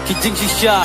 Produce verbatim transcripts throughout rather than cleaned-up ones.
Ki jingshisha.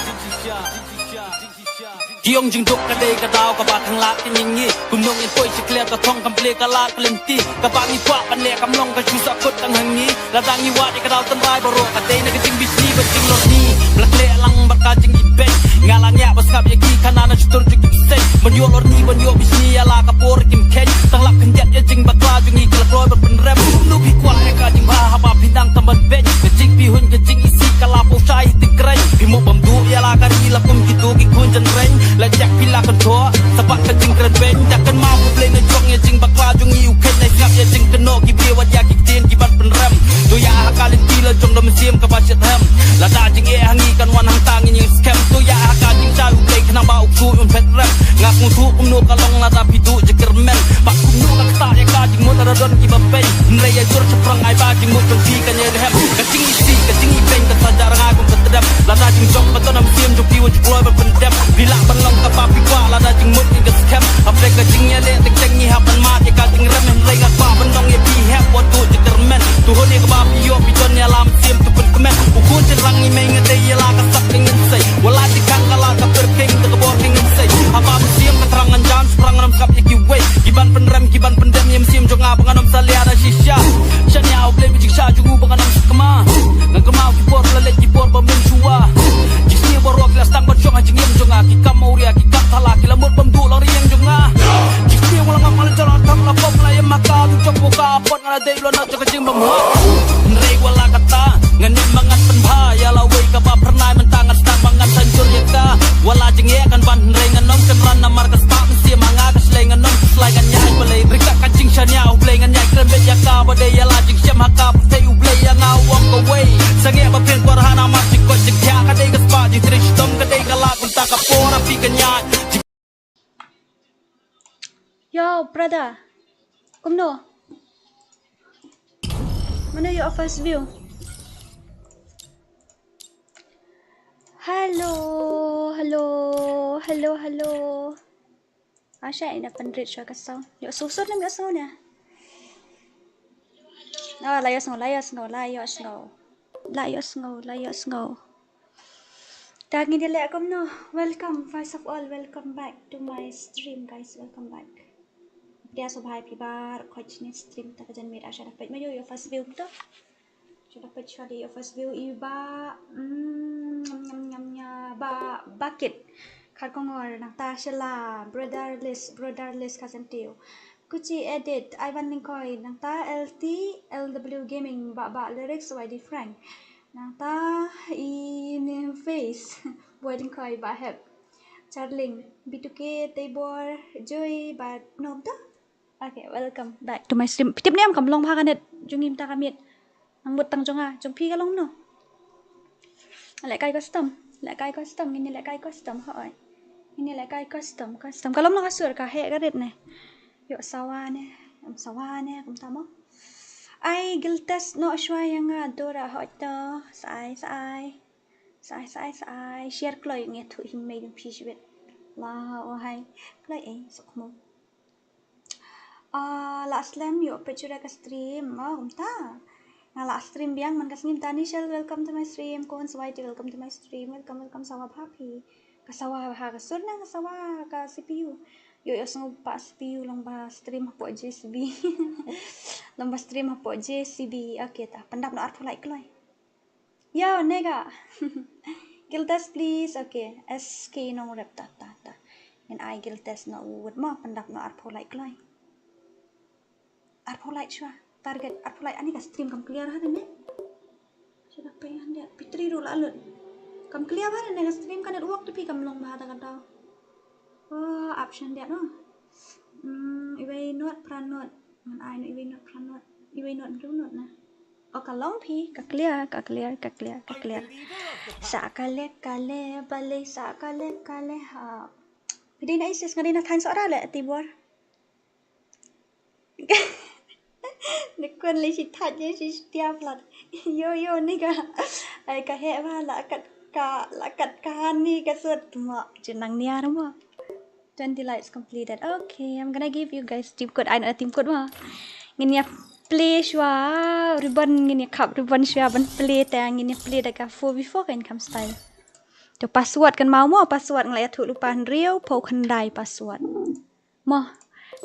Ki ong jingduk ka dei ka daw kaba khanglad ka ngi ngi. Kumno ngin poi sha kliar ka thong kam plie ka lad ka lynti. Kaba ngi kwah ban leh kam long ka shu sahkut tang ha ngi. Lada ngi wad ïa ka daw tynrai baroh ka dei na ka jingbishni bad jinglorni. Ba la khleh lang bad ka jingibeiñ. Nga la ngiah ba sngap ïa ki khana na shutur jong ki bseiñ. Ban ïoh lorni ban ïoh bishni ïa la ka por kim kheiñ. Tang lap khyndiat ïa jingbakla jong ngi ki la kloi ban pynrem. Kumno phi kwah ïa ka jingbha haba phi nang tam ban beiñ. Ka jingpyrhuh ka jingisih ka la pynshai ha tyngkreiñ. Phi mo bam duh ïa la ka ri la kum kito ki khun jynreiñ. La jak phi la kyntoh sa bad ka jingkren beiñ. Da kynmaw U Blei na jong ïa jingbakla jong ngi u kheiñ. Nai sngap ïa jingkynnoh ki briew wat ïa ki ktien ki ban pynrem. To ïa ha ka lynti la jong da mynsiem kaba shitrhem. Lada jingeh ha ngi kan wan hangta ngin ïeng skhem. To ïa ha ka jingshai U Blei khnang ba u ksuid un phet rem. Nga sngewthuh kumno ka long lada phi duh jingkyrmen. Bad kumno ka ktah ïa ka jingmut lada don kiba beiñ. Hynrei ïa jur shaphrang ai ba jingmut jong phi kan ïai rhem. Ka jingisih ka jingibeiñ ka sa jah rnga kum ka tdem. Lada jingjop ka don ha mynsiem jong phi wat ju kloi ban pyndem. Phi lah ban long kaba phi kwah lada jingmut ngi ka skhem. Hapdeng ka jingïaleh teng teng ngi hap ban mad ïa ka jingrem. Hynrei nga kwah ban ong ïa phi hep wat duh jingkyrmen. To hun ïa kaba phi ïoh phi don ïa la mynsiem to pynkmen. U khun shynrang ngi mei nga dei ïa la ka sap ka ngin sei. Wat la jingkhang ka la ka pyrkhing da ka bor ka ngin sei. Haba mynsiem ka thrang ngan jan shaphrang ngan ym sngap ïa kiwei. Ki ban pynrem ki ban pyndem ïa mynsiem jong nga ba ngan ym salia da shisha. Shaniah U Blei ba jingshisha jong u ba ngan ym sakma. Ngan kynmaw ki por ba la leit ki por ba mynshuwa. Jingsniew baroh ki la sdang ban shong ha jingim jong nga. Ki kam awria ki kam thala ki la mut bym duh lang riang jong nga. Jingsniew nga la ngam nga la jala tam la pom la ïa ma ka tu jong ka pot nga la dei lo na jong ka jingbymhok. Hynrei wat la kata ngan ym ma ngan pynbha ïa la wei kaba phyrnai mynta ngan sdang ba ngan san jur ïa ka. Wat la jingeh kan ban hynrei ngan ym kynran namar ka spah mynsiem ha nga ka shlei ngan ym khuslai ngan ïai balei. Ryngkat ka jingshaniah U Blei ngan ïai kren beit ïa ka ba dei ïa la jingshem ha ka pyrthei U Blei ïa nga u ong kawei. Sangeh ba phin kwah ha namar jingkoit jingkhiah ka dei ka spah jingtrei shitom ka dei ka lad kumta ka por ha phi ka ñiah. Yo, brother. Kumno? Mano ïoh first view? Hello, hello, hello, hello. Asha ina pynrit sha ka sound. Ïoh sngewsut ne ïoh sngew ne? Oh, la ïoh sngew, la ïoh sngew, la ïoh sngew. La ïoh sngew, la ïoh sngew. Ta ngin ïaleh kumno. Welcome, first of all, welcome back to my stream, guys. Welcome back. Dia so bhai phi bar khoi chini stream ta ka jan mit asha da peit ma ïoh ïoh first view to. Sha da peit sha da ïoh first view i ba, mm, nyam nyam nyam nya ba bakit. Kharkongor nangta shala brotherless brotherless ka sentiew. Kuchi edit Ivan Lingkoi nangta L T L W Gaming ba ba lyrics Y D Frank. Nangta i name face Boy Lingkoi ba hep. Charling B two K Tebor Joy ba nom ta. Okay, welcome back to my stream. Phi tip ne em kam long bha ka net jong ngi mynta ka miet. Nang mut tang jong nga, jong phi ka long no. Lehkai custom, lehkai custom, ngin lehkai custom, hoi. Ngin lehkai custom, custom. Ka long no ka sur ka heh ka rit ne. Ïoh sawa ne, em sawa ne, kumta mo. Ai guild test no shwa ïa nga Dora hoi to, sa ai, sa ai. Sa ai, sa ai, sa ai. Share kloi ngi thu him mei jong phi shibit. La o hai. Kloi ei, sok mo. Ah, la slem ïoh peit shuwa ka stream. Oh, kumta. Nga la stream biang man ka sngi mynta. Nishal, welcome to my stream. Kon Swaiti, welcome to my stream. Welcome, welcome sawa bha phi. Ka sawa bha ka sur na ka sawa ka C P U. Ïoh ïoh sngew pa C P U long ba stream hapoh J C B. Long ba stream hapoh J C B. Okay ta. Pyndap no arphew like kloi. Yo, nega. Guild test, please. Okay. S K nong rep ta, ta, ta. Ngin ai guild test no wut mo, pyndap no arphew like kloi. Arphew like shwa. Target arphew like ani ka stream kam clear ha ne. Sha da pei han dia. Pitri ru la lut. Kam clear ha ne ka stream ka network tu phi kam long bha ta ka tau. Oh, option dia no. Hmm, iwei not, pran not. Ngan ai no iwei not, pran not. Iwei not, blue not na. Oh, ka long phi, ka clear, ka clear, ka clear, ka clear. Sa ka lek, ka le, bale, sa ka lek, ka le, ha. Phi dei na isis nga dei na thain sora le, Tibor. Ni kun le si thaj ye si stia plat. Yo, yo, ni ka. Ai ka he ba la kat ka, la kat ka han ni ka sut. Mo, jinang niar mo. Twenty likes completed. Okay, I'm gonna give you guys team code. Ai na team code mo. Ngin ïa play shwa ribbon, ngin ïa khap ribbon shwa ban play ta, ngin ïa play da ka four v four ka income style. To password kan mau mo, password nga la ïathuh lypa, hynriew phew khyndai password. Mo,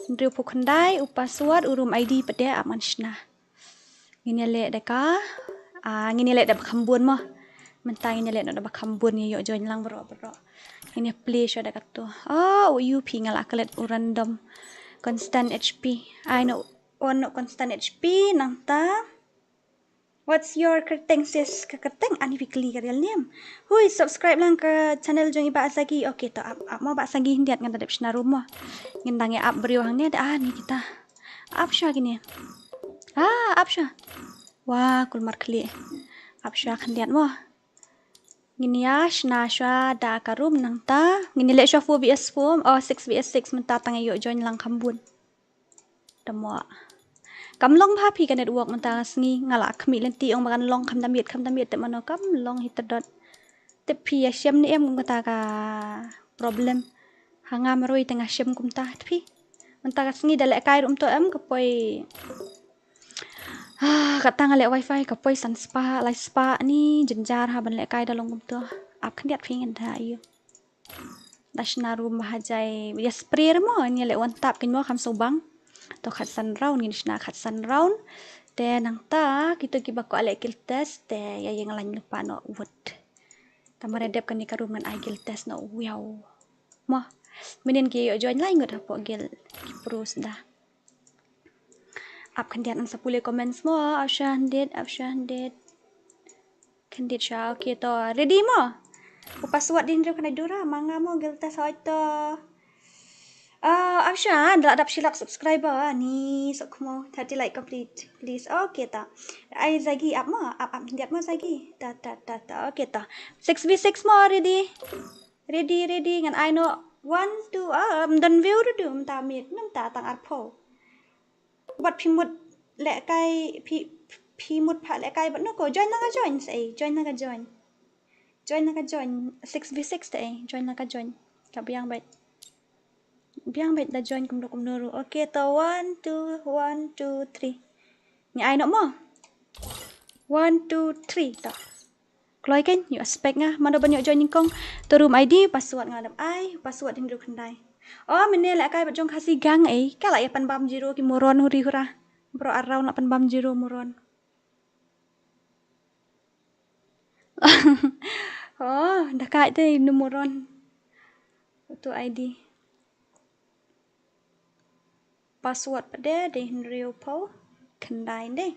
hynriew phew khyndai u password, u room I D pat de ap ngan shna. Ngin ïa leh da ka, ah, ngin ïa leh da ba kham bun mo. Mynta ngin ïa leh da ba kham bun, ïa ïoh join lang baroh baroh. Ngin ïa play shuwa da kato. Oh, u U P nga la klet u random. Constant H P. Ai no, on no constant H P nangta. What's your kyrteng sis? Ka kyrteng ani weekly ka real name. Hui, subscribe lang ka channel jong i Bah Sagi. Okay, to ap, ap mo Bah Sagi, hyndiat ngan da dep shna room mo. Ngin dang ïa ap briew hangne da, ah, ni kita. Ap shuwa kine. Ah, ap shuwa. Wah, kulmar khlieh. Ap shuwa khyndiat mo. Ngin ïa shna shuwa da ka room nangta. Ngin ïa leh shuwa four V S four, oh, six V S six mynta tang ïa ïoh join lang kham bun. Te mo. Kam long bha phi ka network mynta ka sngi, nga la khmih lynti ong ba kan long kham da miet, kham da miet, te mano kam long hi tdot. Te phi ïa shem ne em kum kata ka problem. Ha nga marwei te nga shem kumta te phi. Mynta ka sngi da lehkai ruh ym to em ka poi. Ah, kata nga leh wifi ka poi san spah, lai spah ni, jynjar ha ban lehkai da long kumto. Ap khyndiat phi ngan da ïa. Da shna room ba ha jai, ïa spray mo, ïa leh one tap kin mo kham sngewbang. To khatsan round, ngin shna khatsan round. Te nangta, kito kiba kwah leh guild test, te ïa ïeng lain lypa noh vote. Te mar ïa dep kane ka room ngan ai guild test noh, wow. Mo, mynnin ki ïoh join lai ngut hapoh guild, ki pros da. Ap khyndiat, ngan sa pule comments mo, ap shuwa khyndiat, ap shuwa khyndiat. Khyndiat shuwa, okay to, ready mo? U password dei hynriew khyndai, Dora, ma nga mo, guild test hoi to. Ah, ap shuwa, da la dap shi lak subscriber, ni, sok mo, thirty like complete, please, okay to. Ai Zagi, ap mo, ap, ap khyndiat mo Zagi, ta, ta, ta, ta, okay to. Six v six mo, ready? Ready, ready, ngan ai noh. One, two, ah, ym don view ruh du, mynta miet, mynta tang arphew. Wat phi mut lehkai, phi, phi mut phah lehkai bad no ko, join na ka join, sa ei, join na ka join. Join na ka join, six v six te ei, join na ka join. Ka biang bad. Biang bad da join kumno kumno ruh. Okay, to one, two, one, two, three. Ngi ai noh mo. One, two, three, to. Kloi kein, ïoh expect nga, mano ban ïoh join nyngkong. To room I D, password nga dep ai, password hynriew khyndai. Oh, mynne lehkai bad jong Khasi Gang ei, ka la ïa pynbam zero ki moron huri hura. Bro ar round la pynbam zero moron. Oh, da kai te nu moron. To I D. Password pat de, dei hynriew phew khyndai dei.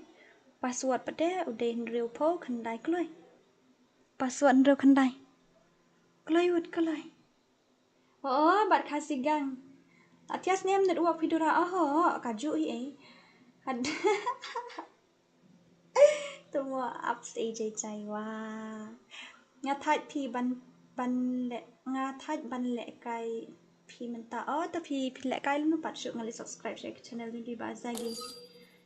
Password pat de, u dei hynriew phew khyndai kloi. Password hynriew khyndai. Kloi wut kloi. Oh, bad Khasi Gang. Atias nem network phi Dora, oh, ka ju hi ei. Had. To mo ap stage jai wa. Nga thait phi ban, ban leh, nga thait ban lehkai phi mynta. Oh, to phi, phi lehkai lano pat shuh nga leh subscribe sha channel ni Bah Zagi.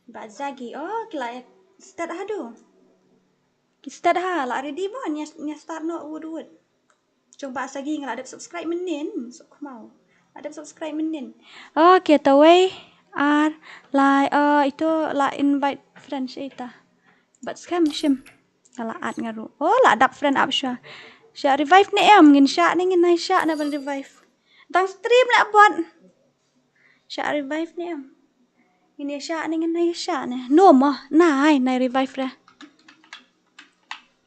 Bah Zagi. Oh, ki la start ha du. Ki start ha, la ready mo, nia, nia start noh wut wut. Jong Bah Sagi nga la dep subscribe mynnin, sok khmau. La dep subscribe mynnin. Okay, to wei, ar, lai, oh, ito la invite friends ita. Bad skhem shim. Nga la add nga ruh. Oh, la dap friend ap shuwa. Sha revive ne em, ngin sha ne ngin nai sha ne ban revive. Dang stream la bot. Sha revive ne em. Ngin ïa sha ne ngin ïa sha ne. No mo, nai, nai revive re.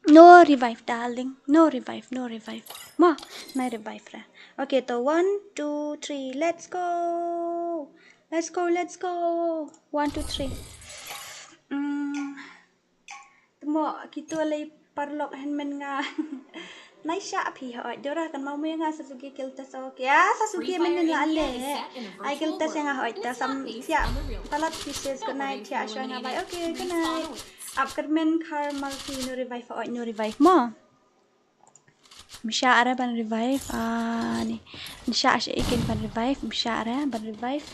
No revive, darling. No revive, no revive. Mo, nai revive re. Okay, to one, two, three, let's go. Let's go, let's go. One, two, three. Mm. Tmo, kito lei paralok hynmen nga. Nai sha phi hoi. Dora kan mau me nga Sasuke kilta so. Ya, Sasuke men la le. Ai kilta se nga hoi ta sam sia. Palat pieces, good night, ya, sha nga bye. Okay, good night. Ap kermen kar malti no revive hoi, no revive mo. Msha ara ban revive, ah, ni. Msha ashe ikin ban revive, msha ara ban revive.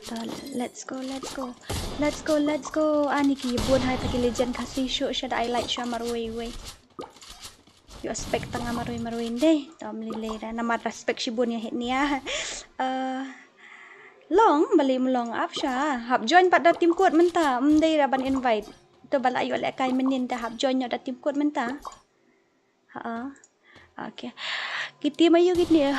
To, let's go, let's go. Let's go, let's go. Ani ki bun hai ta ki legend Khasi shu sha da ai like sha marwei wei. Ïoh expect tang marwei marwei ndei. To mlilei da namar respect shibun ïa hit nia. Eh, long bali mlong ap sha. Hap join pat da team code mynta. Mdei da ban invite. To bala ïoh lehkai mynnin da hap join ïoh da team code mynta. Ha. Okay. Kiti ma yu kini.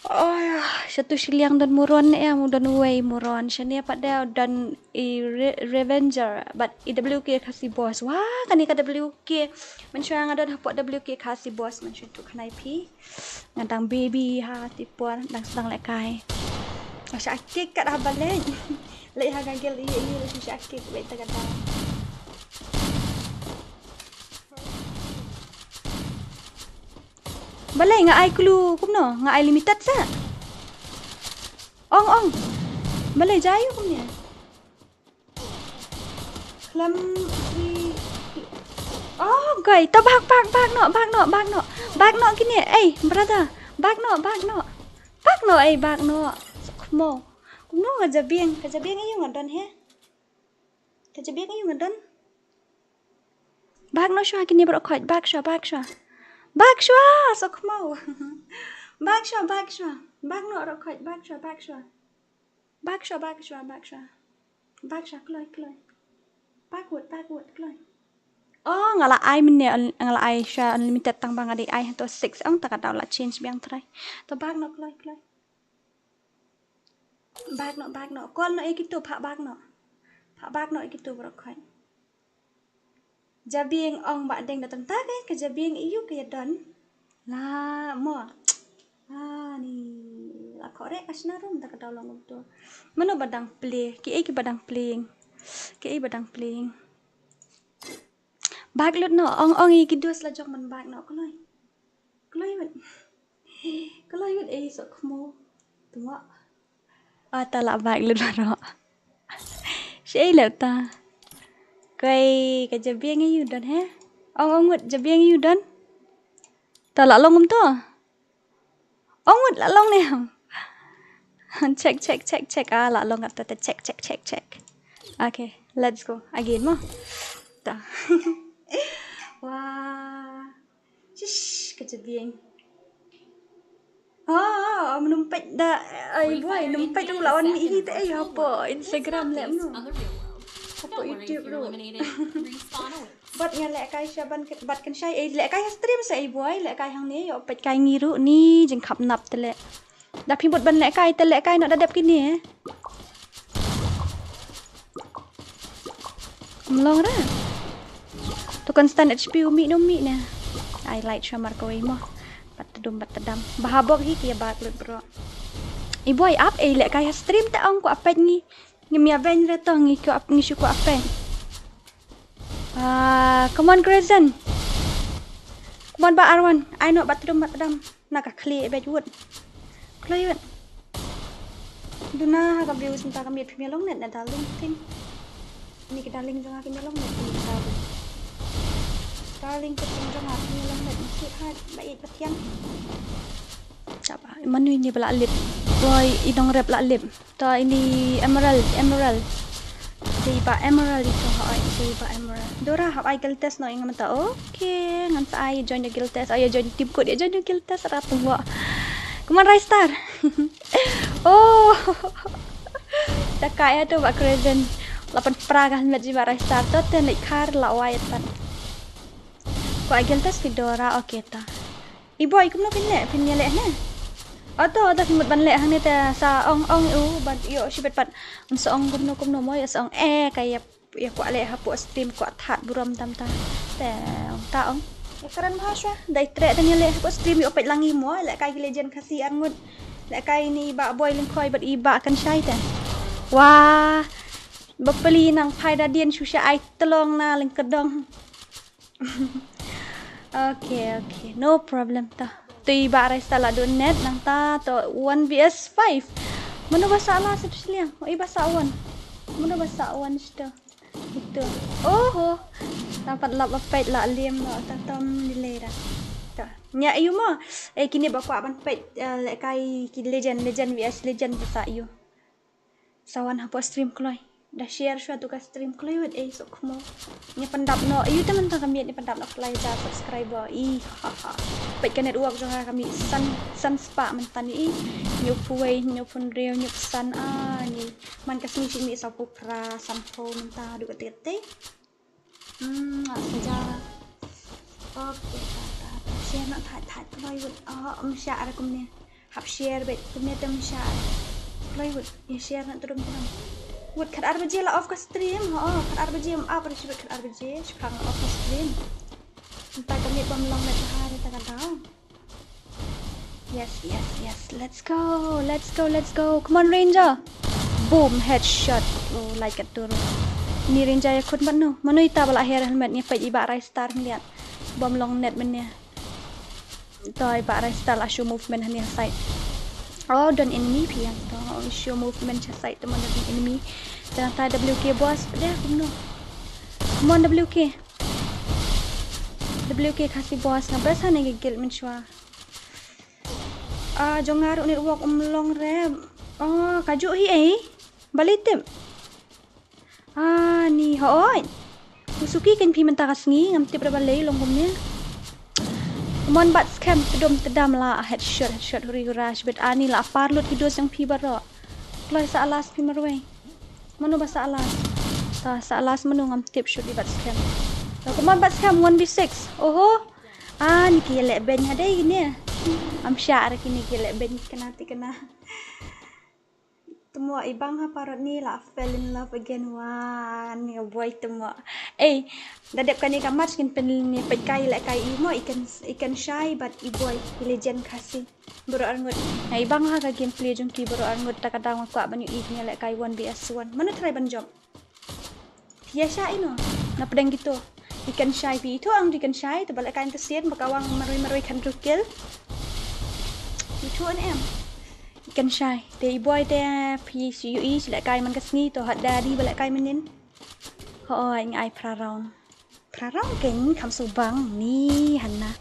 Oh, shatu shiliang don muron ne em, don wei muron. Shane pat da don i re- revenger, but i W K Khasi boss. Wah, kani ka W K. Mynshuwa nga don hapoh W K Khasi boss, mynshuwa tu khanai phi. Nga dang baby ha tipor, dang sdang lekai. Sha kik kat ha baleng. Lei ha gagel i i sha kik wei ta gada. Balei nga ai clue kumno? Nga ai limited sa. Ong ong. Balei jayu kumne? Khlem i. Oh, guy, to bak bak bak no, bak no, bak no. Bak no kini. Ei, brother. Bak no, bak no. Bak no, ei, bak no. Khmo. Kumno ka jabieng, ka jabieng ayu nga don he. Ka jabieng ayu nga don. Bak no shwa kini bro khoj, bak shwa, bak shwa. Bak shwa, so khmo. Bak shwa, bak shwa. Bak no ro khoj, bak shwa, bak shwa. Bak shwa, bak shwa, bak shwa. Bak shwa, kloi, kloi. Bak wut, bak wut, kloi. Oh, nga la ai mynne, nga la ai sha unlimited tang ba nga dei ai to six ong ta ka daw la change biang trai. To bak no kloi, kloi. Bak no, bak no. Kol no e kitu, phah bak no. Phah bak no e kitu bro khoi. Jabieng ong ba deng da tang ta ka jabieng iu ka ya don. La mo. Ah, ni la khore ka shna rum da ka daw long tu. Mano badang play, ki e ki badang playing. Ki e badang playing. Bak lut no, ong ong i ki dus la jong man bak no kloi. Kloi wet. Kloi wet ei sok mo. Tuma. Ata la bak lut baro. Shei le ta. Koi ka jabieng iu don he. Ong ong wet jabieng iu don. Ta la long um to. Ong wut la long ne ham. Check, check, check, check. Ah, la long ata ta check, check, check, check. Okay, let's go again mo. Ta. Wah. Shish, ka jabieng. Ah, menempet da. Ai boy, nempet tu lawan mi hi te ai hapo Instagram le no. Hapo YouTube ro. Bat nga lehkai sha ban bat kan shai ei lehkai ha stream sa ei boy lehkai hangne yo peit kai ngi ruh ni jingkhap nap te leh. Da phi mut ban lehkai te lehkai noh da dep kine. Mlong ra. To constant H P u mih no mih ne. Ai light shamar kawei mo. Bat tedum bat tedam. Bahabok hi kia bak lut bro. Ei boy ap ei lehkai ha stream te ong ko apet ngi. Ngi mia veng re to ngi ko ap ngi shu ko apet. Ah, come on, Crescent. Come on, ba Arwan. Ai no, ba tdum, ba tdum. Na ka khli, ba wut. Khli wut. Duna ha ka view senta ka miet phim long net na darling thing. Ni ka darling jong ha phim long net ni ka darling. Darling ka thing jong ha phim long net ni sweetheart. Ba it ba thiang. Chapa, manu ini ba la lip. Boy, i dong rep la lip. To ini Emerald, Emerald. Dei ba Emerald ito ha ai, dei ba Emerald. Dora ha ai guild test no ing mata. Okay, ngan sa ai join the guild test. Ai join team ko dia join the guild test rat tua. Come on, Rai Star. Oh. Taka ya tu ba Crescent. Lapan pra ka helmet ji ba Rai Star to te naik kar la wai tan. Ko ai guild test ki Dora okay ta. I boy kumno phin leh phin ïa leh ne. Ato ato phin mut ban leh hangne te sa ong ong u ban ïoh shibet pat. Sa ong kumno kumno mo ïa sa ong eh ka ïa ïa kwah leh hapoh stream kwah that burom tam ta. Te ong ta ong. Ïa kren bha shwa dei treh te ïa leh hapoh stream ïoh peit lang i mo leh kai ki legend Khasi arngut. Leh kai ni ba boy lyngkhoi bad i ba kan shai te. Wah. Ba peli nang phai da dien shu sha ai tlong na lyngkdong. Okay, okay. No problem ta. Tu i ba rai sa la dun net nang ta to one v s five. Mano ba sa la sa tu sliang. Oh, i ba sa one. Mano ba sa one sto. Itu. Oho. Ta pat lap ba peit la liam ba ta tom ni le ra. Ta. Nya yu mo. Eh kini ba kwah ban peit eh, le kai ki legend legend v s legend ba sa yu. Sa wan hapoh stream kloi. Da share shwa tu ka stream kloi wet ei sok mo. Nya pyndap no. Yu te mynta kami nya pyndap no kloi ja subscriber. Ih ha ha. Peit ka network jong ka kami san san spah mynta ni ih. Nyu phuwei nyu phun riew nyu san a ni. Man ka sngi shi mi sa phu phra san phu mynta du ka te te. Hmm, saja. Okay, ta ta ta. Share noh, thait, thait, kloi wut. Oh, um share kumne. Hap share beit, kumne te um share. Kloi wut, ïa share noh tudum tudum. Wut, khat ar baje la off ka stream, ho, khat ar baje um ap, ar shibit khat ar baje, shipang la off ka stream. Mynta ka miet bym long net bha, te ta ka daw. Yes, yes, yes. Let's go. Let's go, let's go. Come on, Ranger. Boom, headshot. Oh, like it turu. Ni Ranger ïa khun ban nu. Mano ita ba la hair helmet ni, peit i Bah Raistar hynliat. Bym long net mynne. To i Bah Raistar la show movement hangne ha side. Oh, don enemy phi ïa to. Oh, show movement ha side, to mano don enemy. Tang ta W K boss, deh kumno. Come on W K. W K Khasi boss, nga best hangne ki guild mynshuwa. Ah, jong nga ruh network um long re. Oh, kajuh hi ei. Balei tip? Ah, ni hooid. U suki kein phi mynta ka sngi, ngam tip re balei long kumne. Mon bat skhem, tdum tdam la, headshot, headshot, huri hura, shibit ani la, par lut ki dos jong phi baroh. Kloi sa alas phi marwei. Mano ba sa alas? Ta sa alas mano ngam tip, shut i bat skhem. Ta kumon bat skhem one v six. Oho. Ah, ni ki leh beiñ hadei kine. Am sha ara kine ki leh beiñ kane te kane. Temo i bang ha parot ni la fell in love again, wa ni boy temo. Eh, da dep kane ka match kin pyn ni peit kai leh kai i mo i kan i kan shai, but i boy i legend Khasi. Baroh arngut. Nga i bang ha ka gameplay jong ki baroh arngut, ta ka daw nga kwah ban ïohi ïa leh kai one v one. Mano try ban jump? Phi ïa shah ïa no? Na pdeng kito. I kan shai phi. Ithuh ang i kan shai, te ba leh kai te sien ba ka wang marwei marwei khan kill. Ithuh ne em? I kan shai. Te i boy te phi shu ïohi shu leh kai man ka sngi, to hot daddy ba leh kai mynnin. Hooid, nga ai phra round. Phra round kein kham shu bang ni hana.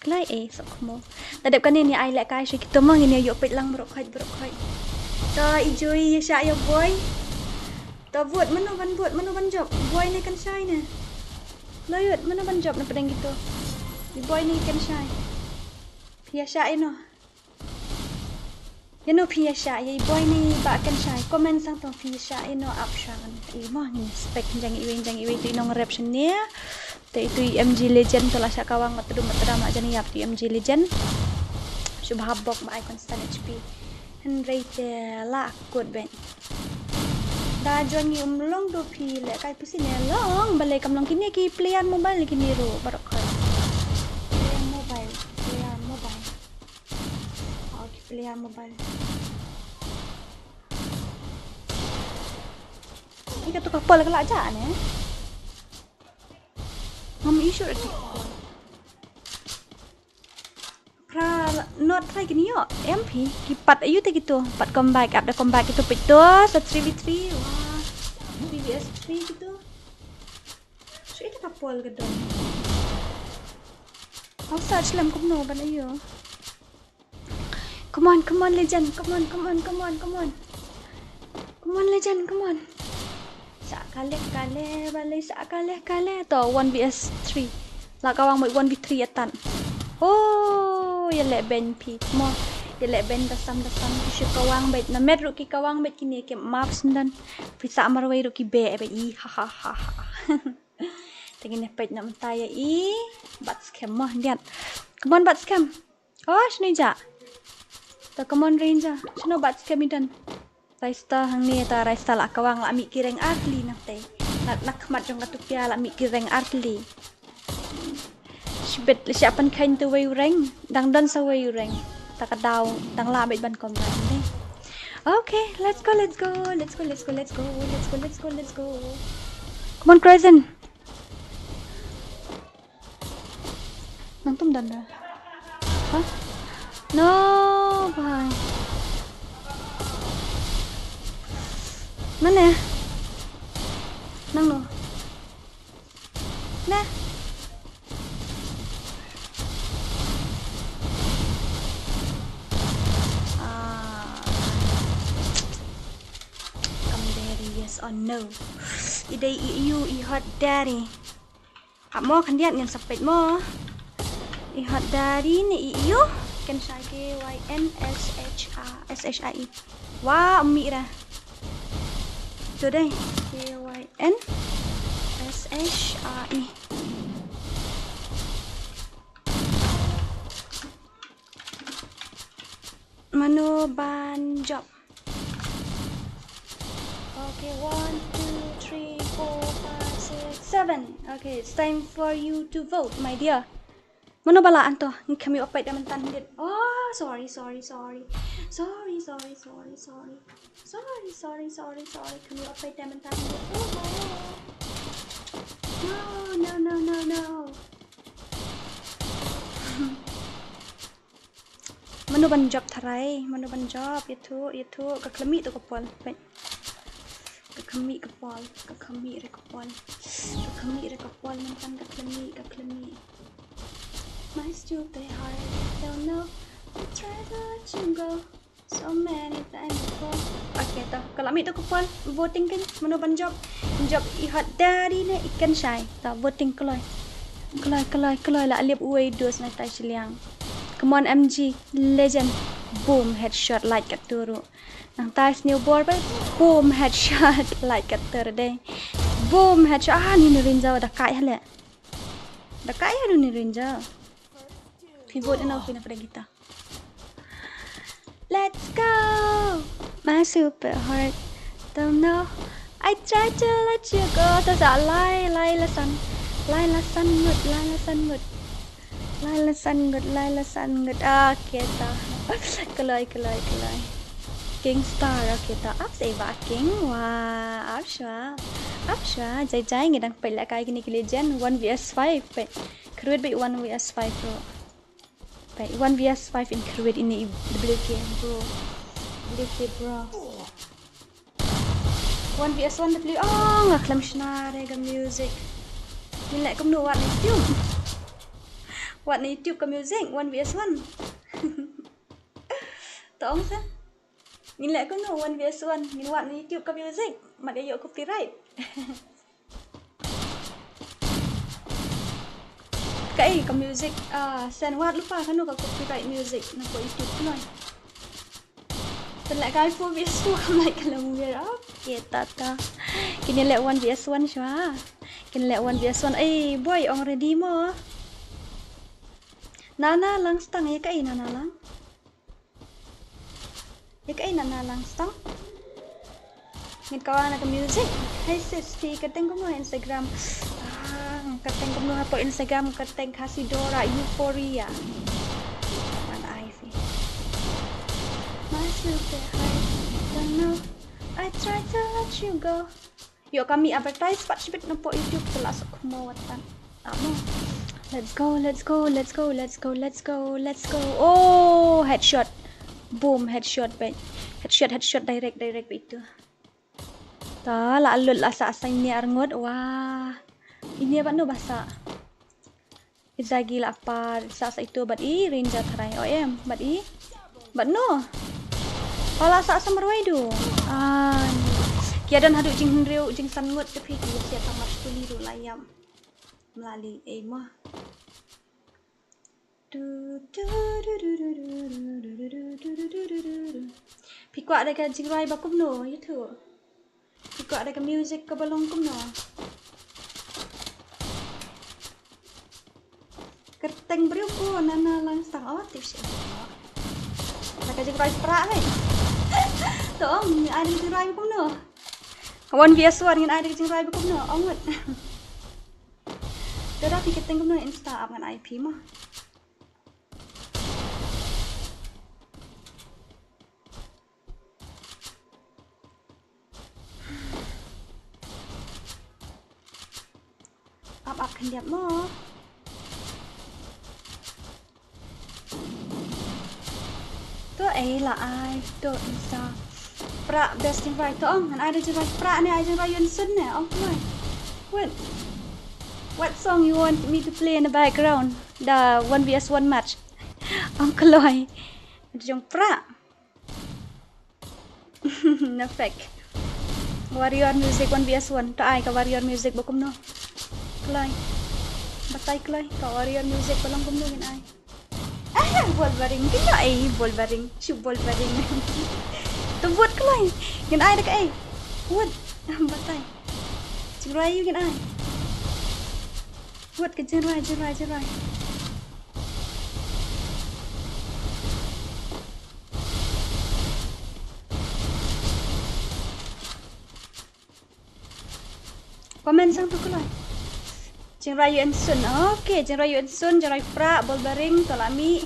Kloi eh, sok mo. Ta dep kane ni ai leh kai sha kito mo, ngin ïa ïoh peit lang baroh khoit, baroh khoit. Ta i Joy ïa shah ïa boy. Ta vote mano ban vote, mano ban jop. Boy ne kan shai ne. Loi wut, mano ban jop na pdeng kito. I boy ne kan shai. Phi ïa shah ïa no? Ïa no phi ïa shah, ïa i boy ne i bah kan shai? Comment sang to phi ïa shah ïa no, ap shah ngan. I mo ngin spec jang iwei jang iwei, tu i nongrep shane. Te itu i M G legend to la shah kawang mat tdum mat tdam, jan ïap tu i M G legend. Shu bha bok ma ai constant H P. Hynrei te la kut ben. Da jon ngi um long do phi leh kai pisi ne long, balei kam long kine ki player mobile kine ruh baroh khoit. Player mobile, player mobile. Oh, ki player mobile. Ïa katu ka pol ka la jah ne. Ngam issue ati. Pra not try kini yo. M P ki pat ayu te kitu. Pat comeback, ap da comeback kitu pito. Sa three v three. Wah. Three v three kitu. So ita ka pol ka don. Hausa chlam kumno ban ayu. Come on, come on, legend. Come on, come on, come on, come on. Come on, legend, come on. Sa kale, kale, bale, sa kale, kale. To, one v three. La kawang mo one v three atan. Oh, ïa leh ben phi. Mo, ïa leh ben da sam, da sam. Ki shu kawang beit. Na met ruh ki kawang beit kine ki map sendan. Phi sa marwei ruh ki be, be. I, ha, ha, ha, ha. Te ngin ïa peit na mynta ïa i. Bat skhem mo, diat. Come on, bat skhem. Oh, shini ja. Ta come on, Ranger. Shino bat skhem i dan. Raistar hangne ta Raistar la kawang la mih ki reng artli nangte. Na, na khmat jong katu pia la mih ki reng artli. Shibit la shah pan khain tu wei u reng. Dang don sa wei u reng. Ta ka daw, dang la beit ban combat ne. Okay, let's go, let's go, let's go, let's go, let's go, let's go, let's go, let's go. Come on, Crescent. Nang tum dan da. Hah? No, bhai. Mana? Nang no. Nah. Ah. Come there, yes or no. I dei i yu i hot daddy. Ap mo khyndiat ngin sa peit mo. I hot daddy ne i yu. Kynshai K Y N S H A, S H A E. Wa, umi ra. Tu dei. K Y N S H A E. Ban jop. Okay, one, two, three, four, five, six, seven. Okay, it's time for you to vote, my dear. Mano ba lah anto? Ngi kham ïoh peit da mynta hynrei. Oh, sorry, sorry, sorry. Sorry, sorry, sorry, sorry. Sorry, sorry, sorry, sorry. Kham ïoh peit da mynta hynrei. Oh, no, no, no, no, no. Mano ban jop tharai, mano ban jop, ïathuh, ïathuh, ka khlem mih to ka pol. Peit. Ka khlem mih ka pol, ka khlem mih re ka pol. Ka khlem mih re ka pol, mynta ka khlem mih, ka khlem mih. My stupid heart, don't know. I try to let you go so many times before. Okay, to. Ka la mih to ka pol, voting kan, mano ban jop. Jop i hot daddy ne i kan shai. To, voting kloi. Kloi, kloi, kloi, la lip uwei dos na tai shiliang. Come on, M G, legend. Boom, headshot, like kat turu. Nang tai sniw bor ba, boom, headshot, like kat turu dei. Boom, headshot, ah, ni ni rinjaw da kai hale. Da kai hadu ni rinjaw. Pivot na pina pada kita. Let's go! My super heart. Don't know. I try to let you go. Ta sa lai, lai la san. Lai la san ngut, lai la san ngut. Lai la san ngut, lai la san ngut. Ah, kita. Kloi, kloi, kloi. King Star, okay, ta. Ap sa ba King. Wah, ap shwa. Ap shwa. Jai jai ngi dang peit la kai kini ki legend. One V S five. Peit. Kruid ba one V S five, bro. Peit, one V S five in kruid ini i W K, bro. W K, bro. One V S one W. Oh, nga khlem shna re ka music. Ngin leh kumno, wat na YouTube. Wat na YouTube ka music, one V S one. To ong sa. Ngin leh kumno, one V S one. Ngin wat na YouTube ka music. Mat ïa ïoh copyright. Kaei ka music, ah, Sen, wat lypa kano ka copyright music na ka YouTube kano. Pynleh kai four V S four, kam leh ka lawyer. Okay, ta ta. Kin ïa leh one V S one shwa. Kin leh one V S one. Eh, boy, ong ready mo. Nana Langstang, ïa kaei Nana Lang? Ïa kaei Nana Langstang? Ngin kawang na ka music. Hey sis, phi kyrteng kumno ha Instagram? Ah, kyrteng kumno hapoh Instagram, kyrteng Khasi Dora Euphoria. Wan ai phi. Masuk ke hai. Don't know. I try to let you go. Ïoh ka mih advertise pat shibit na poh YouTube, te la suk mo wat pat. Amo. Let's go, let's go, let's go, let's go, let's go, let's go. Oh, headshot. Boom, headshot, bang. Headshot, headshot, direct, direct, bang itu. Ta, la lut, la sa, sa ini arngut. Wah. Ini apa no bahasa? Ita gi la par sa sa itu bad i Ranger tharai. O em bad i bad no. Pala sa sa marwai du. Ah, ki don haduh jinghynriew jingsanngut te phi ki sia tamar skuli du la ïam. Mlali ei mah. Du, du, du. Phi kwah da ka jingrwai ba kumno, ïathuh. Phi kwah da ka music kaba long kumno? Kyrteng briew ko Nana Langstang, oh, tip shi. Da ka jingrwai pra, hei. To ong, ngin ai da ka jingrwai kumno? One V S one, ngin ai da ka jingrwai kumno? Ong ngut. To da phi kyrteng kumno Insta ap ngan ai phi mo. Ap ap khyndiat mo. To ei la ai to Insta. Pra best jingrwai to ong, ngan ai da jingrwai pra ne ai jingrwai yun sun ne ong kloi. What? What song you want me to play in the background? The one V S one match. Ong kloi. Jong pra. Na fake. Warrior Music one V S one. To ai ka Warrior Music ba kumno. Kloi. Batai kloi. Ka Warrior Music ba long kumno ngin ai. Ah, bol baring. Kino ai bol baring. Shu bol baring. To vote kloi. Ngin ai da kaei. Vote. Batai. Jingrwai ïa ngin ai. Vote ka jingrwai, jingrwai, jingrwai. Comment sang tu kloi. Jingrwai U N Sun. Okay, jingrwai U N Sun, jingrwai Pra, bol baring, to la mih.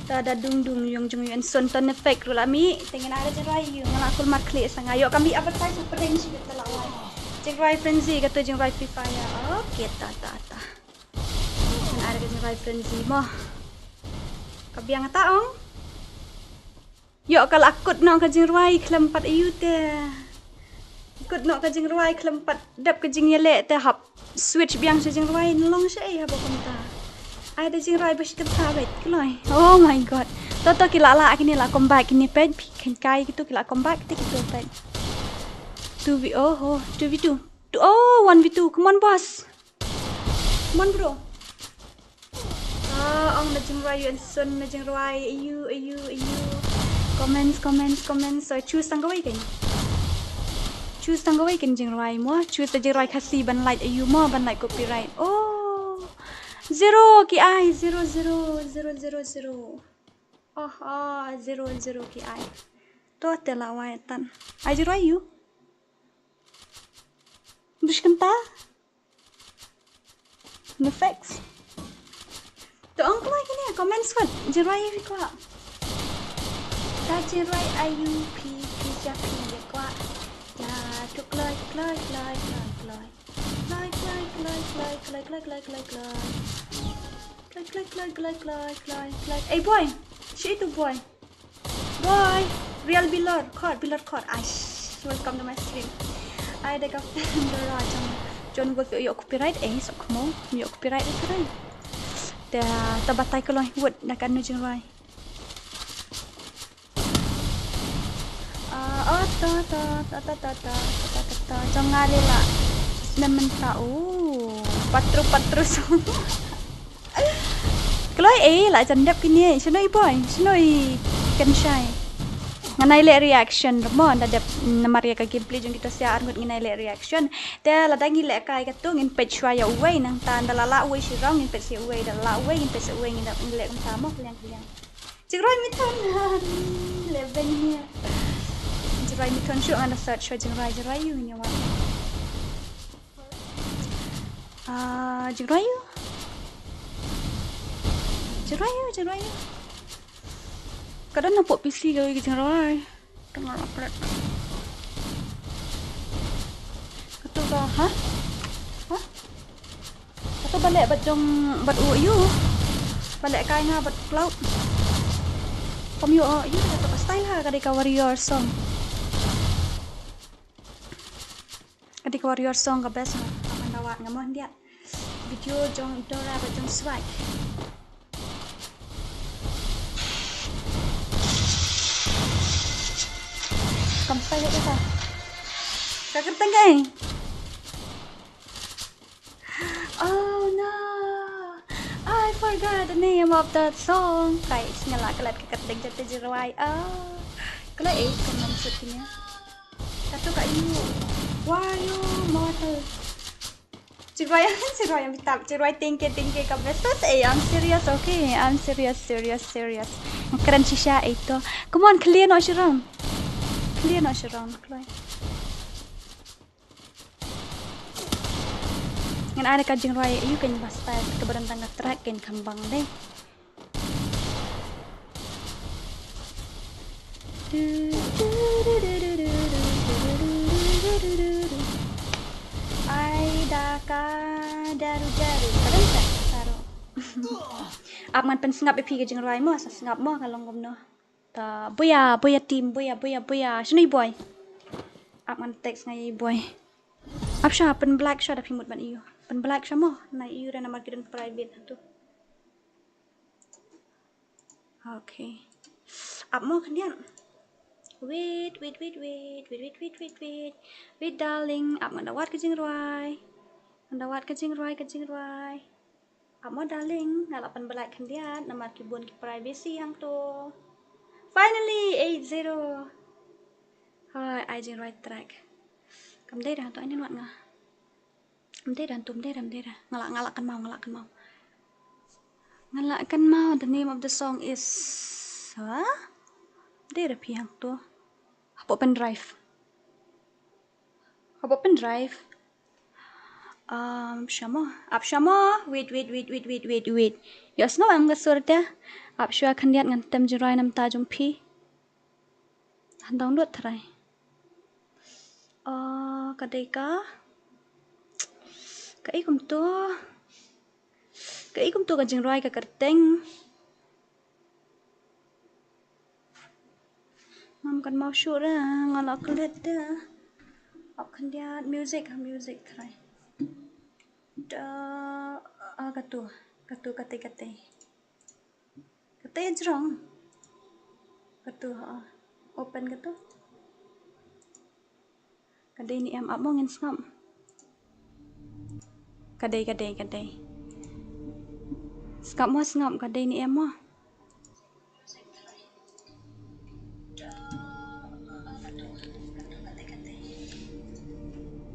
Ta da dung dung yung jong U N Sun, to ne fake ru la mih. Te ngin ai da jingrwai ïa u, nga la kul markhlieh sa nga. Ïoh ka mih advertise ha pdeng shi bit ta la wai. Jingrwai Frenzy, katu jingrwai Free Fire. Okay, ta ta ta. Ngin ai da ka jingrwai Frenzy mo. Ka biang ta ong. Ïoh ka la kut noh ka jingrwai khlem pat ïa u te. Kut noh ka jingrwai khlem pat dep ka jingïaleh te hap switch biang sha jingrwai, na long sha ei haba kumta. Ai da jingrwai ba shi kynta beit kloi. Oh my god. To to ki la la kine la comeback kine peit, phi khein kai kito ki la comeback te kito peit. Two v oh, oh, two v two. Two, oh, one v two. Come on boss. Come on bro. Ah, ong na jingrwai U N Sun, na jingrwai ayu ayu ayu. Comments, comments, comments. So choose tang kawei kan. Choose tang kawei kan jingrwai mo. Choose da jingrwai Khasi ban lait ayu mo, ban lait copyright. Oh. Zero ki ai, zero zero zero zero zero. Oh, oh, zero zero ki ai. To te la wai tan. Ai jingrwai ïa u. Bish kynta. No facts. To ong kloi kine, comment squad. Jingrwai ïa u kwah. Ta jingrwai ayu phi phi ja phi ïa kwah. Ja tu kloi kloi kloi kloi kloi. Kloi kloi kloi kloi kloi kloi kloi kloi kloi. Kloi kloi kloi kloi kloi kloi kloi. Ei boy. Shi tu boy. Boy, real Bilor, Khot, Bilor Khot. Aish, welcome to my stream. Ai da ka fan Dora jong John Wolf ïoh copyright, eh, sok mo, ïoh copyright ïoh copyright. Te ta batai ko loi wut da ka nu jingrwai. Ah, oh, to, to, to, to, to, to, to, to, to, jong nga le la. Snem mynta, oh, patru, patru so. Kloi eh, la jan dep kine, shano i boy, shano i kan shai. Ngan ai leh reaction mo, da dep namar ïa ka gameplay jong kito sha arngut ngin ai leh reaction. Te lada ngi leh kai katu ngin peit shuwa ïa uwei nangta da la la uwei shirong ngin peit sha uwei, da la la uwei ngin peit sha uwei ngin da leh kumta mo, kylliang kylliang. Jingrwai Mithun, leh beiñ ïa. Jingrwai Mithun shuh ngan da search shuwa jingrwai, jingrwai ïa u ngin ïa wan. Ah, jingrwai ïa u. Jingrwai ïa u, jingrwai ïa u. Ka don hapoh P C kawei ka jingrwai. Tang la pret. Katu ka, ha? Ha? Katu ba leh bad jong, bad u ïa u. Ba leh kai nga bad Cloud. Pom ïa u ïa u katu ka style ha ka dei ka warrior song. Ka dei ka warrior song ka best ha. Ka man da wad nga mo hyndia. Video jong Dora bad jong Swag. Kam sai ïa ka. Ka kyrteng kai. Oh no. I forgot the name of that song. Kai, nga la klet ka kyrteng jong te jingrwai. Ah. Klet eh, ka man sut kine. Katu ka ïa u. Why you mortal? Jingrwai, jingrwai ïa u bitar, jingrwai thank you, thank you ka best. Eh, I'm serious, okay? I'm serious, serious, serious. Nga kren shisha eh to. Come on, clear noh shirong. Clear noh shirong, kloi. Ngan ai da ka jingrwai ïa u kan ba style kaba don tang ka track kan kham bang dei. Ai da ka daru daru. Ka don ka daru. Ap ngan pynsngap ïa phi ka jingrwai mo, sa sngap mo ka long kumno. Ta, buya, buya team, buya, buya, buya. Shano i boy? Ap ngan text nga ïa i boy. Ap sha, pynblack sha da phi mut ban ïa u. Pynblack sha mo, na ïa u re namar ki don private tu. Okay. Ap mo khyndiat. Wait, wait, wait, wait. Wait, wait, wait, wait, wait. Wait, darling. Ap ngan da wad ka jingrwai. Ngan da wad ka jingrwai, ka jingrwai. Ap mo darling, nga la pynblack khyndiat namar ki bun ki privacy hangto. Finally, eight zero. Hoi, ai jingrwai track. Kam dei da hangto, ai nin wat nga. Kam dei da hangto, kam dei da, kam dei da. Nga la, nga la kynmaw, nga la kynmaw. Nga la kynmaw, the name of the song is, ha? Dei da phi hangto. Hapoh pen drive. Hapoh pen drive. Um, shamo. Ap shamo. Wait, wait, wait, wait, wait, wait, wait. Ïohsngew em ka sur te. Ap shwa khyndiat ngan tem jingrwai namar ta jong phi. Han download trai. Oh, ka dei ka. Ka i kumto. Ka i kumto ka jingrwai ka kyrteng. Ngam kan mau shuh re, nga la klet de. Ap khyndiat music, ha music trai. Da, ah, katu, katu, kate, kate. Kate jrong. Katu, ha. Open katu. Ka dei ne em, ap mo ngin sngap. Ka dei, ka dei, ka dei. Sngap mo, sngap, ka dei ne em mo.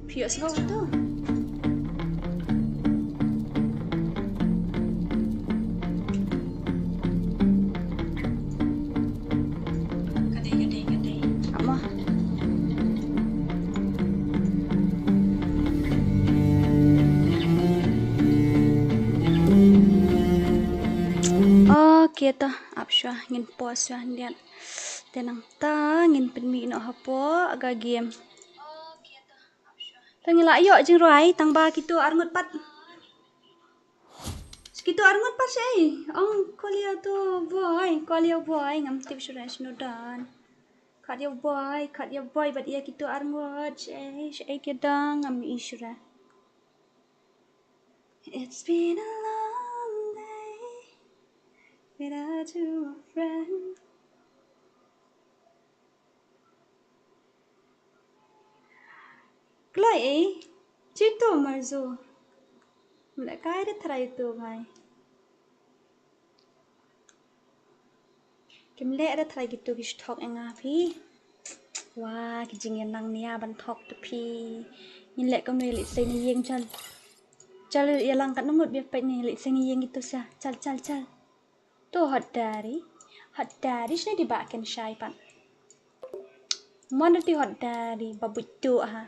Phi ïohsngew to. Ka dei, ka dei, ka dei. Ap mo. Okay to, ap shwa, ngin pause shwa hyndiat. Te nangta ngin pynmih noh hapoh ka game. Te ngi la ïoh jingrwai tang ba kito arngut pat. Kito arngut pat shaei. Ong, call ïa to boy, call ïa boy, ngam tip shuh re shano don. Call ïa boy, call ïa boy, bad ïa kito arngut shaei, shaei ki dang, ngam i shuh re. It's been a long day without you, my friend. Kloi ei, chi to marzo. Mleh kai de trai to bhai. Kim leh re trai kito ki sthok ïa nga phi. Wa, ki jingïanang nia ban thok to phi. Ngin leh kumno ïa leit sei na ïing chal. Chal ïa lang kat ngut bia peit ne leit sei na ïing kito sa. Chal, chal, chal. To hot dari. Hot dari shane di ba ken shai pat. Mon ti hot dari ba buit tu ha.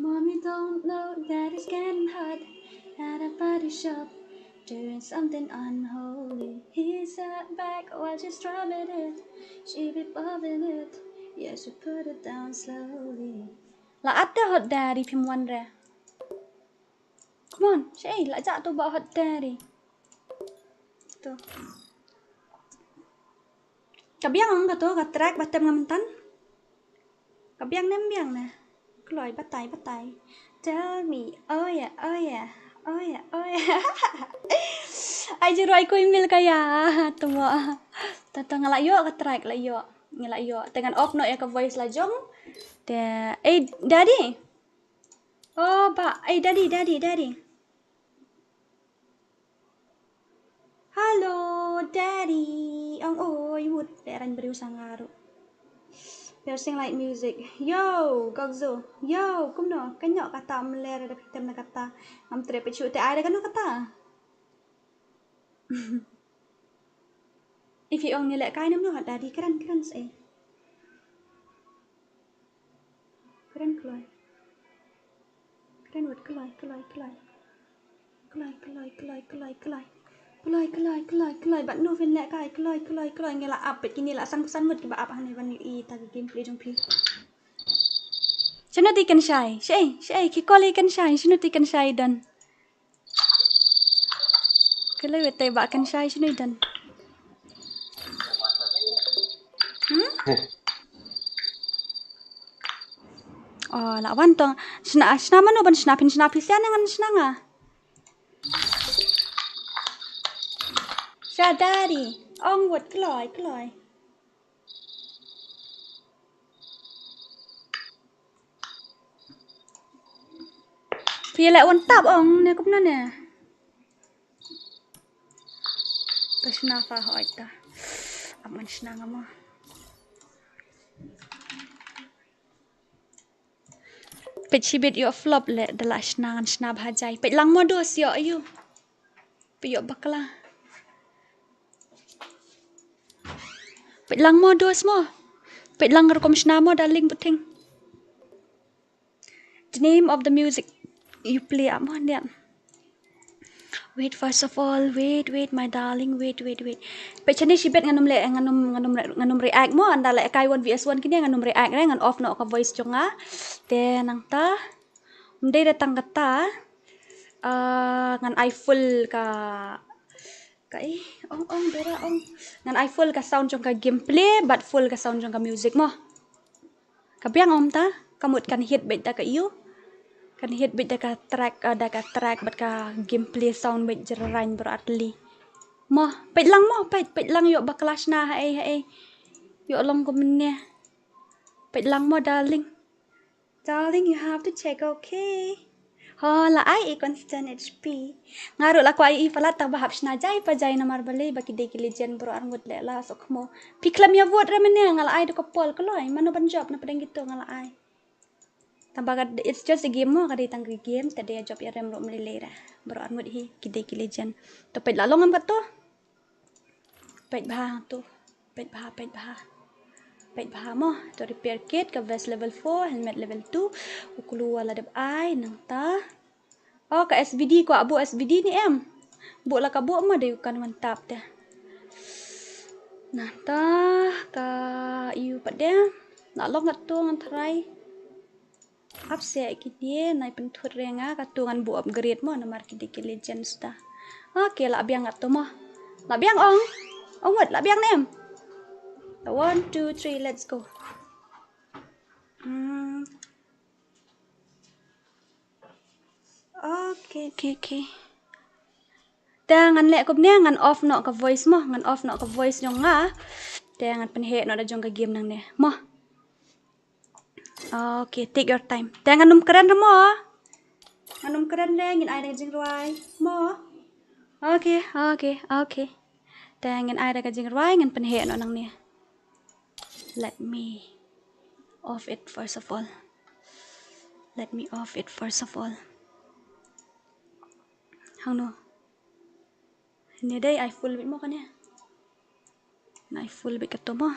Mommy don't know that it's getting hot at a party shop, doing something unholy. He sat back while she strawberried it. She be bubbling it, yeah, she put it down slowly. La ata hot dari phim wan re. Come on, shei, la jak tu ba hot dari. Tu. Ka biang ang ka tu, ka track ba tem ngam tan. Ka biang ne em biang ne. Kloi, batai, batai. Tell me, oh yeah, oh yeah, oh yeah, oh yeah. Ai, jingrwai ko email ka ïa. Tu mo. Ta ta nga la ïoh ka track la ïoh. Nga la ïoh. Te ngan off noh ïa ka voice la jong. Te, eh, daddy. Oh, ba, eh, daddy, daddy, daddy. Hello, daddy. Ong oi, wut, te ran briew sa nga ruh. Piercing like music. Yo, Gokzo. Yo, kumno? Ka ñiuh kata mler da phi tem na kata. Ngam treh peit shuh te ai da kano kata. If you only let kai nam no hot daddy kren kren se. Kren kloi. Kren wut kloi, kloi, kloi. Kloi, kloi, kloi, kloi, kloi. Kloi, kloi, kloi, kloi. Bat no phin leh kai, kloi, kloi, kloi. Ngi la ap, peit kine la san phew san ngut kiba ap hangne ban ïohi ïa ka gameplay jong phi. Shano te kan shai? Shai, shai, ki kol ïa kan shai. Shano te kan shai don? Kala wei te ba kan shai shano i don. Hmm? Oh, la wan tong. Shna, shna mano ban shna phin shna phi sian ngan shna nga. Sha dari. Ong wut kloi, kloi. Phi leh wan tap ong ne kumno ne. Ta shna fa hoi ta. Ap ngan shna nga mo. Peit shibit ïoh flop leh da la shna ngan shna bha jai. Peit lang mo dos ïoh aïu. Peit ïoh bakla. Peit lang mo dos mo. Peit lang rukom shna mo darling puting. Name of the music you play, ah, mo, ndia. Wait, first of all, wait, wait, my darling, wait, wait, wait. Peit shane shibit, ngan ym leh, ngan ym, ngan ym, ngan ym react mo, ynda leh kai one V S one kine, ngan ym react re, ngan off noh ka voice jong nga. Te nangta, ym dei re tang kata, ah, ngan ai full ka, ka, eh, ong, ong, Dora, ong. Ngan ai full ka sound jong ka gameplay, bad full ka sound jong ka music mo. Ka biang, ong, ta, ka mut kan hit beit da ka ïu. Kan hit beit da ka track, ah, da ka track, bad ka gameplay sound beit jraiñ baroh artylli. Mo, peit lang mo, peit, peit lang, ïoh ba ka la shna haei, haei. Ïoh long kumne. Peit lang mo, darling. Darling, you have to check, okay? Ho, la ai i constant H P. Nga ruh la kwah i palat, tang ba hap shna jai pa jai namar balei ba ki dei ki legend baroh arngut leh la suk mo. Phi khlem ïa vote re mynne, nga la ai da ka poll kloi, mano ban jop na pdeng kito nga la ai. Tang ba ka, it's just a game mo, ka dei tang ka game, te dei ïa jop ïa rem ruh ym lei lei re. Baroh arngut hi ki dei ki legend. To peit la long em kato. Peit bha to. Peit bha, peit bha. Peit bha mo. To repair kit, ka vest level four, helmet level two. U kloi la dep ai, nangta. Oh, ka S V D, kwah buh S V D ne em? Buh la ka buh mo, dei u kan wan tap te. Nangta, ka ïu pat de. La long kato ngan tharai. Ap seh kine, nai pynthut re nga, kato ngan buh upgrade mo, namar ki dei ki legends ta. Okay, la biang kato mo. La biang ong. Ong wat, la biang ne em. One, two, three, let's go. Hmm. Okay, okay, okay. Te ngan leh kumne, ngan off noh ka voice mo, ngan off noh ka voice jong nga. Te ngan pynheh noh da jong ka game nangne mo. Okay, take your time. Te ngan ym kren re mo. Ngan ym kren re, ngin ai da ka jingrwai mo. Okay, okay, okay. Te ngin ai da ka jingrwai, ngan pynheh noh nangne. Let me off it first of all. Let me off it first of all. Hangno? Ni dei ai full bit mo kane. Nai full bit kato mo.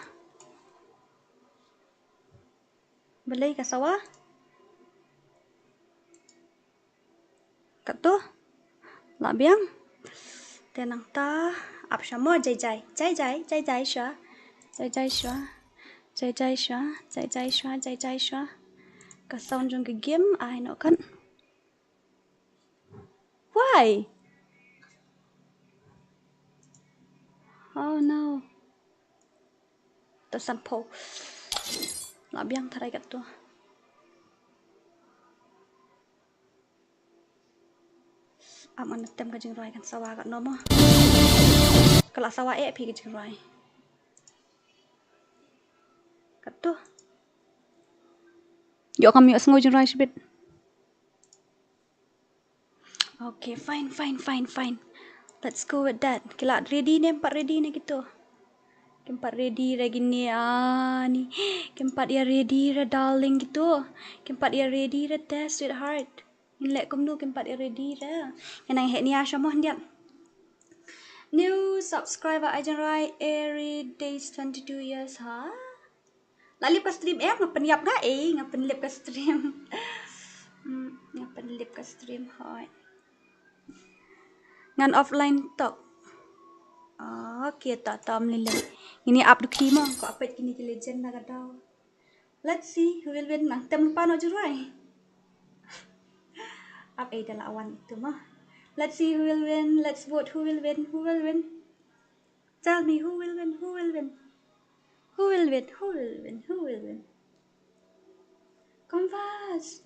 Balei ka sawa? Kato. La biang. Te nangta ap sha mo, jai jai. Jai jai, jai jai sha. Jai jai sha. Jai jai sha, jai jai sha, jai jai sha. Ka sound jong ka game ai noh kan. Why? Oh no. To san pho. La biang tharai kato. Am an tem ka jingrwai kan sawa katno mo. Ka la sawa eh phi ka jingrwai. Kato. Ïoh kam ïoh sngew jingrwai shibit. Okay, fine, fine, fine, fine. Let's go with that. Ki la ready ne, em pat ready ne kito? Kim pat ready re kine, ah, ni. Kim pat ïa ready re darling kito. Kim pat ïa ready re te sweetheart. Ngin leh kumno kim pat ïa ready re. Ngin nang heh nia sha mo hyndiat. New subscriber, ai jingrwai, Airy Days twenty-two years, ha? La lip ka stream em, nga pynïap nga, eh, nga pynlip ka stream. Hmm, nga pynlip ka stream, hoi. Ngan offline tok. Okay, ta tam lile. Ini up dukhi mo, ko apet kini ki legend na ka daw. Let's see who will win. Nang tem pa no jingrwai. Up eh da la wan itu mo. Let's see who will win. Let's vote who will win. Who will win? Tell me who will win. Who will win? Who will win? Who will win? Who will win? Canvas.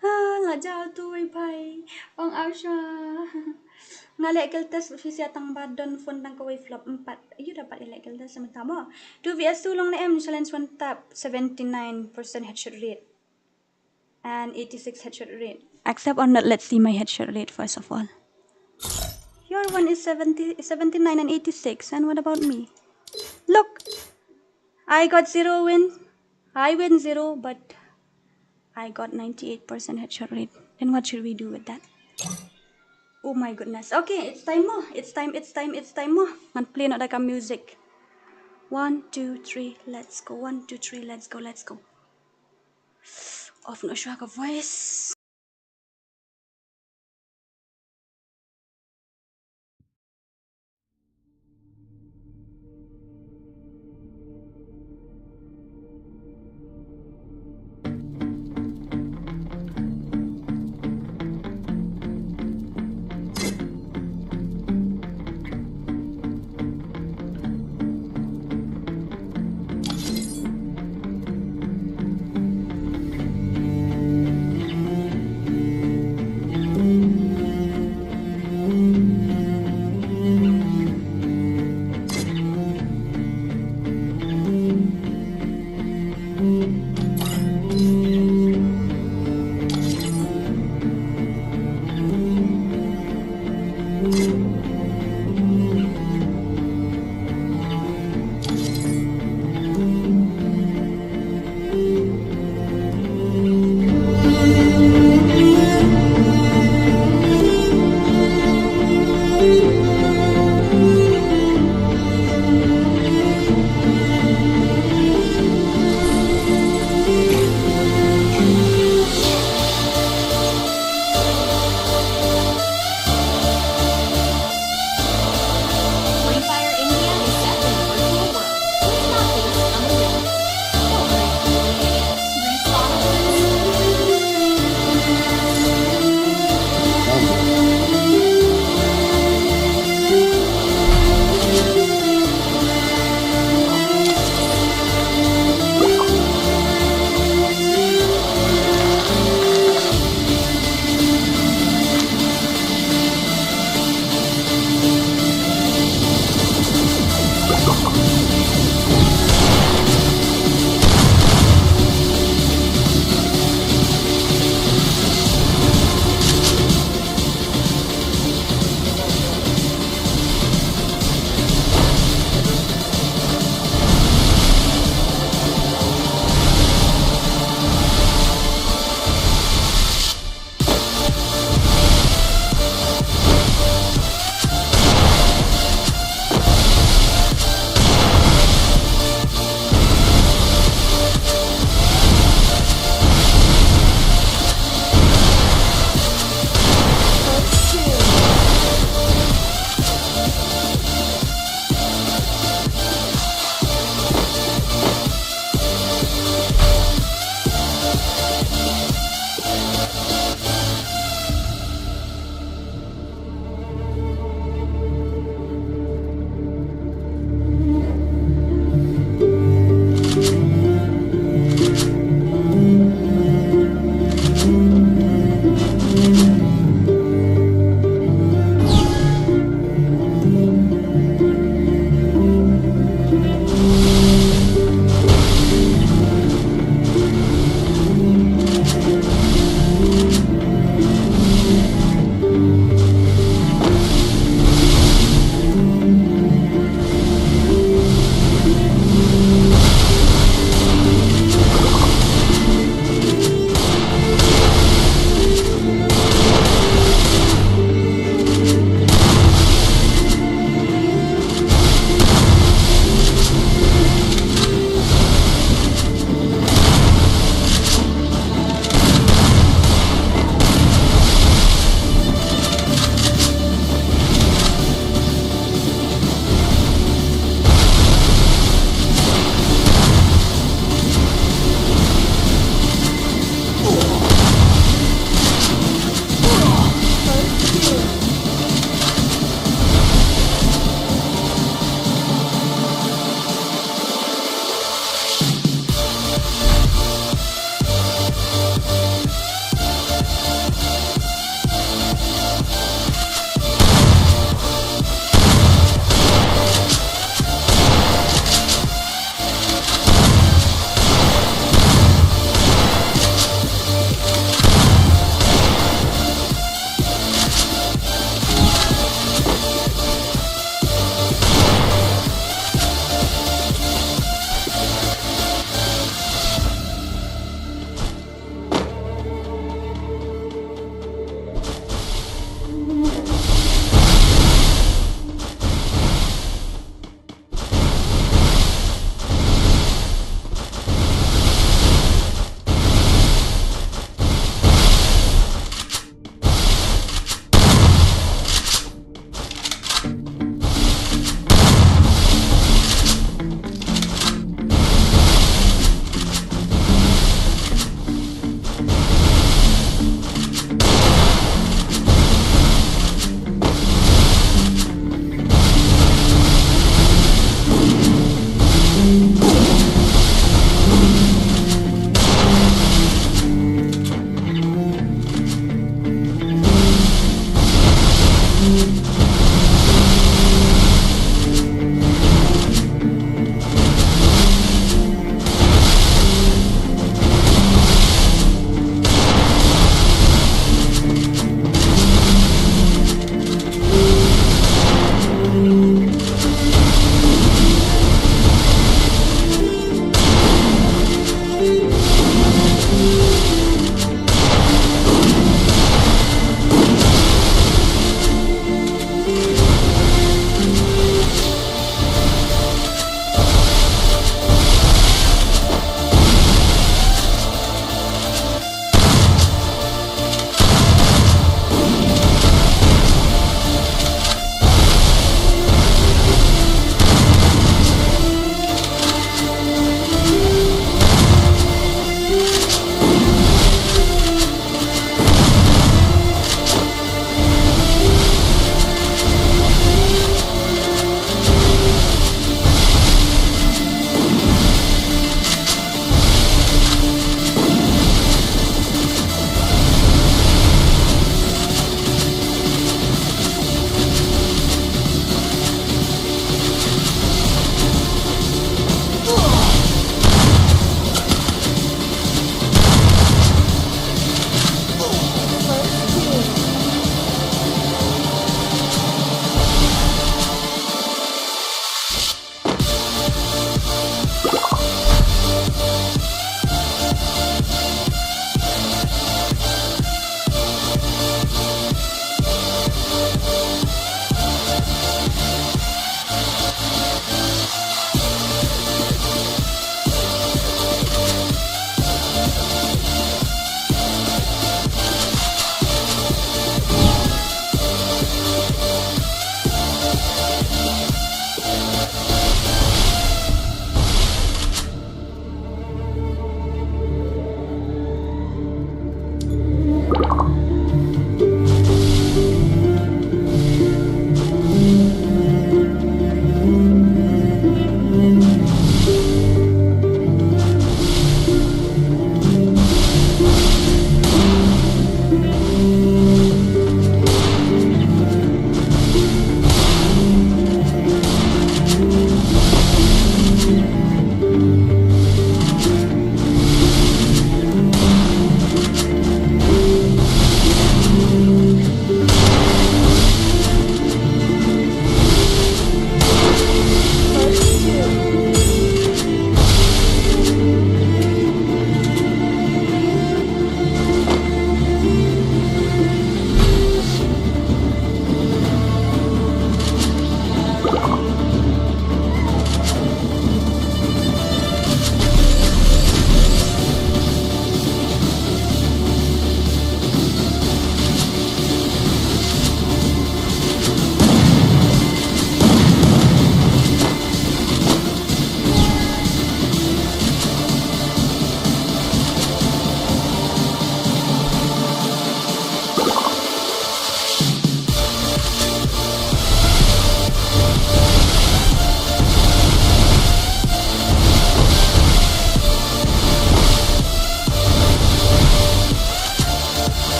Ah, la jaw tu wei pai. Ong au sha. Nga leh kill test, phi sia tang ba don phone dang kawei flop empat. Ïu dapat leh kill test sama tamo. Two V S two long ne em, challenge one tap, seventy-nine percent headshot rate. And eighty-six headshot rate. Accept or not, let's see my headshot rate first of all. Your one is seventy, seventy-nine and eighty-six. And what about me? Look, I got zero win. I win zero, but I got ninety-eight percent headshot rate. Then what should we do with that? Oh my goodness. Okay, it's time mo. It's time, it's time, it's time mo. Ngan play noh da ka music. One, two, three, let's go. One, two, three, let's go, let's go. Off noh shuwa ka voice.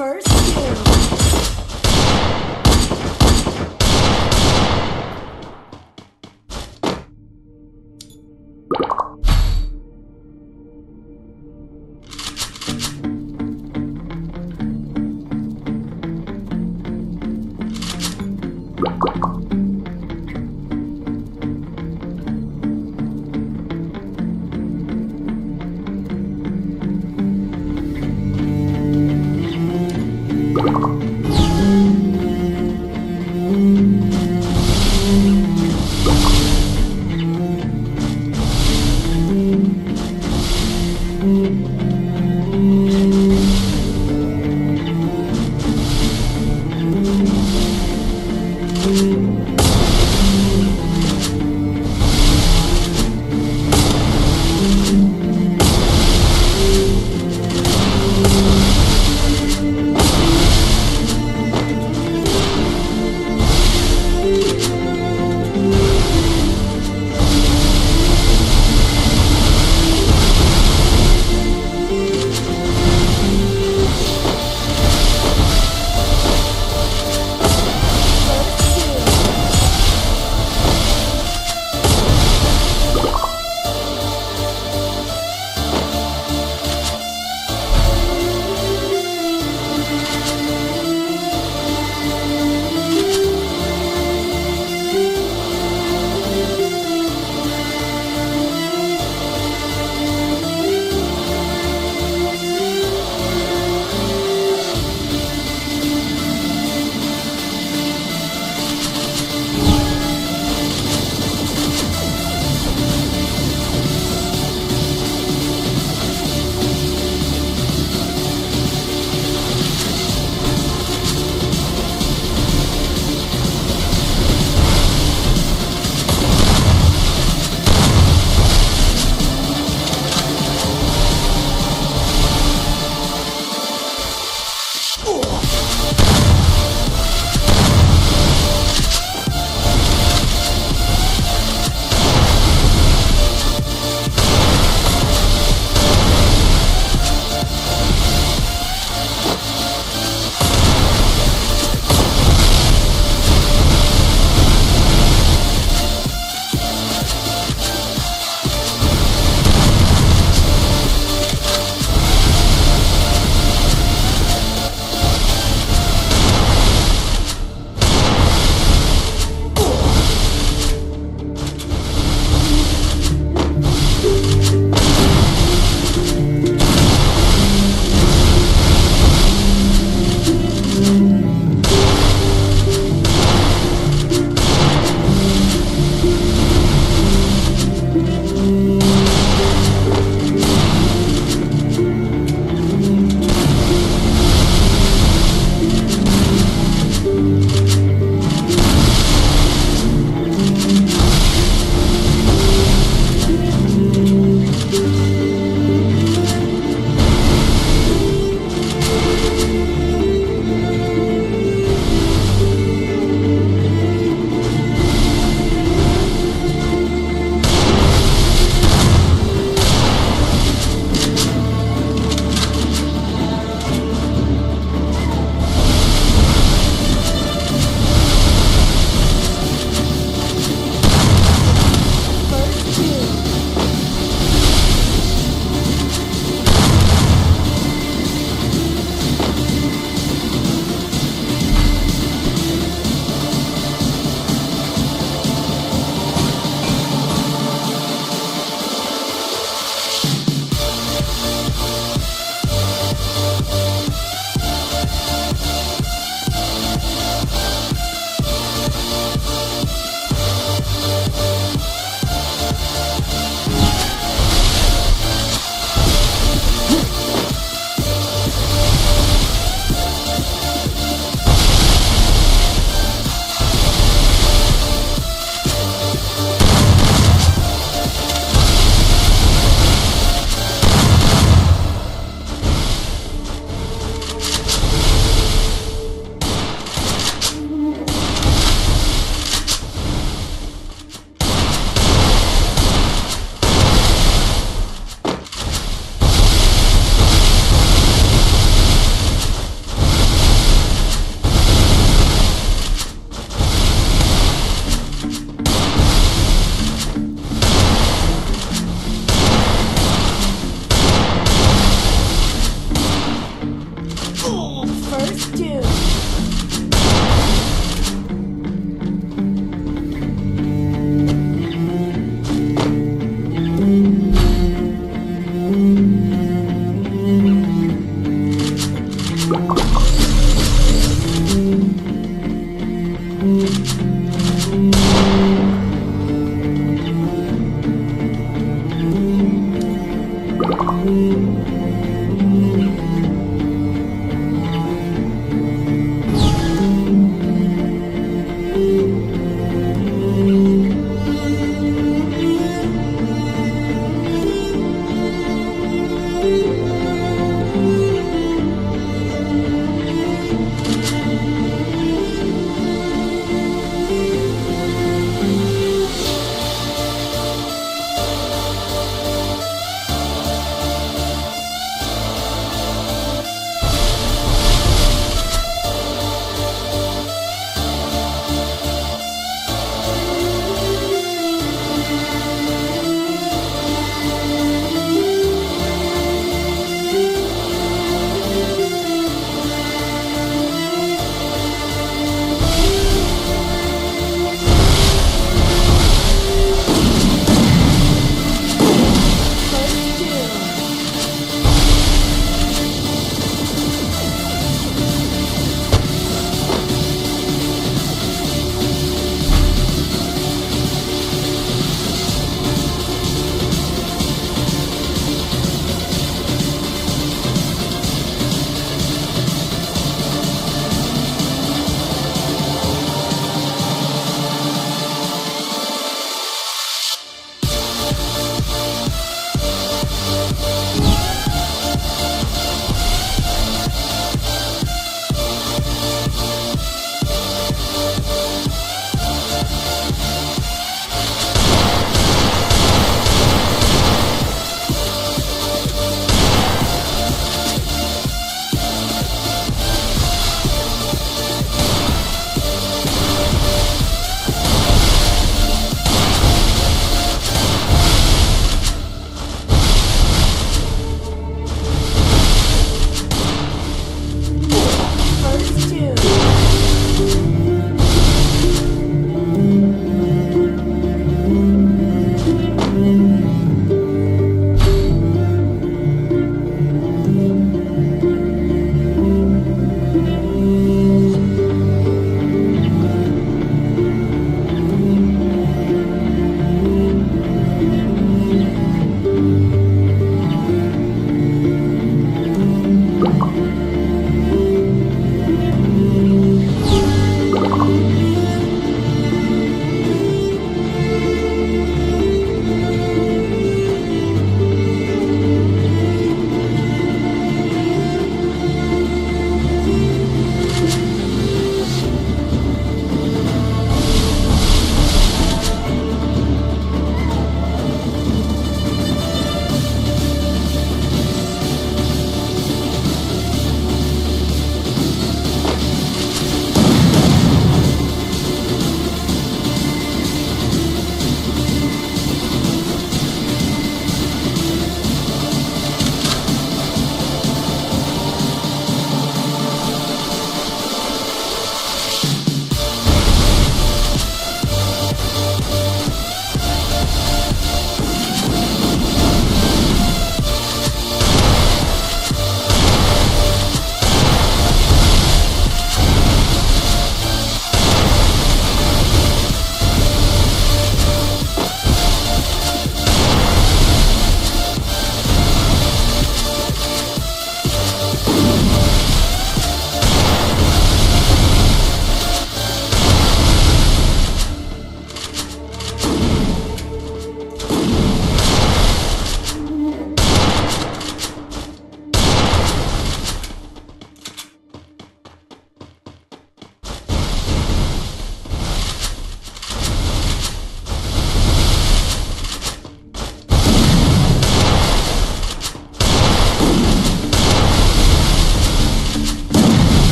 First kill.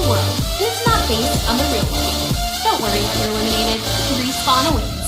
World is not based on the real world. Don't worry if you're eliminated. Respawn awaits.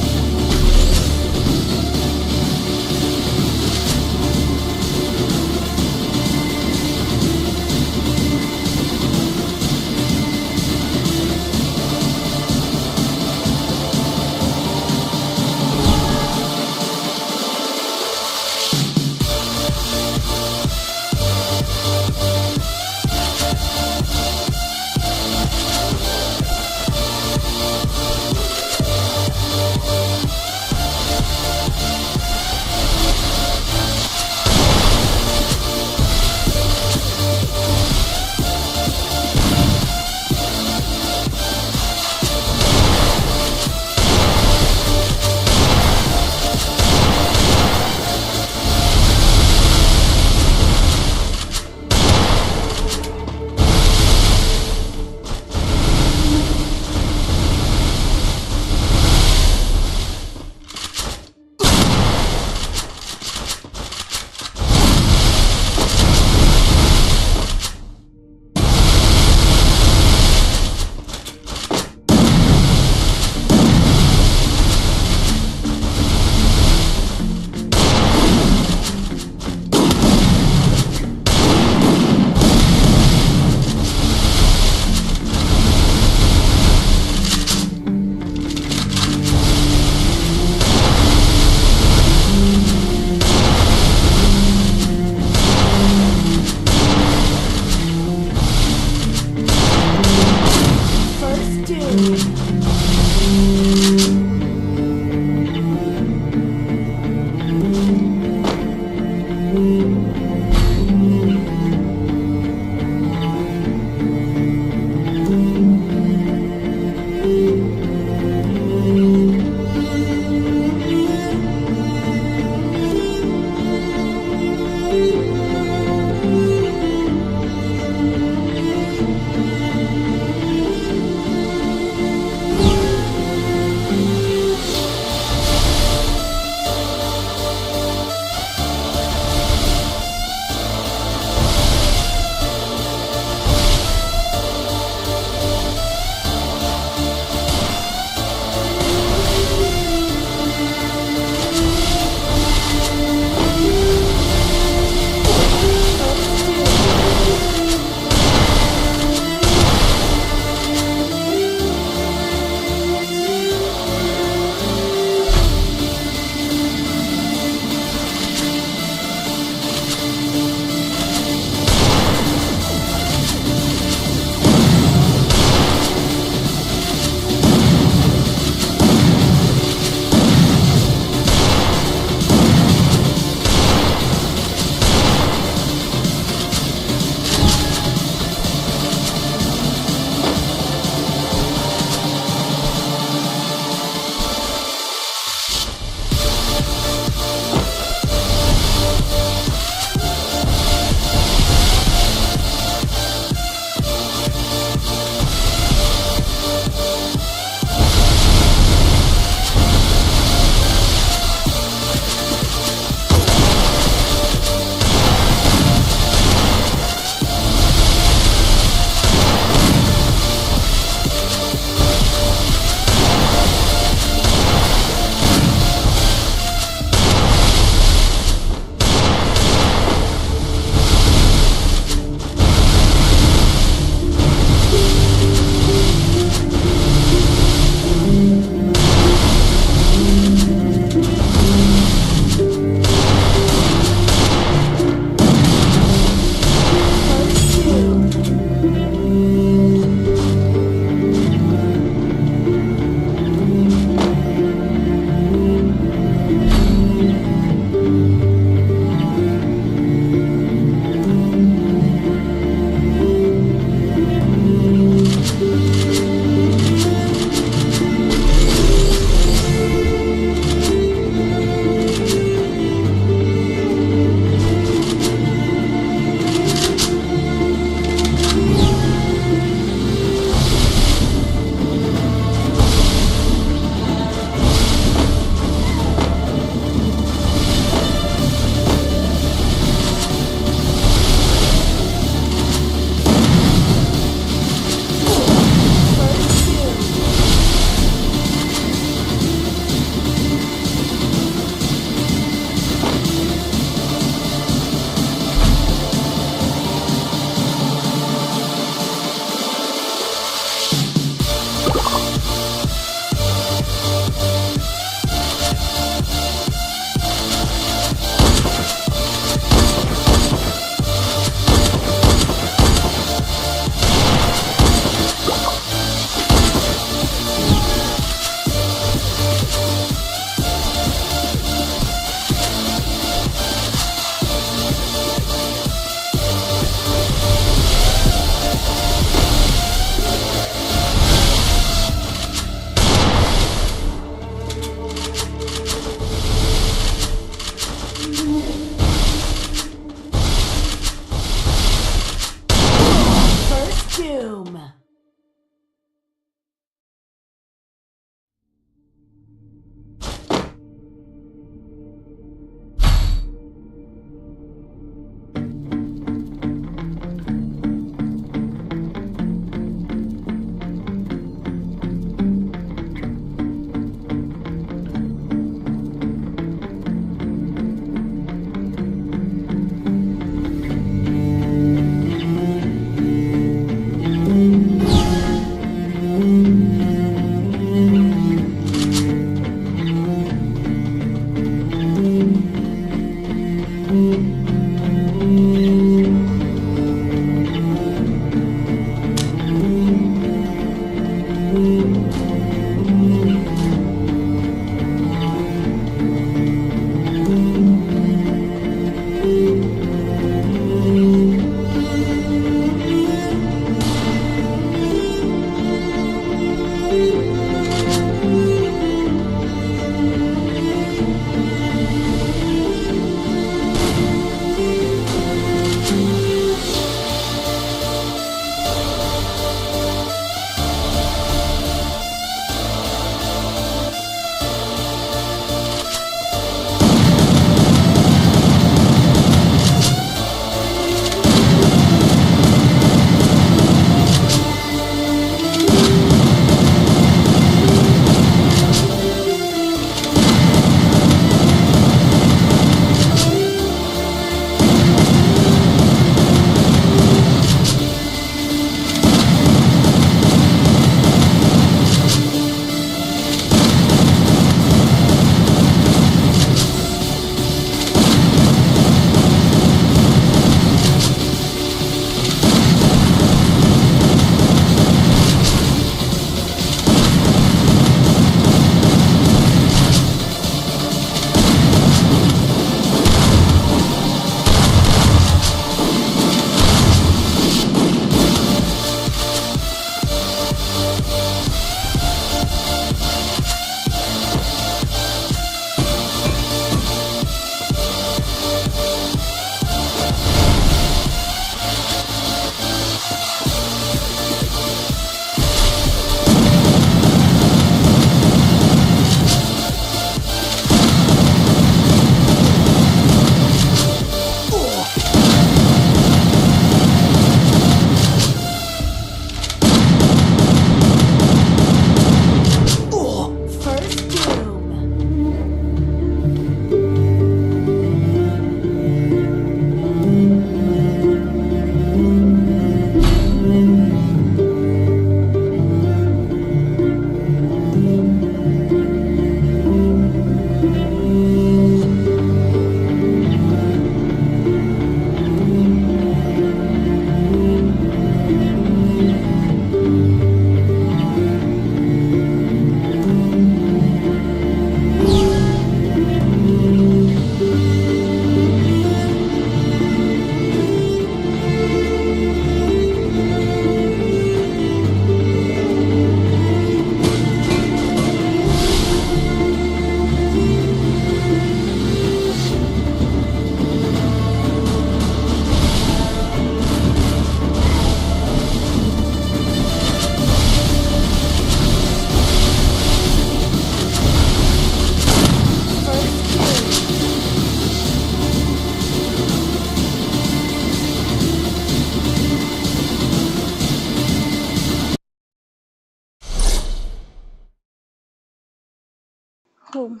Home.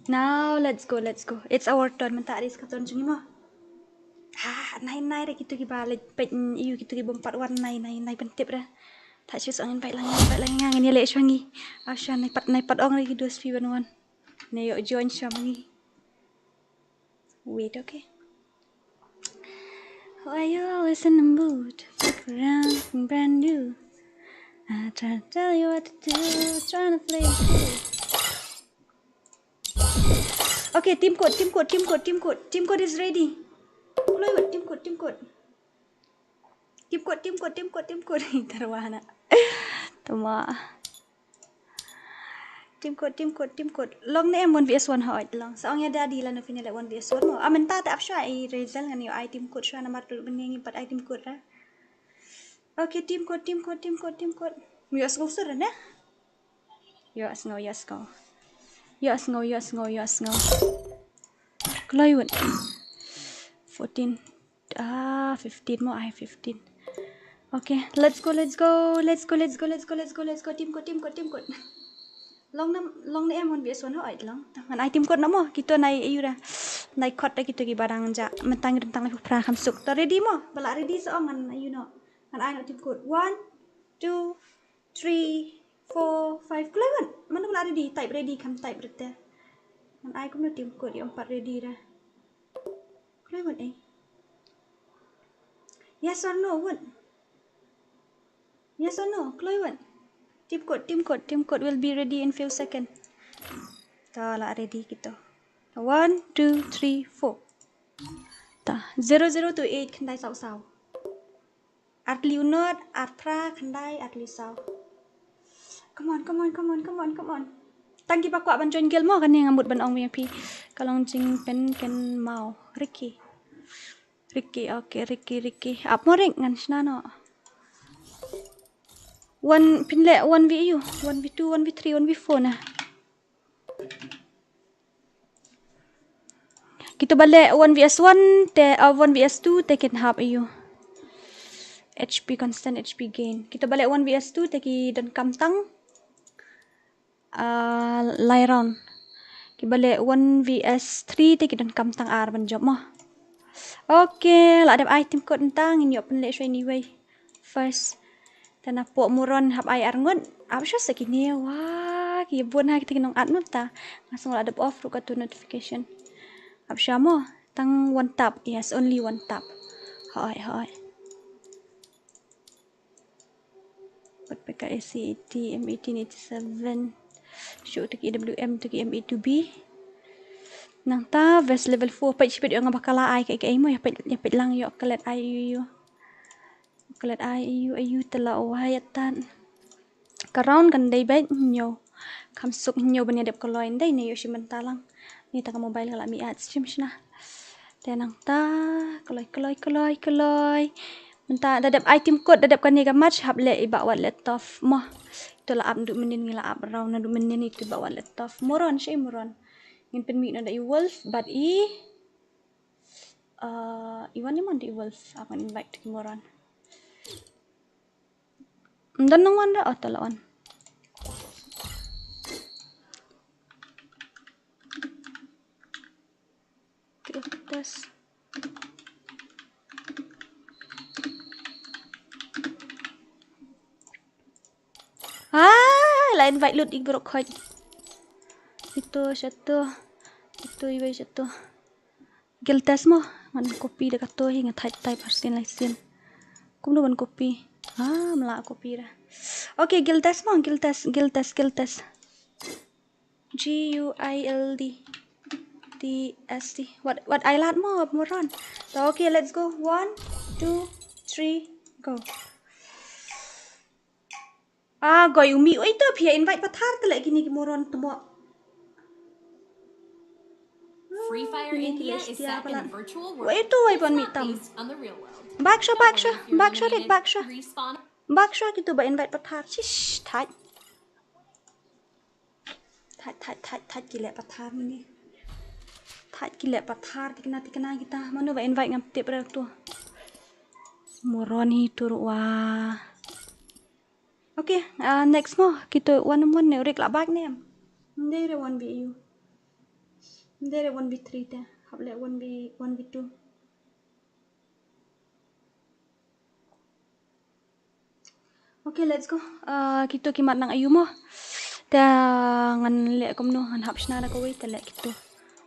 Now let's go, let's go. It's our turn. Mynta is ka turn jong ngi mo. Ha, nai nai re kito kiba leh pet, mm, ïu kito kiba ym pat wan, nai nai nai pyntip re. Thait shu ong invite lang, invite lang, ngin ïa leh shuwa ngi. Ah, shuwa nai pat, nai pat ong re ki dos phi ban wan. Ne ïoh join shuwa ma ngi. Wait, okay. Why you always in the mood? Fuck around and brand new. I try to tell you what to do, trying to play it cool. Okay, team code, team code, team code, team code. Team code is ready. Kloi wat, team code, team code. Team code, team code, team code, team code. Tarwana. Tama. Team code, team code, team code. Long ne em one v one hoi long. Sa ong ïa daddy lano phin ïa leh one v one mo. Ah, mynta te ap shuwa i Razel ngan ïoh ai team code shuwa namar tu ban ngi pat ai team code ra. Okay, team code, team code, team code, team code. Ïohsngew sur ne? Ïohsngew, ïohsngew. Ïohsngew, ïohsngew, ïohsngew. Kloi wat. Fourteen. Ah, fifteen mo, ai fifteen. Okay, let's go, let's go, let's go, let's go, let's go, let's go, let's go. Team code, team code, team code. Long nam, long ne em one v one hoi long. Ngan ai team code na mo. Kito nai ïu ra. Nai code da kito kiba dang ja. Mynta ngi rentang leh pra kham suk. To ready mo. Ba la ready sa ong ngan ïu no. Ngan ai no team code. One, two, three, four, five. Kloi wat. Mano ba la ready? Type ready, kham type re te. Ngan ai kumno team code ïa ym pat ready ra. Kloi wat eh. Yes or no, wat? Yes or no? Kloi wat? Team code, team code, team code will be ready in few second. To la ready kito. One, two, three, four. Ta, zero zero two eight khyndai saw saw. Artylli u nod, arphra khyndai, artylli saw. Come on, come on, come on, come on, come on. Tang kiba kwah ban join guild mo, kane nga mut ban ong ïa phi. Ka long jingpynkynmaw. Ricky. Ricky, okay, Ricky, Ricky. Ap mo Rick, ngan shna noh. One, phin leh one v u, one v two, one v three, one v four na. Kito ba leh one v one te, ah, one v two te kin hap ïa u H P constant, H P gain. Kito ba leh one v two te ki donkam tang, ah, lai round. Kiba leh one v three te ki donkam tang ar ban jop mo. Okay, la dep ai team code tang, ngin ïoh pynleh shuwa anyway. First. Te na poh Muron hap ai arngut. Ap shuwa sa kine, wa, ki bun ha kita ki nongat mynta. Nga sngew la dep off ruh katu notification. Ap shuwa mo, tang one tap. Yes, only one tap. Hoi, hoi. Pat peka A C eighty, M eighteen eighty-seven. Shu tu ki W M, tu ki M eight two B. Nangta vest level four, peit shibit ïoh nga ba ka la ai kaei kaei mo, ïa peit, ïa peit lang ïoh klet ai ïu ïu. Klet ai ïu ïu te la wai atan. Ka round kan dei beit hynñiew. Kham suk hynñiew ban ïa dep kloi ndei ne ïoh shim bynta lang. Ni ta ka mobile ka la mih at shim shna. Te nangta kloi kloi kloi kloi. Mynta da dep ai team code, da dep kane ka match hap leh i Bah Wat Leh Tough mo. Ito la ap naduh mynnin, ngi la ap round naduh mynnin, ito i Bah Wat Leh Tough. Muron, shi Muron. Ngin pynmih noh da i Wolf bad i Uh, i wan i mon da i Wolf, ap ngan invite ki Muron. Ym don nang wan ra, oh, to la wan. Guild test. Ah, la invite lut i baroh khoit. Ito shato. Ito iwei shato. Guild test mo, ngan copy da kato hi, nga thait type har sien lai sien. Kumno ban copy? Ah, mla copy ra. Okay, guild test mo, guild test, guild test, guild test. G U I L D T S T. Wat, wat ai lad mo, Muron. To, okay, let's go. One, two, three, go. Ah, goi u mih, oi to, phi ïa invite pathar te leh kine ki Muron te mo. Free Fire India is set in a virtual world. Wei to, wei ban mih tam. Back shuwa, back shuwa, back shuwa, Rick, back shuwa. Back shuwa kito ba invite pathar. Shish, thait. Thait, thait, thait, thait ki leh pathar mane. Thait ki leh pathar, tikna, tikna kita. Mano ba invite ngam tip re to. Muron hi to ruh wa. Okay, ah, next mo. Kito one on one ne, Rick la back ne em? Ym dei re one v u. Ym dei re one v three te. Hap leh one v, one v two. Okay, let's go. Ah, kito ki mat nang aïu mo. Te ngan leh kumno, ngan hap shna da kawei te leh kito.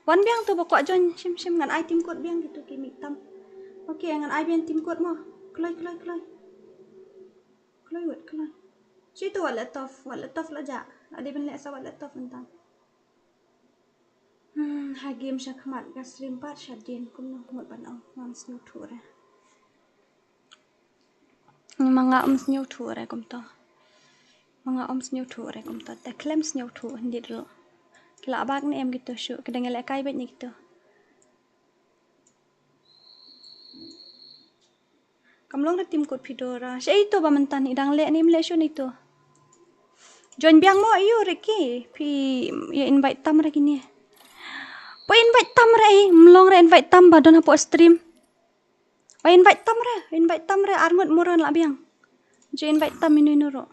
Wan biang to ba kwah join shim shim, ngan ai team code biang kito ki mih tam. Okay, ngan ai biang team code mo. Kloi, kloi, kloi. Kloi wat, kloi. Shi to wat leh tough, wat leh tough la ja. La dei ban leh sa wat leh tough mynta. Hmm, ha game sha khmat ka stream pat shadien kumno mut ban ong, ngam sngewthuh re. Ma nga ym sngewthuh re kumto. Ma nga ym sngewthuh re kumto. Te khlem sngewthuh hynrei ruh. Ki la bak ne em kito shuh, ki dang ïalehkai beit ne kito. Kam long da team code phi Dora. Shaei to ba mynta i dang leh ne im leh shuh ne to. Join biang mo aïu Ricky. Phi ïa invite tam re kine. Phi invite tam re ei. Ym long re invite tam ba don hapoh stream. Ba invite tam re, invite tam re ar ngut moron lah biang. Ju invite tam inu inu ruh.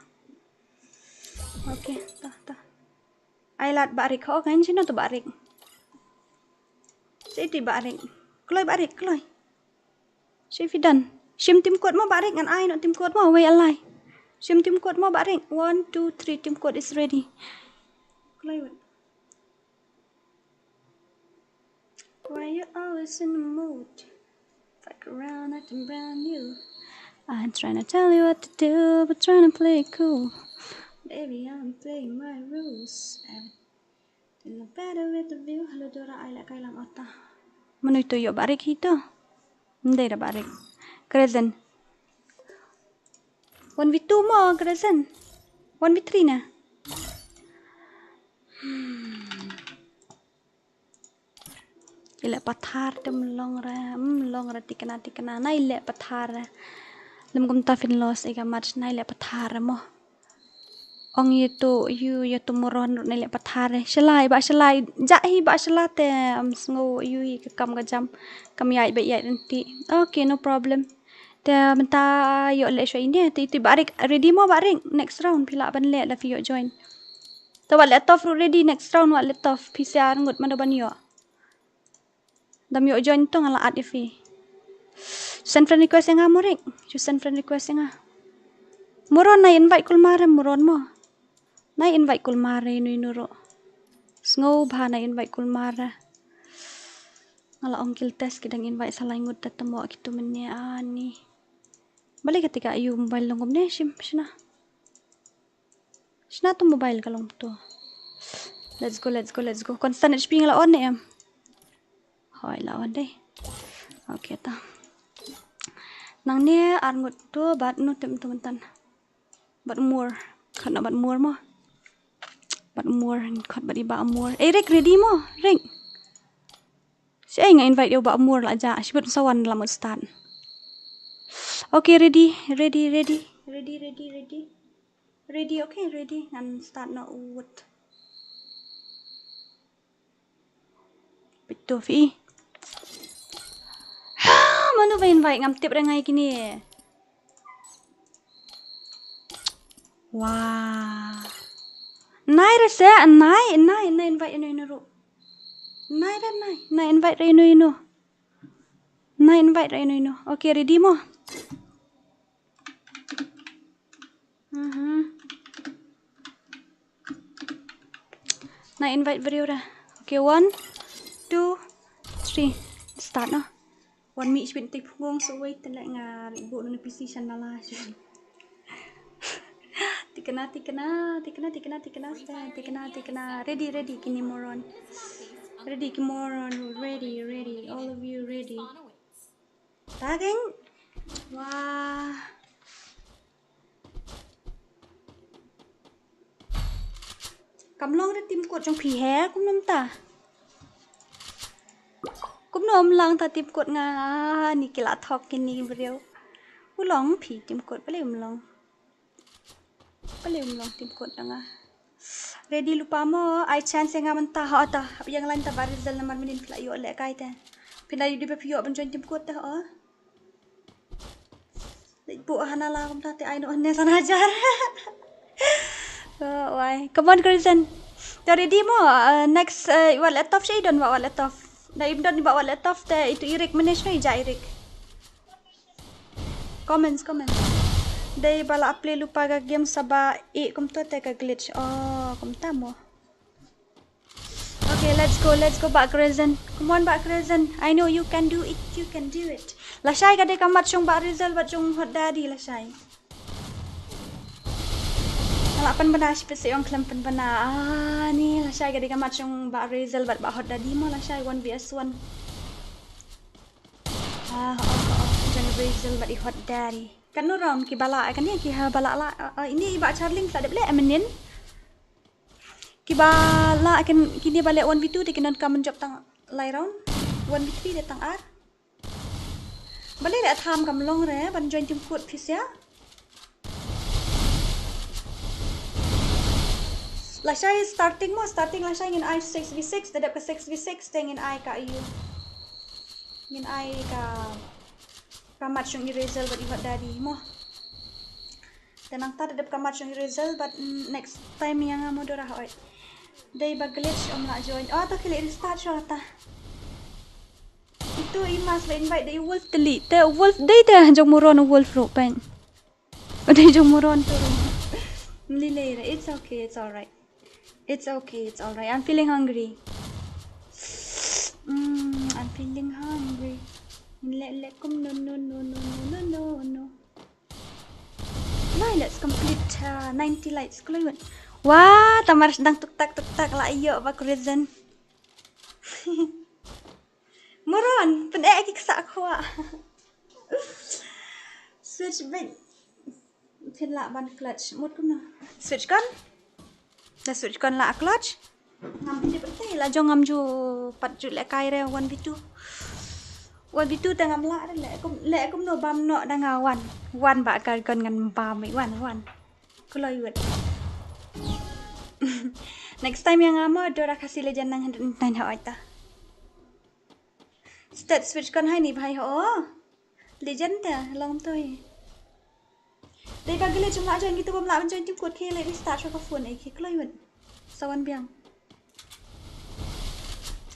Okay, ta ta. Ai lad Bah Rik, ho kan shino to Bah Rik. Shaei to Bah Rik. Kloi Bah Rik, kloi. Shaei phi don. Shim team code mo Bah Rik, ngan ai noh team code mo, wei alai. Shim team code mo Bah Rik. One, two, three, team code is ready. Kloi wat. Why you always in the mood? Fuck around, acting brand new. I'm trying to tell you what to do, but trying to play it cool. Baby, I'm playing my rules. Everything look better with the view. Hello Dora, ai lehkai lang ota. Mano ito ïoh Bah Rik hi to? Ym dei da Bah Rik. Crescent. One v two mo Crescent. One v three na. Hmm. Ileh pathar te ym long re, ym long re tikna tikna. Na ileh pathar re. Lem kumta phin loss ïa ka match na ileh pathar re mo. Ong ïa to ïa to moron ruh na ileh pathar re. Shalai ba shalai ja hi ba shalai te ym sngew ïa hi ka kam ka jam. Kam ïaid ba ïaid rynti. Okay, no problem. Te mynta ïoh leh shuwa ine te ito Bah Rik ready mo Bah Rik next round phi lah ban leh da phi ïoh join. Te wat leh tough ruh ready next round wat leh tough phi sa ar ngut mano ban ïoh. Dam ïoh join to nga la add ïa phi. Send friend request ïa nga mo Rik. Ju send friend request ïa nga. Moron na invite kulmar re moron mo. Na invite kulmar re inu inu ruh. Sngew bha na invite kulmar re. Nga la ong kilte ki dang invite sa lai ngut da tamo kito mynne ani. Balei kata ka ïu mobile long kumne shim shna. Shna to mobile ka long to. Let's go, let's go, let's go. Constant H P nga la on ne em. Hoi la on dei. Okay ta. Nangne ar ngut to bad no tem to myntan. Bad mur. Khot na bad mur mo. Bad mur khot bad i ba mur. Eh Rik ready mo. Rik. Shaei nga invite ïa u ba mur la ja. Shibun sa wan la mut start. Okay ready, ready, ready. Ready, ready, ready. Ready, okay, ready. Ngan start na u wut. Pito phi. Ha, mano ba invite ngam tip re ngai kine. Wah. Nai re se, nai, nai, nai invite ino ino ruh. Nai re, nai, nai invite re ino ino. Nai invite re ino ino. Okay, ready mo? Mhm. Na invite video dah. Okay, one, two, three. Start noh. Wan mih shibit te pungong so wait te leh nga bu na P C shan na la. Tikna, tikna, tikna, tikna, tikna, tikna, tikna. Ready, ready, kine moron. Ready, kine moron. Ready, ready. All of you ready. Tagen. Wah. Kam long re tim kot jong phi he, kumno mynta. Kumno ym long ta tim kot nga ni ki la thok kini briew. U long phi tim kot, balei ym long. Balei ym long tim kot da nga. Ready lypa mo, ai chance nga mynta ha ta. Hap ïeng line ta ba result namar mynnin phi la ïoh lehkai te. Phi la ïoh dei phi ïoh ban join tim kot te ha. Leit buh hana la kumta te ai noh ne san hajar. Oh, wai. Come on, Kristen. Te ready mo, uh, next, uh, wat let off sha i don ba wat let off. Da im don ba wat let off te itu irik mane sha i ja irik. Comments, comments. Dei ba la play lypa ka game sa ba i kumto te ka glitch. Oh, kumta mo. Okay, let's go, let's go, Bah Crescent. Come on, Bah Crescent. I know you can do it, you can do it. Lashai ka dei ka mat shong Bah Rizal, bad shong Hot Daddy lashai. Ala pynbna shi pynse ong khlem pynbna. Ah, ni lashai ka dei ka mat shong Bah Rizal, bad Bah Hot Daddy mo lashai one versus one. Ah, oh, oh, oh. Jong Rizal, bad i Hot Daddy. Kan no round ki bala, kan ni ki ha bala la. Ah, ah, ini i Bah Charling sa dep le, amenin. Ki ba la kin kini ba leh one v two te kin donkam jop tang lai round. One v three te tang ar. Balei leh tham kam long re ban join team kut phi sia. Lashai starting mo, starting lashai ngin ai six v six, te dep ka six v six te ngin ai ka ïu. Ngin ai ka ka mat shong i Rizal bad i Hot Daddy mo. Te nangta te dep ka mat shong i Rizal bad, mm, next time ïa nga mo dora hoi. Dei ba glitch ym lah join. Oh, to ki leh restart shuwa ta. Itu i Mas ba invite dei Wolf te lih. Te Wolf dei te jong moron Wolf ruh peng. Dei jong moron tu ruh. Lilei re. It's okay, it's alright. It's okay, it's alright. I'm feeling hungry. Mm, I'm feeling hungry. Leh leh kumno, no, no, no. Why, let's complete, uh, ninety likes. Kloi wan. Wah, tamar dang tuk tak tuk tak la ïoh Bah Crescent. Moron, pyneh ki ksa khwa. Switch back. Phin lah ban clutch. Mut kumno? Switch kon? Da switch kon lah clutch. Ngam pynjep te la jong ngam ju pat ju leh kai re one v two. One v two te ngam lah re leh kum, leh kumno bam noh da nga wan. Wan ba kar kon ngan bam i wan, wan. Kloi wet. Next time ïa nga mo dora Khasi Legend nine hundred nine ha oita. Stat switch kon hai ni bhai ho. Legend te long toi. Dei ba glitch ym lah join gitu bym lah ban join team kut ki leh restart shuwa ka phone ei ki kloi wet. Sa wan biang.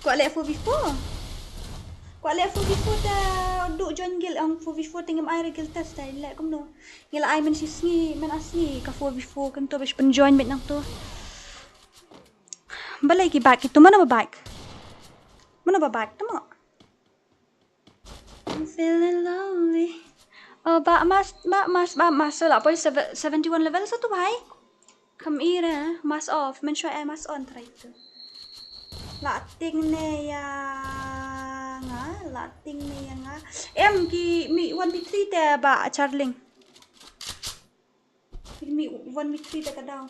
Kwah leh four v four. Kwah leh four v four te du join guild ong four v four te ngim ai re guild test te leh kumno. Ngi la ai men shi sngi men a sngi ka four v four kan to bes pynjoin beit nangto. Balei ki bike ki tu mano ba bike? Mano ba bike tamo? I'm feeling lonely. Oh, ba mas, ba mas, ba mas la poi seve-, seventy one level sa tu bhai. Kham ira mas off, men shwa e mas on try tu. La ting ne ïa nga, la ting ne ïa nga. Em ki mih one v three te ba Charling. Ki mih one v three te ka daw.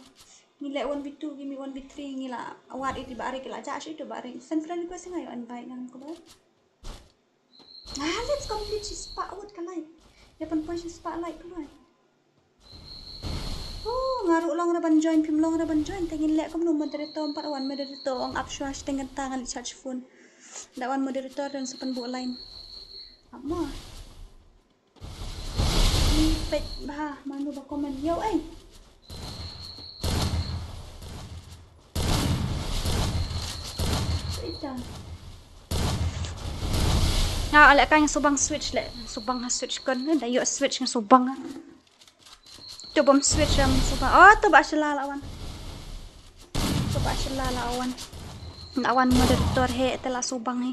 Ngi leh one v two, ki mih one v three ngi la wad iti ba ri ki la jah shi tu ba ri. Send friend request nga ïoh invite ngan ko ba. Ah, let's complete shi spah wut ka like. Ïa pan poi shi spah like ka like. Oh, nga ruh long re ban join, phim long re ban join. Te ngin leh kumno moderator, ym pat wan moderator ong ap shwa shi teng kynta ngan leit charge phone. Da wan moderator dan sa pynbuh line. Ap mo. Ni peit bha mano ba comment. Yo, eh. Peit ta. Nga leh ka nga subang switch leh. Subang ha switch kon da ïoh switch nga subang. Tu bom switch ram subang. Oh, tu ba shala la wan. Tu ba shala la wan. La wan moderator he te la subang he.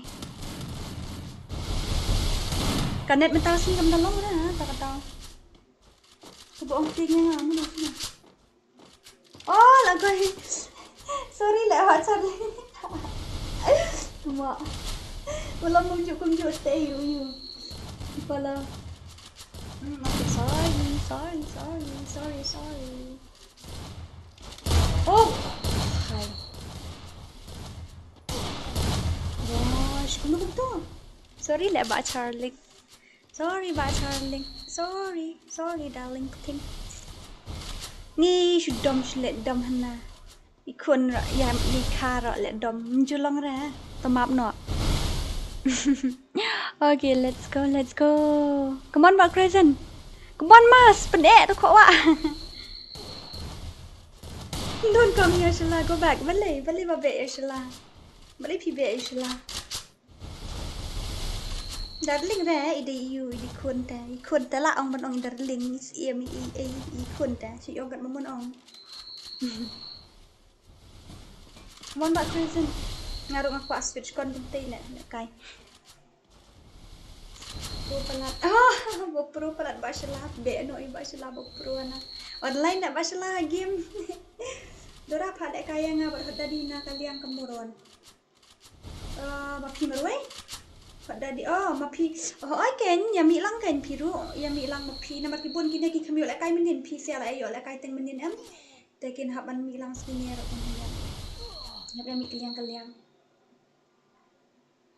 Ka net mynta sngi kam da long re ha, ta ka daw. Ka ba ong te nga nga mo na. Oh, la koi. Sorry le ha, sorry. Tuma. Wala kumjuh kumjuh te yu yu. Pala. Hmm, okay, sorry, sorry, sorry, sorry, sorry. Oh! Hai. Gosh, kumno kumto? Sorry le ba Charlie. Sorry ba Charlie. Sorry, sorry darling thing. Ni shu dom shu le dom hana. I khun ro ya ni kha ro le dom. Njulong re. Tomap no. Okay, let's go, let's go. Come on, Bah Crescent. Come on, Mas. Pyneh to ko wa. Don't come here, Shala. Go back. Balei, balei ba beh ïa Shala. Balei phi beh ïa Shala. Darling re, i dei ïa u, i dei khun te. I khun te la ong ban ong i darling, i siem i, i, i, i khun te. Shi ong kat mamun ong. Mon ba Crimson. Nga ruh nga kwah switch kon teng tei ne, ne kai. Pro palat. Ah, ba pro palat ba Shala. Beh no i ba Shala ba pro na. Online na ba Shala game. Dora pha de kaya nga ba hot dadi na ka liang ka moron. Ah, ma phi marwei. Hot dadi. Oh, ma phi. Oh, oi ken, ïa mih lang ken phi ruh. Ïa mih lang ma phi. Namar ki bun kine ki kham ïoh lehkai mynnin phi sia la ïoh lehkai teng mynnin em. Te kin hap ban mih lang sini ïa ruh ken ïa. Hap ïa mih ka liang ka liang.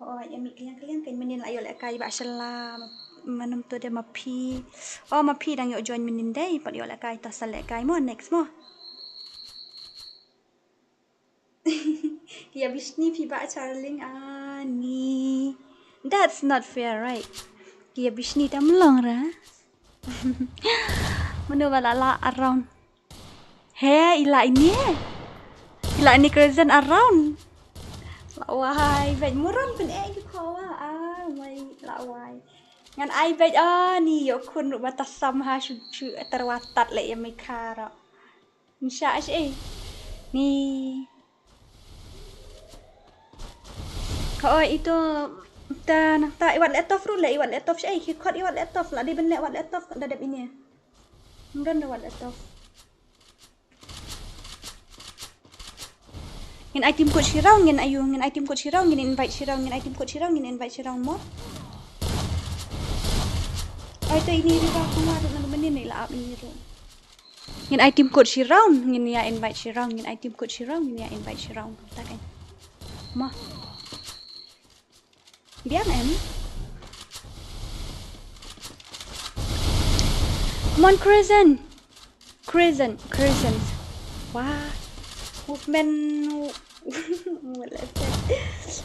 Oh, ïa mih ka liang ka liang ken mynnin la ïoh lehkai ba Shala. Mynnin to de ma phi. Oh, ma phi dang ïoh join mynnin dei. Pat ïoh lehkai to sa lehkai mo next mo. Ki ïa bishni phi ba Charling ani. That's not fair, right? Ki ïa bishni tam long ra. Mano ba la la around. He, i la ini. I la ini Crimson around. La wai, bad muron pun eh ki kawa. Ah, wai, la wai. Ngan ai bad ah ni ïoh khun ruh ba ta sam ha shu shu terwatat le ïa mai kha ruh. Nsa ash eh. Ni. Ka oi ito ta nang ta iwat le tof ruh le iwat le tof shi ai ki khot iwat le tof la di ben le iwat le tof da dep ini. Ndon da iwat le tof. Ngin ai team code shi round ngin ayu ngin ai team code shi round ngin invite shi round ngin ai team code shi round ngin invite shi round mo. Ai to ini ri ba kuma ruh nang menit ni la ap ini ruh. Ngin ai team code shi round ngin ïa invite shi round ngin ai team code shi round ngin ïa invite shi round. Ta kan. Ma. Biang em. Come on Crimson. Crimson, Crimson. Wah. Movement.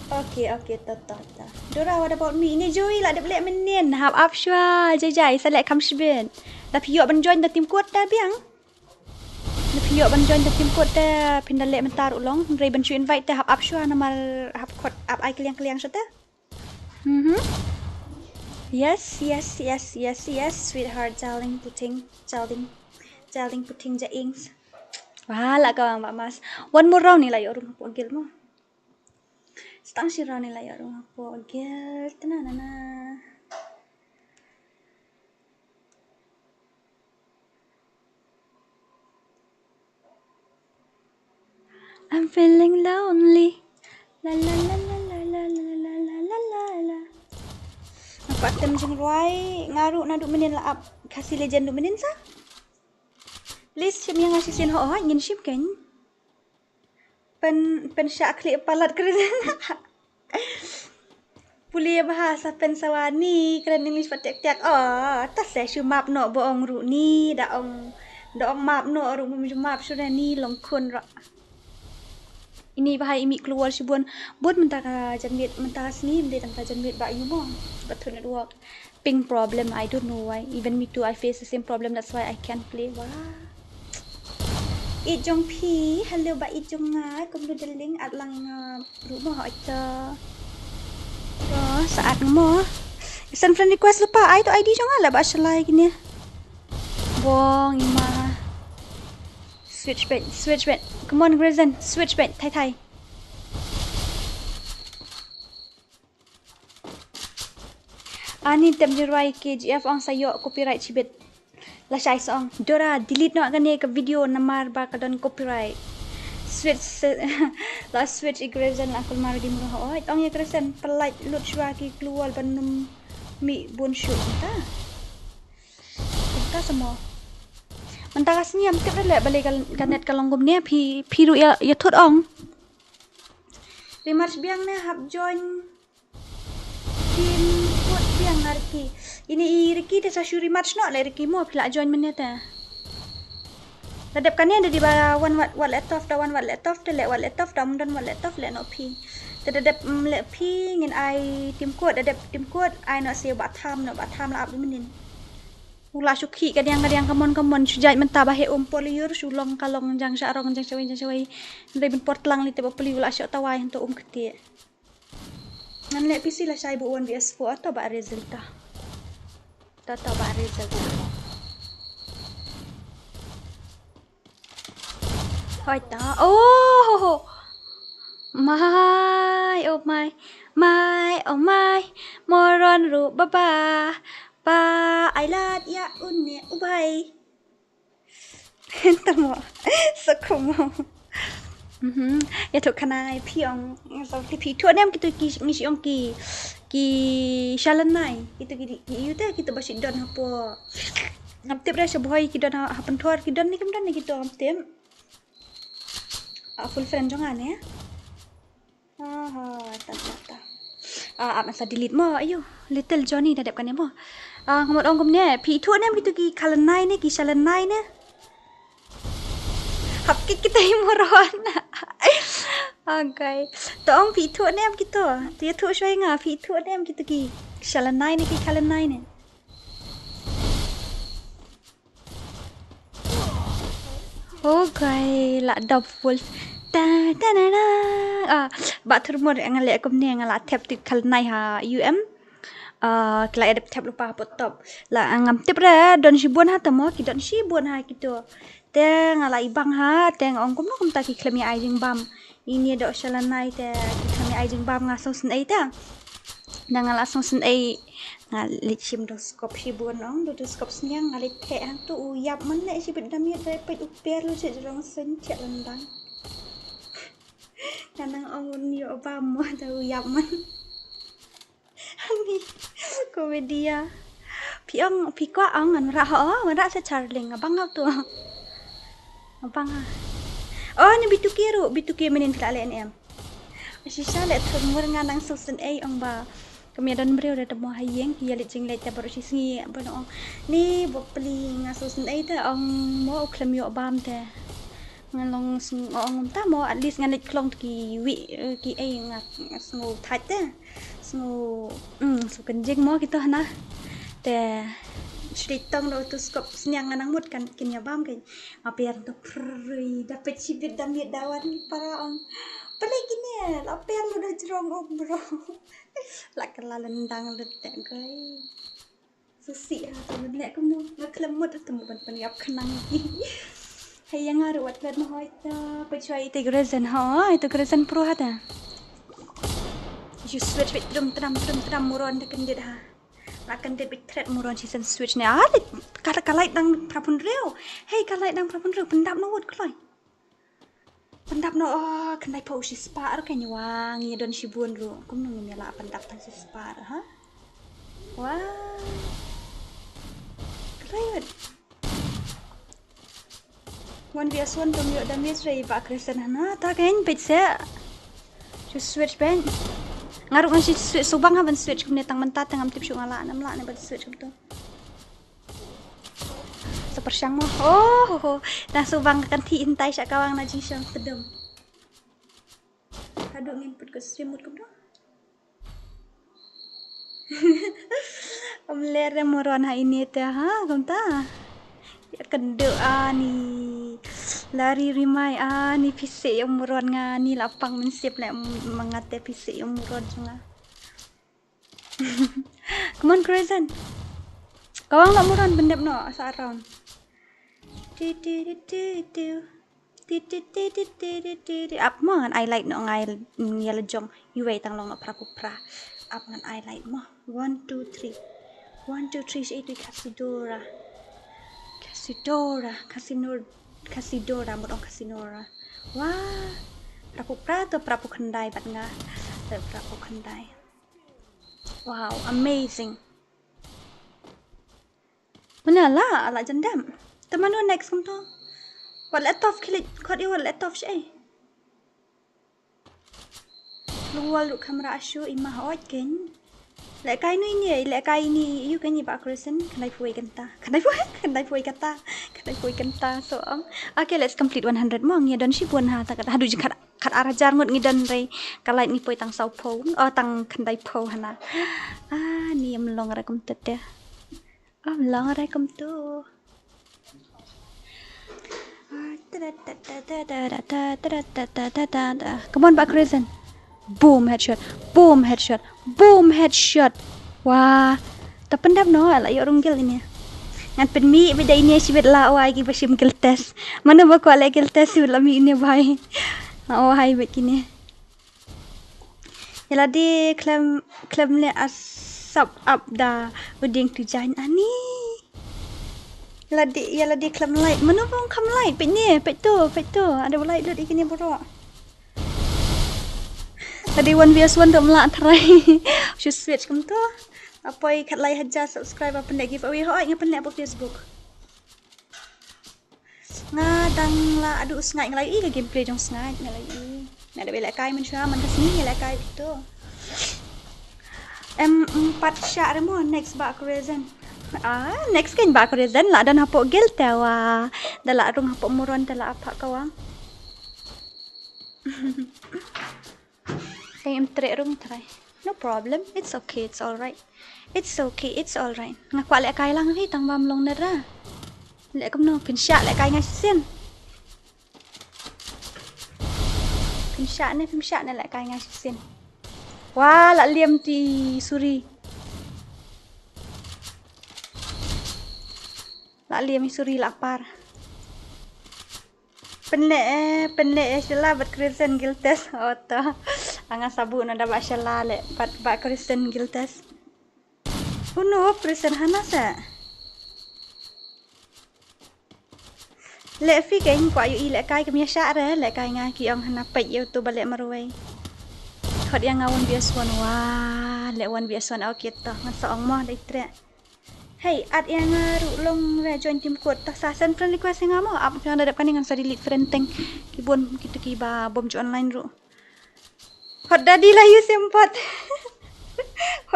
Okay, okay, ta ta ta. Dora, what about me? Ini Joey la dep leh menit. Hap ap shwa, jai jai, sa leh kam shibit. Da phi ïoh ban join da team code da biang. Da phi ïoh ban join da team code te phin da leh mynta ruh long. Hynrei ban shu invite te hap ap shwa namar hap khot ap ai kliang kliang shata. Mhm. Yes, yes, yes, yes, yes, sweetheart, darling, puting, darling, darling, puting ja ings. Wah, la ka wang ba mas. One more round ni la ïoh rung hapoh guild mo. Stang shi round ni la ïoh rung hapoh guild. Na na na. I'm feeling lonely. La la la la la la la la la la la la. Nga kwah tem jingrwai, nga ruh naduh mynnin la ap Khasi Legend duh mynnin sa. Please shim ïa nga shisien ho, ngin shim kein. Pyn, pynshah khlieh palat kren. Pule bha sa pynsawa ni kren English pat tiak tiak. Oh, ta se shu map noh ba ong ruh ni da ong, da ong map noh ruh mum ju map shu ni long khun ruh. Ini bha imi klur shibun. Bun mynta ka janmiet mynta ka sngi mynta ka janmiet ba yu mo. Ba thun network. Ping problem, I don't know why. Even me too, I face the same problem. That's why I can't play. Wah. It jong phi, hello ba it jong nga, kumno darling, at lang, uh, ruh mo ha ita. Sa at mo. Send friend request lypa, ai to I D jong nga la ba shalai kine. Bong ima. Switch back, switch back. Come on, Grazen, switch back, thai thai. Ani tem jingrwai K G F ong sa ïoh copyright shibit. Lashai sa ong Dora delete noh kane ka video namar ba ka don copyright. Switch la switch i Grazen la kulmar di mura oi ong ïa Grazen pynlait lut shuwa ki klur ban nym mih bun shuh mynta. Mynta sa mo. Mynta ka sngi ym tip re le balei ka net ka long kumne phi phi ruh ïa ïa thut ong. Rematch biang ne hap join. Team code biang na Ricky. Ini i Ricky te sa shu rematch noh le Ricky mo phi la join mynne te. Da dep kane da di ba wan wat wat le tof da wan wat le tof te le wat le tof da mundon wat le tof le noh phi. Te da dep mm, le phi ngin ai team code da dep team code ai noh se ba tham noh ba tham la ap mynnin. U la shu khih kadiang kadiang, kamon kamon, shu jait mynta ba heh um por lyiur, shu long ka long jang sha rong jang shawei jang shawei. Hynrei ban por tlang lei te ba pli u la shu tawai hangto um ktieh. Ngan leh P C lashai ba u wan V S four, to ba result ta. To to ba result ta. Hoi ta. Oh, ho, ho. Mai, oh mai. Mai, oh mai. Moron ruh ba ba. Ba, ai lad ïa une u bai. Tamo. Sakhumo. Mhm. Ïathuh khana ïa phi ong, sa phi thuh ne em kito ki, ngi shu ong ki, ki shalynai. Kito ki, ki ïa te, kito ba shu don hapoh. Ngam tip re sha Bhoi ki don ha, ha Pynthor ki don ne kim don ne kito, ngam tip. Ah, full friend jong nga ne. Aha, ta ta ta. Ah, ah, sa delete mo, ayo. Little Johnny da dep kane mo. Ah, nga mut ong kumne, phi thuh ne em kito ki khalynai ne, ki shalynai ne. Hap ki kita hi moron. Okay. To ong phi thuh ne em kito. To ïathuh shwa ïa nga, phi thuh ne em kito ki shalynai ne, ki khalynai ne. Okay, la dop wolf. Ta ta na na. Ah, ba thurmur nga leh kumne, nga la thep tu khalynai ha U M. Ah, ki la ïa dep thep lypa hapoh top. La ngam tip re, don shibun ha tamo, ki don shibun ha kito. Te nga la i bang ha, te nga ong kumno kumta ki khlem ïa ai jingbam. Ine doh shalynai te ki khlem ïa ai jingbam, nga sngewsynei te. Te nga la sngewsynei, nga leit shim doskop shibun, ong doskop sniang, nga leit theh hangto, u ïap man ne shibit da miet, da peit u per lu sha jrong seng, thiah lyndang. Nga nang ong un ïoh bam mo, da u ïap man. Ani komedi ïa. Phi ong, phi kwah ong ngan rah ho, ngan rah sha Charling, nga bang ha to. Nga bang ha. Oh, ni B two K ruh, B two K mynnin phi la leh ne em. Shisha leh thurmur, nga nang sngewsynei ong ba kum ïa don briew da tamo ha ïing, ki ïa leit jingleit te baroh shi sngi, ba ong ni ba pli, nga sngewsynei te ong mo u khlem ïoh bam te. Nga long sng-, ong kumta mo, at least ngan leit khlong ki wi, eh, ki ei, nga, nga sngew thait te. Sngew, mm, sngew kynjing mo kito hana. Te shu dei tong da u doskop sniang, nga nang mut kan kin ïa bam kein. Nga per to prrrr, da peit shibit da miet da wan ki para ong. Pynleit kine, la per lu da jrong, ong bro. La kylla lyndang lut te guys. Sngewsih ha to ban leh kumno, nga khlem mut ha to ban pynïap khnang. Hei ïa nga ruh wat leh ma hoi ta, peit shuwa ito Grazen ha, ito Grazen Pro ha ta. Shu switch beit trum tram trum tram, moron da kyndit ha. La kyndit beit thread moron, shisien switch ne. Ah, ka, ka light dang phra phew hynriew. Hei, ka light dang phra phew hynriew, pyndap noh wut kloi. Pyndap noh, oh, khyndai phew shispah ruh kein, wa ngi don shibun ruh. Kumno ngim ïa lah pyndap tang shispah ruh, ha? Wa. Great. One V S one to ym ïoh damage re i bah Kristen hana, ta kein peit seh. Shu switch beit. Nga ruh ngan shu switch, shu bang ha ban switch kumne, tang mynta te ngam tip shuh nga lah ne ym lah ne ban switch kumto. Sa pyrshang mo. Oh, ho, ho. Nang shu bang ka kynthih hyntai sha kawang na jingshong tdem. Haduh ngin put ka stream mode kumno. Ym leh re moron ha ine te ha, kumta. Ïa kynduh ani. Lari rimai ani, phi seh ïa u moron nga, ni la pang mynsiem leh ma nga te, phi seh ïa u moron jong nga. Come on, Crescent. Kawang lah moron, pyndep noh sa round. Ti, ti, ti, ti, ti. Ti, ti, ti, ti, ti, ti, ti, ti. Ap mo, ngan ai light noh, ngan ai, mm, ïa la jong. Iwei tang long noh phra phew phra. Ap ngan ai light mo. One, two, three. One, two, three, shi, eight, Casidora. Casidora, Casinor, Casidora, mut ong Casinora. Wah. Phra phew phra to phra phew khyndai bad nga. To phra phew khyndai. Wow, amazing. Mane la, la jan dep. Te mano next kumto? Wat leh tough khie leit, khot ïa wat leh tough shi. Lu wall ruh camera shu i mah ot kein. Leh kai nu ini, leh kai ini ïa u kein i bah Crescent, khyndai phew wei kynta. Khyndai phew, khyndai phew wei kynta. Khyndai phew wei kynta, so ong. Okay, let's complete one hundred mo, ngi don shibun ha, ta ka haduh jingkhat, khat ar hajar ngut ngi don re, ka light ngi poi tang saw phew, oh, tang khyndai phew hana. Ah, ni ym long re kumta te. Am long rai kum tu. Come on, Bah Crescent. Boom, headshot. Boom, headshot. Boom, headshot. Wah. Ta pyndap noh, la ïoh rung guild ine. Ngan pynmih beit da ine shibit la wai ki ba shim guild test. Mano ba kwah leh guild test shibit la mih ine bai. La wai beit kine. Ïa lade khlem, khlem leh a sap ap da u dieng tu jain ani. Ïa lade, ïa lade khlem like. Mano ba ong khlem like? Peit ne, peit to, peit to. Ada ba like lut ïa kine baroh. Lade one V S one dom lah trai. Shu switch kum to. Apoi khatlai hajar subscriber pynleh giveaway. Hooid nga pynleh hapoh Facebook. Nga dang la adu u Sngaid, nga la ïohi ka gameplay jong Sngaid, nga la ïohi. Nga da ba lehkai mynshuwa, man ka sngi nga lehkai ito. Em, em, pat shah re mo, next Bah Crescent. Ah, next kein Bah Crescent, la don hapoh guild te wa. Da la rung hapoh Moron te la ap ha kawang. Tang em treh rung trai. No problem. It's okay. It's all right. It's okay. It's all right. Nga kwah lehkai lang hi tang bam long nera. Leh kumno pynshah lehkai nga shisien. Pynshah ne pynshah ne lehkai nga shisien. Wah, la liam ti suri. La liam i suri la par. Pynleh, eh, pynleh, eh, shala bad Crescent guild test. Oh, to. Anga sabu na da ba shala leh, bad ba Crescent guild test. Uno, Crescent hana sa. Leh phi kein kwah ïohi lehkai kum ïa shah re, lehkai nga ki ong hana peit ïa uto ba leh marwei. Hot ïa nga one V S one, wah, leh one V S one, okay to. Ngan sa ong mo, dei treh. Hei, add ïa nga ruh long re join team code. Ta sa send friend request ïa nga mo. Ap nga da dep kane ngan sa delete friend teng. Ki bun kito ki ba bom ju online ruh. Hot Daddy la use aimbot.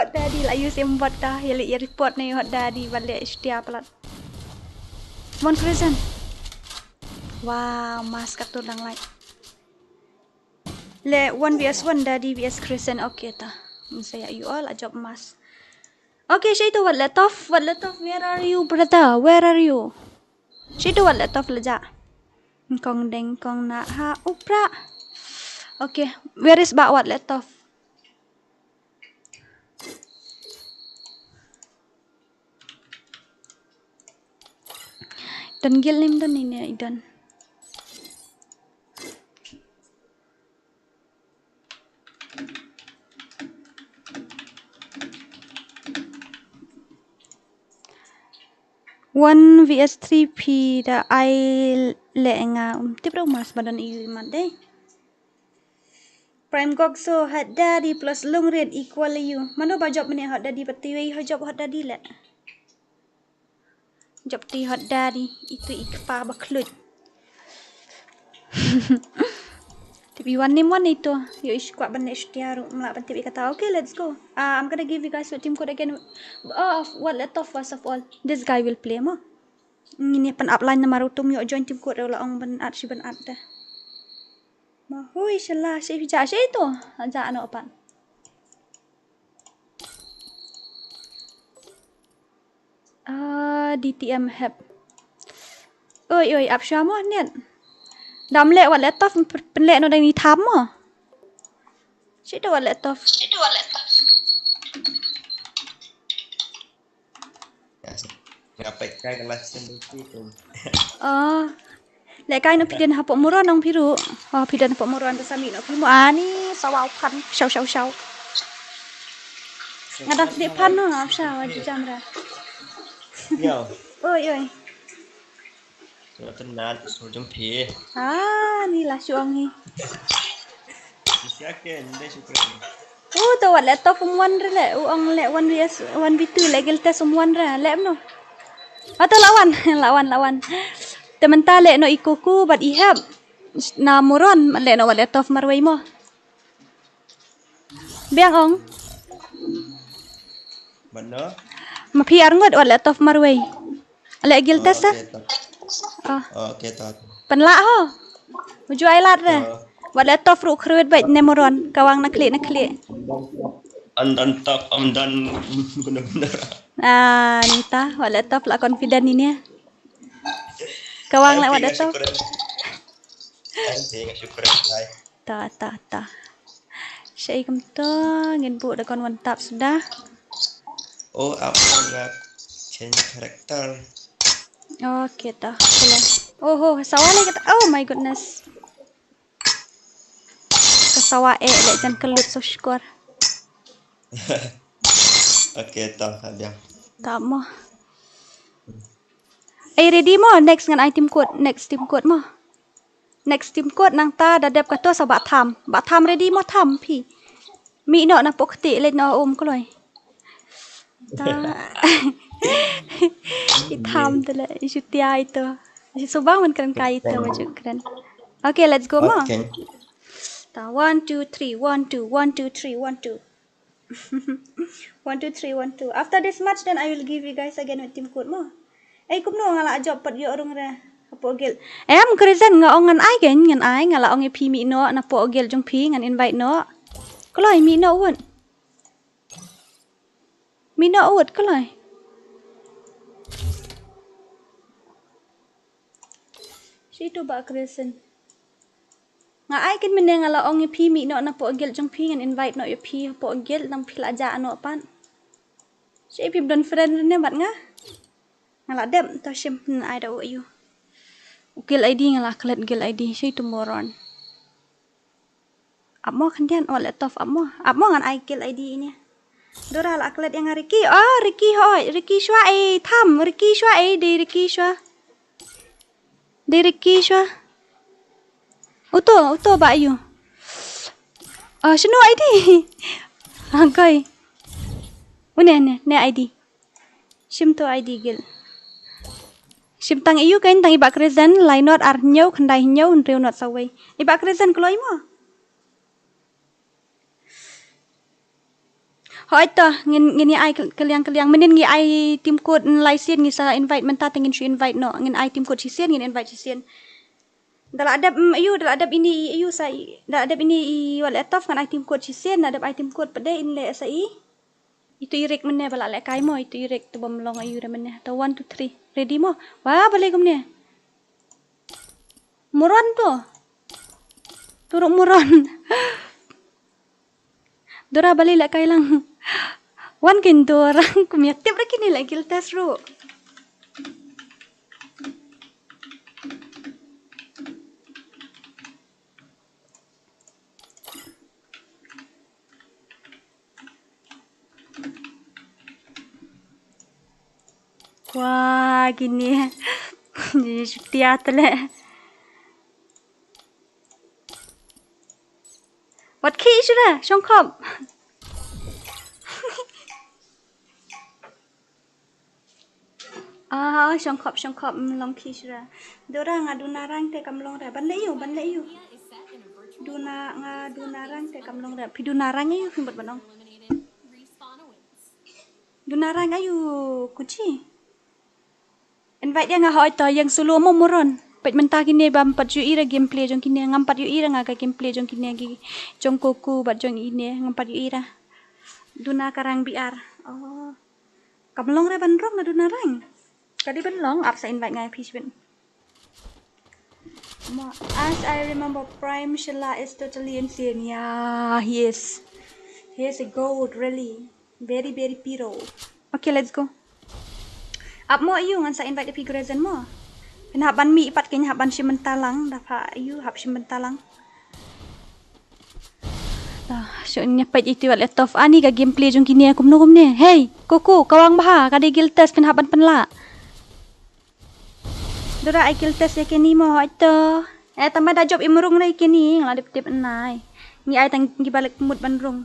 Hot Daddy la use aimbot ta. Ïa leh ïa report ne Hot Daddy ba leh shtia palat. Mon Crescent. Wow, mask ka tu dang like. Le one V S one Daddy V S Crescent, okay ta. Sa ïa you all a job mask. Okay, shei to wat le tough, wat le tough, where are you, brother? Where are you? Shei to wat le tough le ja. Kong deng kong na ha upra. Okay, where is ba wat le tough? Don gil nim don ini i don. One V S three P da ai le nga um tip rau mas ba don i mat dei. Prime Gok so Hot Daddy plus Lungrin equal you. Mano ba job mene Hot Daddy ba tiwei ho job Hot Daddy le. Job ti Hot Daddy itu i kpa ba khluit. Tip i wan nim wan itu. Yo ish kwah ban le shtia ru mla ban tip i kata. Okay, let's go. Uh, I'm gonna give you guys your team code again. Oh, what let off first of all. This guy will play mo. Ngin ïa pyn-up line namar utum ïoh join team code la ong ban add shi ban add dah. Ma hui shala shi phi ja shi tu. Ja ano apan. Ah, D T M hep. Oi oi ap sha mo net. Dam le wat le tof pynle no dang ni tham mo. Shi tu wat le tof. Nga peit kai ka live stream tu tu. Oh. Le kai no phi dien hapoh Moron nong phi ru. Oh, phi dien hapoh Moron tu sami no phi mo ani sawaw phan shaw shaw shaw. Nga dang sdih phan no ap sha wa jam ra. Yo. Oi oi. Nga tynat sur jong phi. Ah, ni la shu ong hi. Siaken dei shukran. U to wat le tof um wan re le u ong le one V S one V two le gil test um wan re le mno. Ato la wan la wan la wan. Te mynta le no i kuku bad i hep na Moron le no wat le tof marwei mo. Biang ong. Mano? Ma phi arngut wat le tof marwei. Le gil test ah. Ah. Okay ta. Pynlah ho. Uju ai lad re. Wat le tof ru khruit bait ne Moron kawang na khlieh na khlieh. An dan tap, am dan guna guna. Ah, ni ta, wat la top la confident ni ne. Kawang la wat la top. Ai, syukur ai. Ta, ta, ta. Shai kum to, ngin bu da kon wan tap suda. Oh, apa nak change character? Okay ta. Oh, oh, sawa lagi ta. Oh my goodness. Ka sawa eh leh jan ka lut so shkor. Okay, ta ka dia. Ta mo. Eh, ready mo? Next ngan ai team code. Next team code mo. Next team code nang ta da dep ka to sa ba tham. Ba tham ready mo tham phi. Mi no na pok ti le no um kloi. Ta. I tham te le, i shu tia ito. I shu bang man kren kai ito, ma ju kren. Okay, let's go mo. Okay. Ta, one, two, three, one, two, one, two, three, one, two. One, two, three, one, two. After this match, then I will give you guys again with team code mo. Ei, kumno nga la jop pat ïoh rung re. Hapoh guild. Em, Crescent nga ong ngan ai ken, ngan ai, nga la ong ïa phi mih noh, napoh guild jong phi, ngan invite noh. Kloi mih noh wut. Mih noh wut, kloi. Shi tu ba Crescent. Nga ai ken mynne nga la ong ïa phi mih noh napoh guild jong phi ngan invite noh ïa phi hapoh guild nang phi la jah noh pat. Shi phi don friend ne bad nga. Nga la dep to shim pyn ai da u ayu. U guild I D nga la klet guild I D shi tu moron. Ap mo khyndiat, oh, laptop ap mo. Ap mo ngan ai guild I D ine. Dora la klet ïa nga Ricky. Oh, Ricky hoi. Ricky shwa ei tham. Ricky shwa ei, dei Ricky shwa. Dei Ricky shwa. Uto, uto ba ayu. Oh, shino I D. Angkoi. Une, ne, ne I D. Shim to I D guild. Shim tang ayu kein, tang i ba Crescent, lai not ar hynñiew, khyndai hynñiew, hynriew not sawei. I ba Crescent kloi mo. Hoi to, ngin, ngin ïa ai kylliang kylliang. Mynnin ngi ai team code lai sien, ngi sa invite mynta te ngin shu invite noh. Ngin ai team code shisien, ngin invite shisien. Da la dep, mm, ayu, da la dep ine i ayu sa i, da la dep ine i wat la tough ngan ai team code shisien, da la dep ai team code pat de in leh sa i. Itu i Rick mynne ba la lehkai mo, itu i Rick tu bym long ayu re mynne. To one, two, three. Ready mo? Wa, balei kumne? Moron to. Turuk moron. Dora balei lehkai lang. Wan kin Dora, kum ïa tip re kine leh guild test ruh. Wa, kine. Ni shu tia te leh. Wat khih shuh re, shongkhop. Ah, shongkhop, shongkhop, mm, long khih shuh re. Dora nga duna rank te kam long re. Ban leh ayu, ban leh ayu. Duna nga duna rank te kam long re. Phi duna rank ayu, phi bad ban ong. Duna rank ayu, kuchi. Invite ïa nga hoi to, ïeng solo mo moron. Peit mynta kine bam pat ju ïohi re gameplay jong kine, ngam pat ju ïohi re nga ka gameplay jong kine ki, jong Coco bad jong ine, ngam pat ju ïohi re. Duna ka rank B R. Oh. Kam long re ban rung na duna rank. Ka dei ban long, ap sa invite nga ïa phi shibit. Mo, as I remember, Prime Shala is totally insane. Yeah, he is. He is a goat, really. Very, very piro. Okay, let's go. Ap mo ayu ngan sa invite ïa phi Crescent mo. Phin hap ban mih pat, kin hap ban shim bynta lang, da pha ayu hap shim bynta lang. Ah, shu ïa peit itu wat la tough. Ani ka gameplay jong kine kumno kumne. Hey, Coco, kawang bha, ka dei guild test phin hap ban pynlah. Dora ai guild test ïa kine mo hoi to. Eh, tang ba da jop im rung re kine, nga la dep tip nai. Ngi ai tang kiba leh mut ban rung.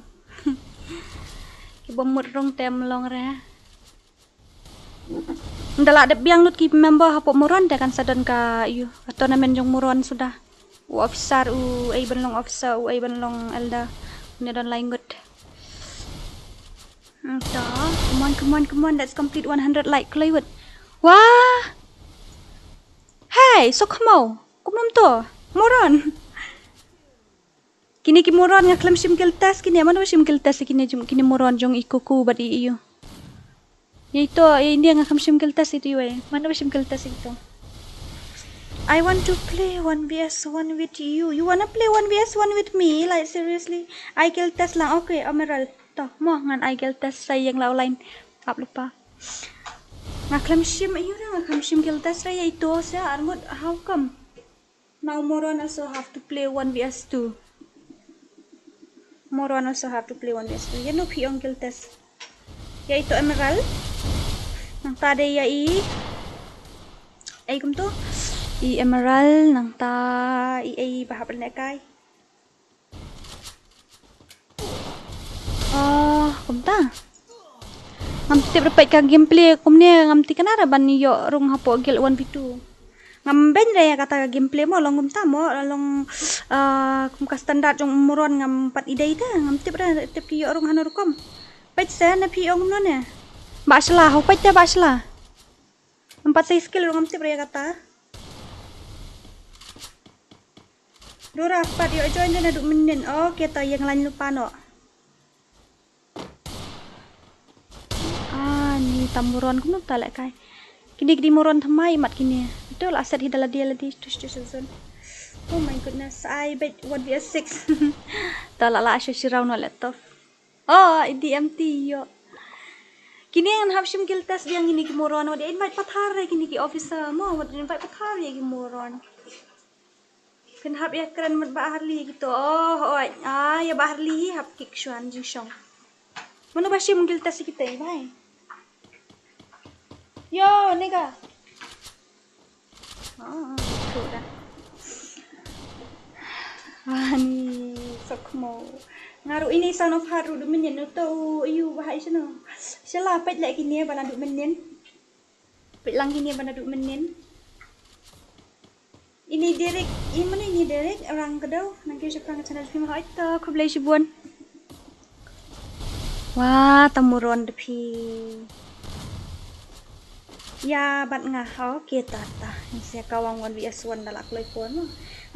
Kiba mut rung te ym long re. Nda la dep biang lut ki member hapoh moron te kan sa don ka, ïu, ka tournament jong moron suda. U officer u ei ban long officer, u ei ban long elder. Une don lai ngut. Hmm, to. Come on, come on, come on. Let's complete one hundred like Hollywood. Wah! Hey, so come on. Kumno to? Moron. Kine ki moron nga khlem shim kill test kine, mano ba shim kill test kine jong, kine moron jong i Kuku bad i Yu. Ïa ito, ïa India nga khlem shim kill test ito ïa. Mano ba shim kill test ito. I want to play one v one with you. You wanna play one v one with me? Like seriously? I kill test lang. Okay, Emerald. To, mo ngan I kill test sa ïeng la online. Ap lupa. Nga khlem shim ïa ito, nga khlem shim kill test ïa ito sa arngut, how come? Now moron also have to play one v one. Moron also have to play one v one. Ïa no phi ong kill test. Ïa ito Emerald. Nangta de ïa i. Ei kumto. I Emerald nangta i ei ba hap ne kai. Oh, kumta. Ngam tip re peit ka gameplay kumne, ngam tip kane re ban ïoh rung hapoh guild one v two. Ngam beiñ re ïa kata ka gameplay mo, long kumta mo, long, ah, kum ka standard jong moron ngam pat i dei te, ngam tip re tip ki ïoh rung hano rukom. Peit se na phi ong kumno ne. Ba shla, ho peit te ba shla. Ngam pat sei skill rung ngam tip re ïa kata. Dora pat ïoh join de naduh mynnin. Okay, ta ïeng lain lypa noh. Ah, ni ta moron kumno ta lehkai. Kine ki dei moron thymmai mat kine. Ito la set hi da lade lade tus tus zon. Oh my goodness, I bet one v six. Ta la la asha shirau no laptop. Oh, i D M T ïoh. Kine ngan hap shim kill test biang kine ki moron, wat invite pathar re kine ki officer mo, wat invite pathar re ki moron. Phin hap ïa kren mat ba Harley kito. Oh, oh, ah, ïa ba Harley hap kick shuan jingshong. Mano ba shim kill test kita bai. Yo, nega. Ah, tu dah. Ah, ni sok mo. Nga ruh ini Sound of Heart ruh duh mynnin, no to, ïu, bahai sino. Shala peit leh kine ba naduh mynnin. Peit lang kine ba naduh mynnin. Ini Derek, i mano ini Derek, orang kedau, nang kiew shaphrang ka channel phi mo, hoi to, khublei shibun. Wah, ta moron de phi. Ïa, bad nga, okay, ta ta. Ngi sia kawang one v one da la kloi phone mo.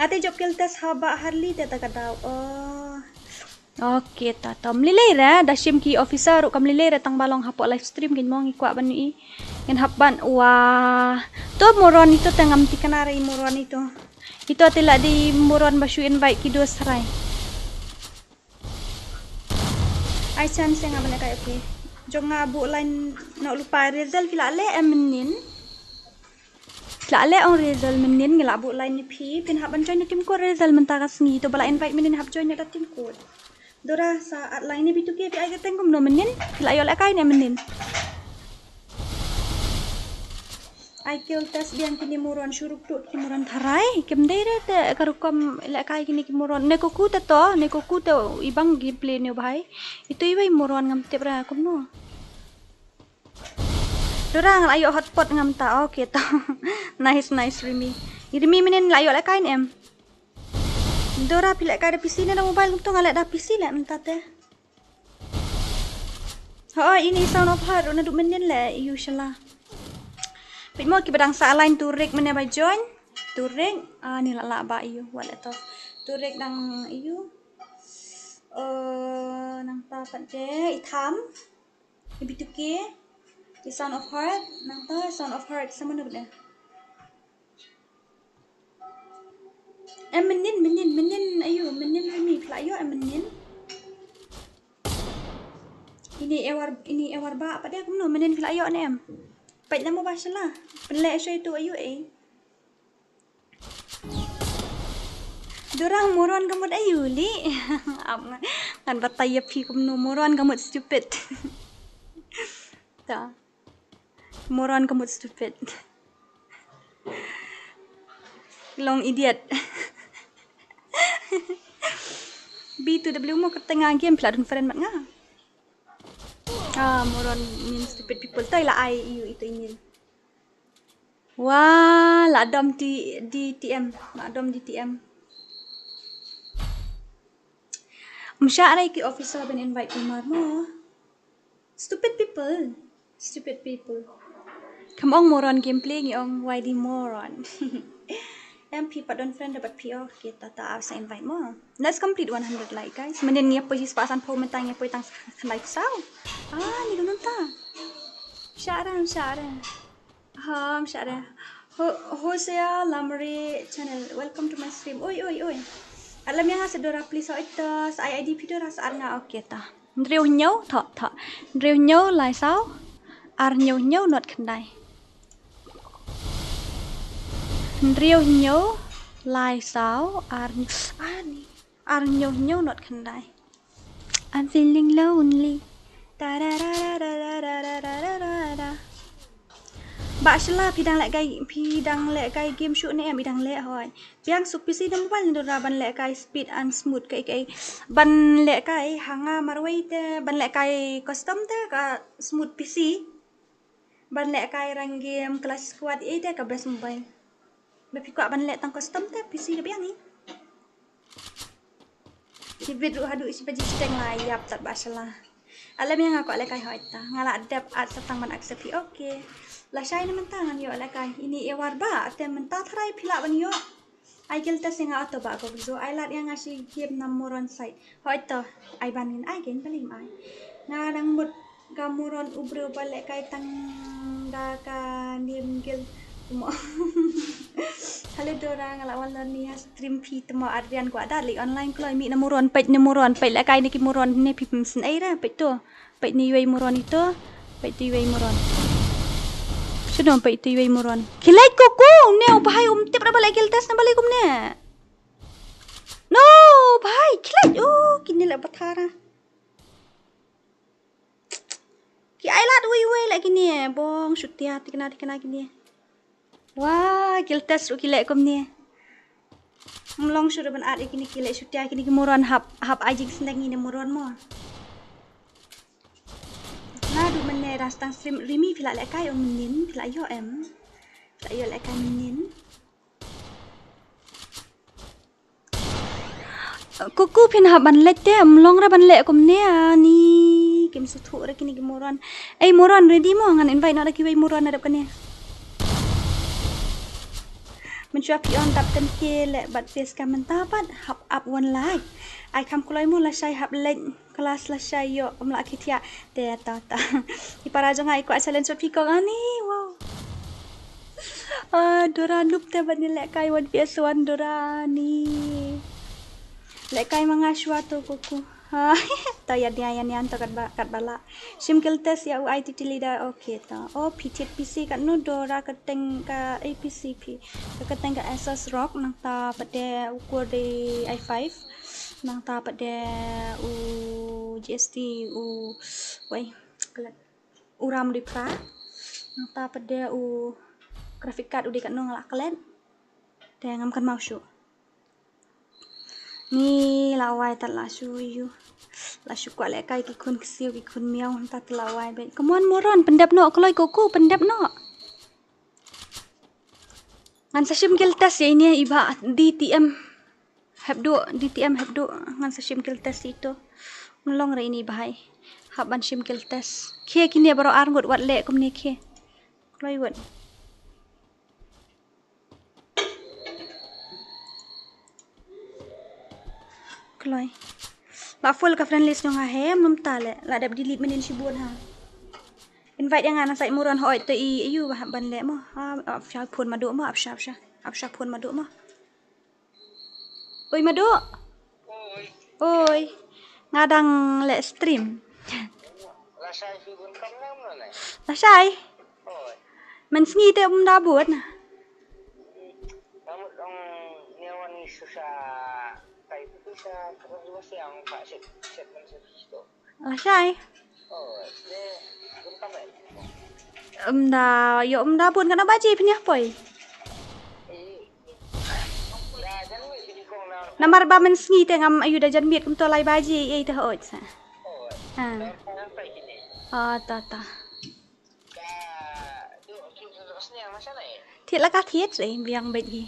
Nga te jop kill test ha ba Harley te ta ka dau. Oh. Okay, ta ta. Mlilei re, da shim ki officer ruh ka mlilei re tang ba long hapoh live stream kin mo ngi kwah ban i. Ngin hap ban, wah. To moron ito te ngam tip kane re i moron ito. Ito te la dei moron ba shu invite ki dos rai. Ai chance nga ban lehkai, okay. Jong nga buh line noh lypa, result phi la leh em mynnin. Phi la leh ong result mynnin, ngi la buh line ïa phi, phin hap ban join na team ko result mynta ka sngi, to ba la invite mynnin hap join na da team ko. Dora sa at line ni bitu ke phi ai ka teng kumno mynnin, phi la ïoh lehkai ne mynnin. Ai kill test biang kine moron, shu ruh tut ki moron tharai. Kim dei re te ka rukom lehkai kine ki moron. Ne Kuku te to, ne Kuku te i bang gameplay ne bhai. Ito i bai moron ngam tip re kumno. Dora nga la ïoh hotspot ngam ta. Okay ta. Nice, nice Rimi. I Rimi mynnin la ïoh lehkai ne em. Dora phi lehkai da P C ne da mobile, kumto nga leh da P C leh mynta te. Hooid, ini Sound of Heart ruh naduh mynnin leh, ïu shala. Peit mo kiba dang sah line, Turik mynne ba join. Turik, ah, ni la lah ba ïu, wat leh to. Turik dang ïu. Eh, nangta pat de i Tham. I B two K. I Sound of Heart, nangta Sound of Heart sa mano ba de. Eh, mynnin, mynnin, mynnin, ayu, mynnin Rimi, phi la ïoh, eh, mynnin. Ini ewar, ini ewar ba, pat de kumno, mynnin phi la ïoh ne em. Peit lamo ba shala. Pynleh sha itu ayu, eh. Dora, moron ka mut ayu li. Ap nga, ngan batai ïa phi kumno, moron ka mut stupid. Ta. Moron ka mut stupid. Long idiot. B two W mo, kata nga game phi la don friend mat nga. Ah, moron mean stupid people. Toi la ai ïu itu email. Wah, la dom di, di T M, la dom di T M. Msha arai ki officer ban invite kumar mo. Stupid people. Stupid people. Kam ong moron gameplay, ngi ong Y D moron. Em phi pat don friend da bad phi, okay, ta ta sa invite mo. Let's complete one hundred like, guys. Mynnin ngi poi shi spah san phew mynta ngi poi tang khyndai phew saw. Ah, ni don ta. Sharan, sharan. Ham sharan. Ho, Hosea Lamre channel. Welcome to my stream. Oi, oi, oi. Alam yang asa Dora, please, oh, ito sa I I D phi Dora sa ar nga, okay ta. Hynriew hynñiew, thoh, thoh. Hynriew hynñiew lai saw. Ar hynñiew hynñiew not khyndai. Hynriew hynñiew lai saw ar, ani, ar hynñiew hynñiew not khyndai. I'm feeling lonely. Tararararararara. Ba shala phi dang leh kai, phi dang leh kai game shuh ne em? I dang leh hoi. Biang suk P C ne mobile ne Dora ban leh kai speed and smooth kai kai. Ban leh kai hanga marwei te, ban leh kai custom te ka smooth P C. Ban leh kai rank game, clash squad, eh, te ka best mobile. Ba phi kwah ban leh tang custom te P C ka biang ni. Ki bit ruh haduh shi baji shiteng la ïap tat ba shala. Alam yang nga kwah leh kai hoi ta. Nga la dep at sa tang ban accept phi. Okay. Lashai ne mynta ngan ïoh leh kai. Ini ewar ba te mynta tharai phi lah ban ïoh. Ai gil test ïa nga oto ba ko bzo. Ai lad ïa nga shi game na moron site. Hoi to. Ai ban ngin ai gen balim ai. Nga dang mut ka moron u briew ba leh kai tang da ka nim gil mo. Hello Dora, nga la wan lor ni ha stream phi tmo Adrian kwah da leh online kloi mi na moron peit na moron peit leh kai na ki moron ne phi pym sngewsih ra peit to. Peit ni wei moron ito. Peit ti wei moron. Sino peit ti wei moron. Khilai ko ko ne u bhai um tip ra ba leh gil test na ba leh kumne. No bhai khilai. Oh kini leh bathara. Ki ai lad wei wei leh kini bong shutia tikna tikna kini. Wah, gil test ruh ki leh kumne. Mlong shuh ruh ban at ïa kine ki leh shutia kine ki moron hap hap ai jingsneng ïa ne moron mo. Naduh mynne da stang stream Rimi phi la leh kai ong mynnin phi la ïoh em. Phi la ïoh leh kai mynnin. Kuku phin hap ban leit te, mlong ra ban leh kumne ani. Kim sngewthuh ra kine ki moron. Ei moron ready mo ngan invite noh da kiwei moron na dep kane. Mynshuwa phi on dap ten K leh bad phi skam mynta pat hap ap one like. Ai kham kloi mo lashai hap leit. Kelas lashai ïoh ym lah ki thiah. Te ta ta. I para jong nga i kwah challenge bad phi kong ani. Wow. Ah, Dora noob te ban ïa lehkai one V S one Dora ni. Lehkai ma nga shuwa to kuku. Ha, to ïa nia ïa nian to katba katba lah. Shim kill test ïa u I T T leader, okay to. Oh, phi thied P C katno Dora? Ka teng ka A P C phi. Ka teng ka Asus ROG nangta pat de u Core i five. Nangta pat de u G S T u wei. U RAM dei phra. Nangta pat de u graphic card u dei katno nga la klet. Te ngam kynmaw shuh. Ni la wai tat la shu yu. La shu kwah lehkai ki khun ksiew ki khun miaw nangta te la wai beit. Come on moron pyndep noh kloi kuku pyndep noh. Ngan sa shim kill test ïa ine i ba D T M. Hep duh, D T M hep duh, ngan sa shim kill test ito. Ngan long re ini bahai. Hap ban shim kill test. Khie kine baroh ar ngut wat leh kumne khie. Kloi wat. Kloi. La full ka friend list jong nga hem num ta leh. La dep delete mynnin shibun ha. Invite ïa nga na site moron hoi to i yu ba hap ban leh mo. Ha, ap sha phone ma duh mo, ap sha, ap sha. Ap sha phone ma duh mo. Oi Madu. Oi. Oi. Nga dang leh stream. Lashai phi bun kam ne em ne? Lashai. Oi. Mynsngi te um da bun. Namut ong ne wan ni susha kai tu sha terus dua siang pak sik sik men sik tu. Lashai. Ym da, ïoh ym da bun katno baje phin ïa poi. Namar ba mynsngi te ngam ïoh da jan miet kumto lai baje ei te hoi sa. Ah. Ah, ta ta. Thied la ka thied re biang beit hi.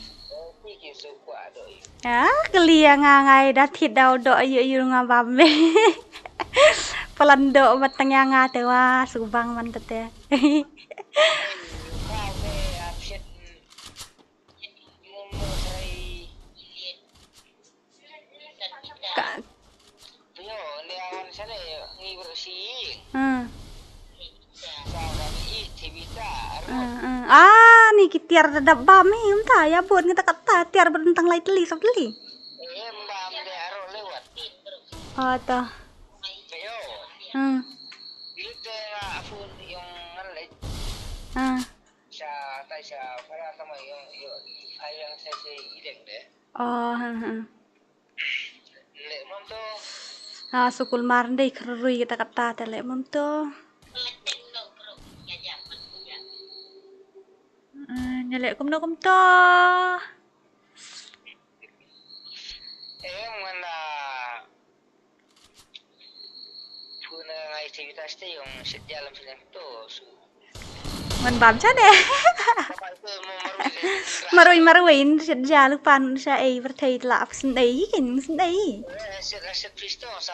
Ah, kylli ïa nga ngai da thied da u doh ïu ïu nga bam me. Palan doh ba tang ïa nga te wa subang man te te. Ki tiar da dap bam hi mynta, ïa bun kita kata tiar ba tang lai tylli saw tylli. Em bam de aro lewat. Oh, to. Ayo. Hmm. Ite nga afun yung ngalek. Ah. Sa tai sa para tama yung yung fayang sa si ideng de. Oh, ha ha. Leh mom to. Ha, sukul mar ndei khrui kita kata te leh mom to. Eh, nya leh kumno kumto. Eh, mana. Puna ngai activitas te yung sit jalan film to su. Ngan bam cha ne. Apa itu mau marui. Marui marui sit jalan pan sa ei berthei la ap sendai kin sendai. Eh, sit sit pisto sa.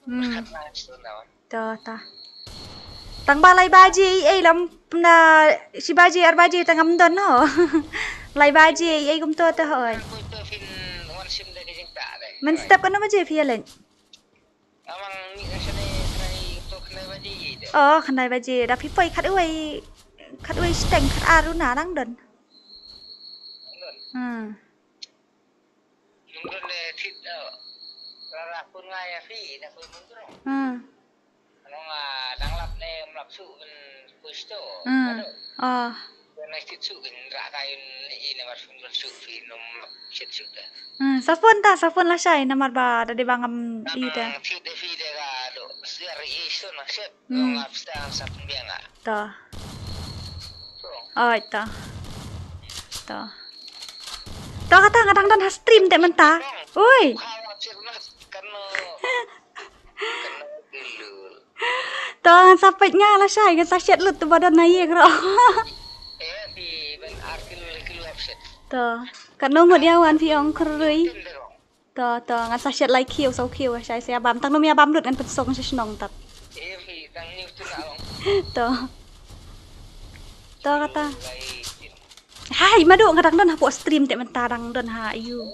Hmm. Khat na sit na. To ta. Tang ba lai baje ei lam na shi baje ar baje tang am don no. Lai baje ei kumto ta hoi. Aku itu fin wan sim da ke jing ta de. Men step kano baje phi len. Amang ni ka shane khnai to khnai baje de. Oh, khnai baje da phi poi khat uwei khat uwei steng khat aru na nang don. Nang don. Hmm. Nang don de thit da. Rara pun ngai ya phi na pun nang don. Hmm. Nang ah dang lap ne mlap su ben kuis to. Hmm. Aduh. Oh. Nang thit su ben ra kai ni ne mar pun don su phi num lap thit su da. Hmm, sa phone ta, sa phone lashai, namar ba da dei ba ngam ïohi te. Nang thit de phi de ga do, siar i so na shet, hmm, nang ap sa sa pun biang ah. To. To. Oi, to. To. To kata nga dang don ha stream te mynta. Oi. Kha wa sir na kan no. Kan no dulu. To ngan sa peit nga lashai, ngan sa shet lut tu ba don na ïing ruh. Eh, phi ban ar kilo, kilo ap shet. To, katno ngut ïa wan phi ong khrui. Tin de rong. To, to, ngan sa shet lai kiew, saw kiew, shai sa ïa bam. Tang num ïa bam lut ngan pynsong sha shnong tat. Eh, phi tang ni tu na rong. To. To kata. Lai tin. Hai, madu nga dang don hapoh stream te mynta dang don ha ayu.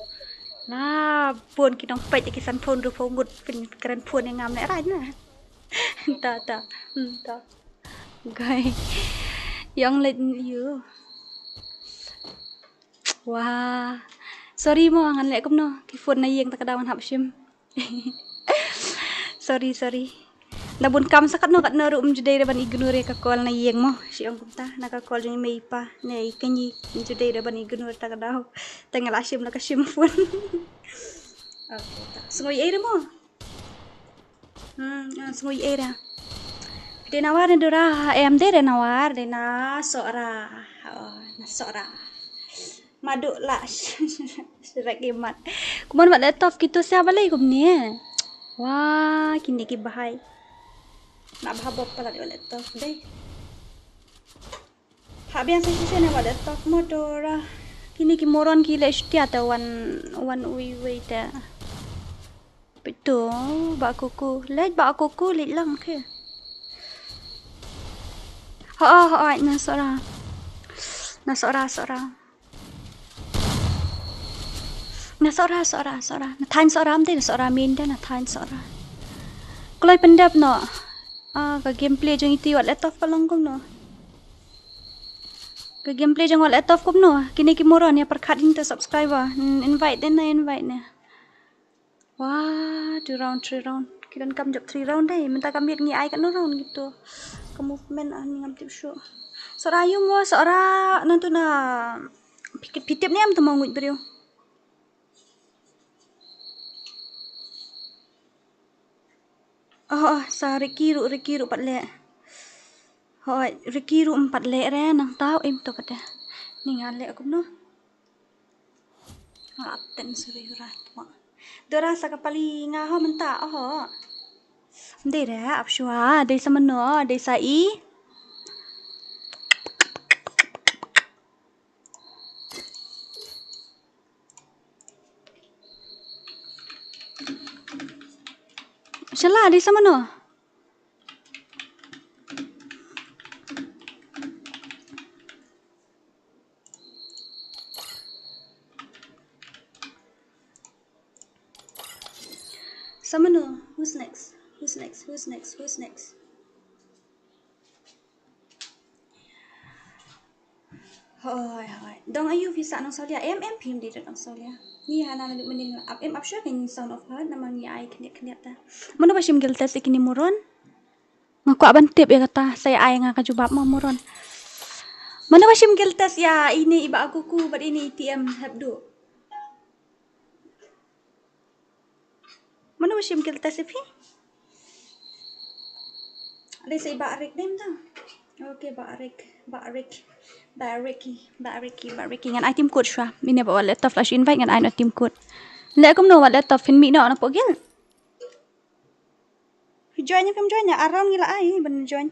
Na bun ki nongpeit ki san phone ru phone ngut phin kren phone ïa ngam ne rai na. Ta ta. Hmm, ta. Gai. Young let you. Wah. Sorry mo ngan leh kumno. Ki phone na ïing ta ka daw ngan hap shim. Sorry, sorry. Na bun kam sa katno katno ruh ym ju dei da ban ignore ïa ka call na ïing mo. Shi ong kumta na ka call jong i mei i pa ne i kñi ym ju dei da ban ignore ta ka daw. Te nga la shim la ka shim phone. Okay, ta. Sngew ei re mo. Hmm, ah, sngew ei re. Dei na war ne dura, em dei re na war, dei na Sohra. Oh, na Sohra. Madu la. Shrek imat. Kumon wat laptop kito sia balei kumne. Wah, kine ki bahai. Na bah bob palat wat laptop dei. Ha biang sa shisha ne wat laptop motor. Kine ki moron ki leh shutia te wan wan ui ui te. Betul, ba kuku. Leh ba kuku leh lang ke. Ha ha ha na Sohra. Na Sohra Sohra. Na Sohra, Sohra, Sohra. Na thaiñ Sohra, am te na Sohra, min da na thaiñ Sohra. Kloi pyndep no. Ah, ka gameplay jong iti wat laptop ka long kumno. Ka gameplay jong wat laptop kumno. Kine ki moron ïa pyrkhat ïa te subscriber. Hmm, invite den na invite ne. Wah, two round, three round. Ki don kam jop three round dei. Mynta ka miet ngi ai katno round gitu. Ka movement ah ni ngam tip shuh. Sohra ïu mo, Sohra nantu na phi tip ne em tu mo nguid briew. Oh, oh, sa Ricky ruh, Ricky ruh pat leh. Hoi, Ricky ruh em pat leh re nang tau em to pat de. Ni nga leh kumno. Nga apten suri ura twa. Dora sa ka pali nga ho mynta ho. Dei re ap shwa, dei sa mano, dei sa i. Shala, dei sa mano. Samano, who's next? Who's next? Who's next? Who's next? Hoi, hoi. Dong ayu phi sah Nongsolia. Em, em phim dei dong Nongsolia. Ni hana na duk mending ap em ap shuwa kan sound of heart namar ngi ai khyndiat khyndiat ta. Mano ba shim guild test ïa kine moron? Nga kwah ban tip ïa kata sa ïa ai nga ka jubab ma moron. Mano ba shim guild test ïa ine i Bah Kuku bad ine i T M hep du. Mano ba shim guild test ïa phi? Ada sa i Bah Rick dem ta. Okay, Bah Rick, Bah Rick. Bah Ricky, Bah Ricky, Bah Ricky. Ngan ai team code shuwa. Ine ba wat laptop flash invite ngan ai na team code. Leh kumno wat laptop phin mih noh na pdeng guild. Phi join ïa phim join ïa around ngi la ai ban join.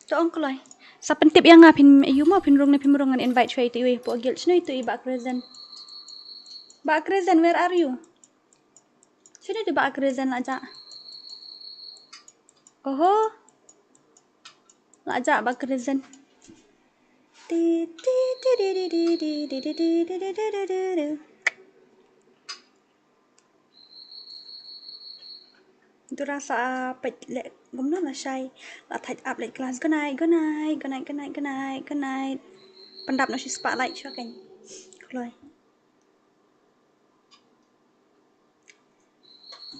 To ong kloi. Sa pyntip ïa nga phin ïu mo phin rung ne phim rung ngan invite shuwa ïa tu ïa pdeng guild shano ïa tu ïa Bah Crescent. Bah Crescent, where are you? Shano ïa tu Bah Crescent la jah. Oho. La jah Bah Crescent. Ti, ti, ti, di, di, di. Dura sa peit leh kumno lashai. La thait ap leh class. Good night, good night, good night, good night, good night, good night. Pyndap noh shi spotlight shuwa kan. Kloi.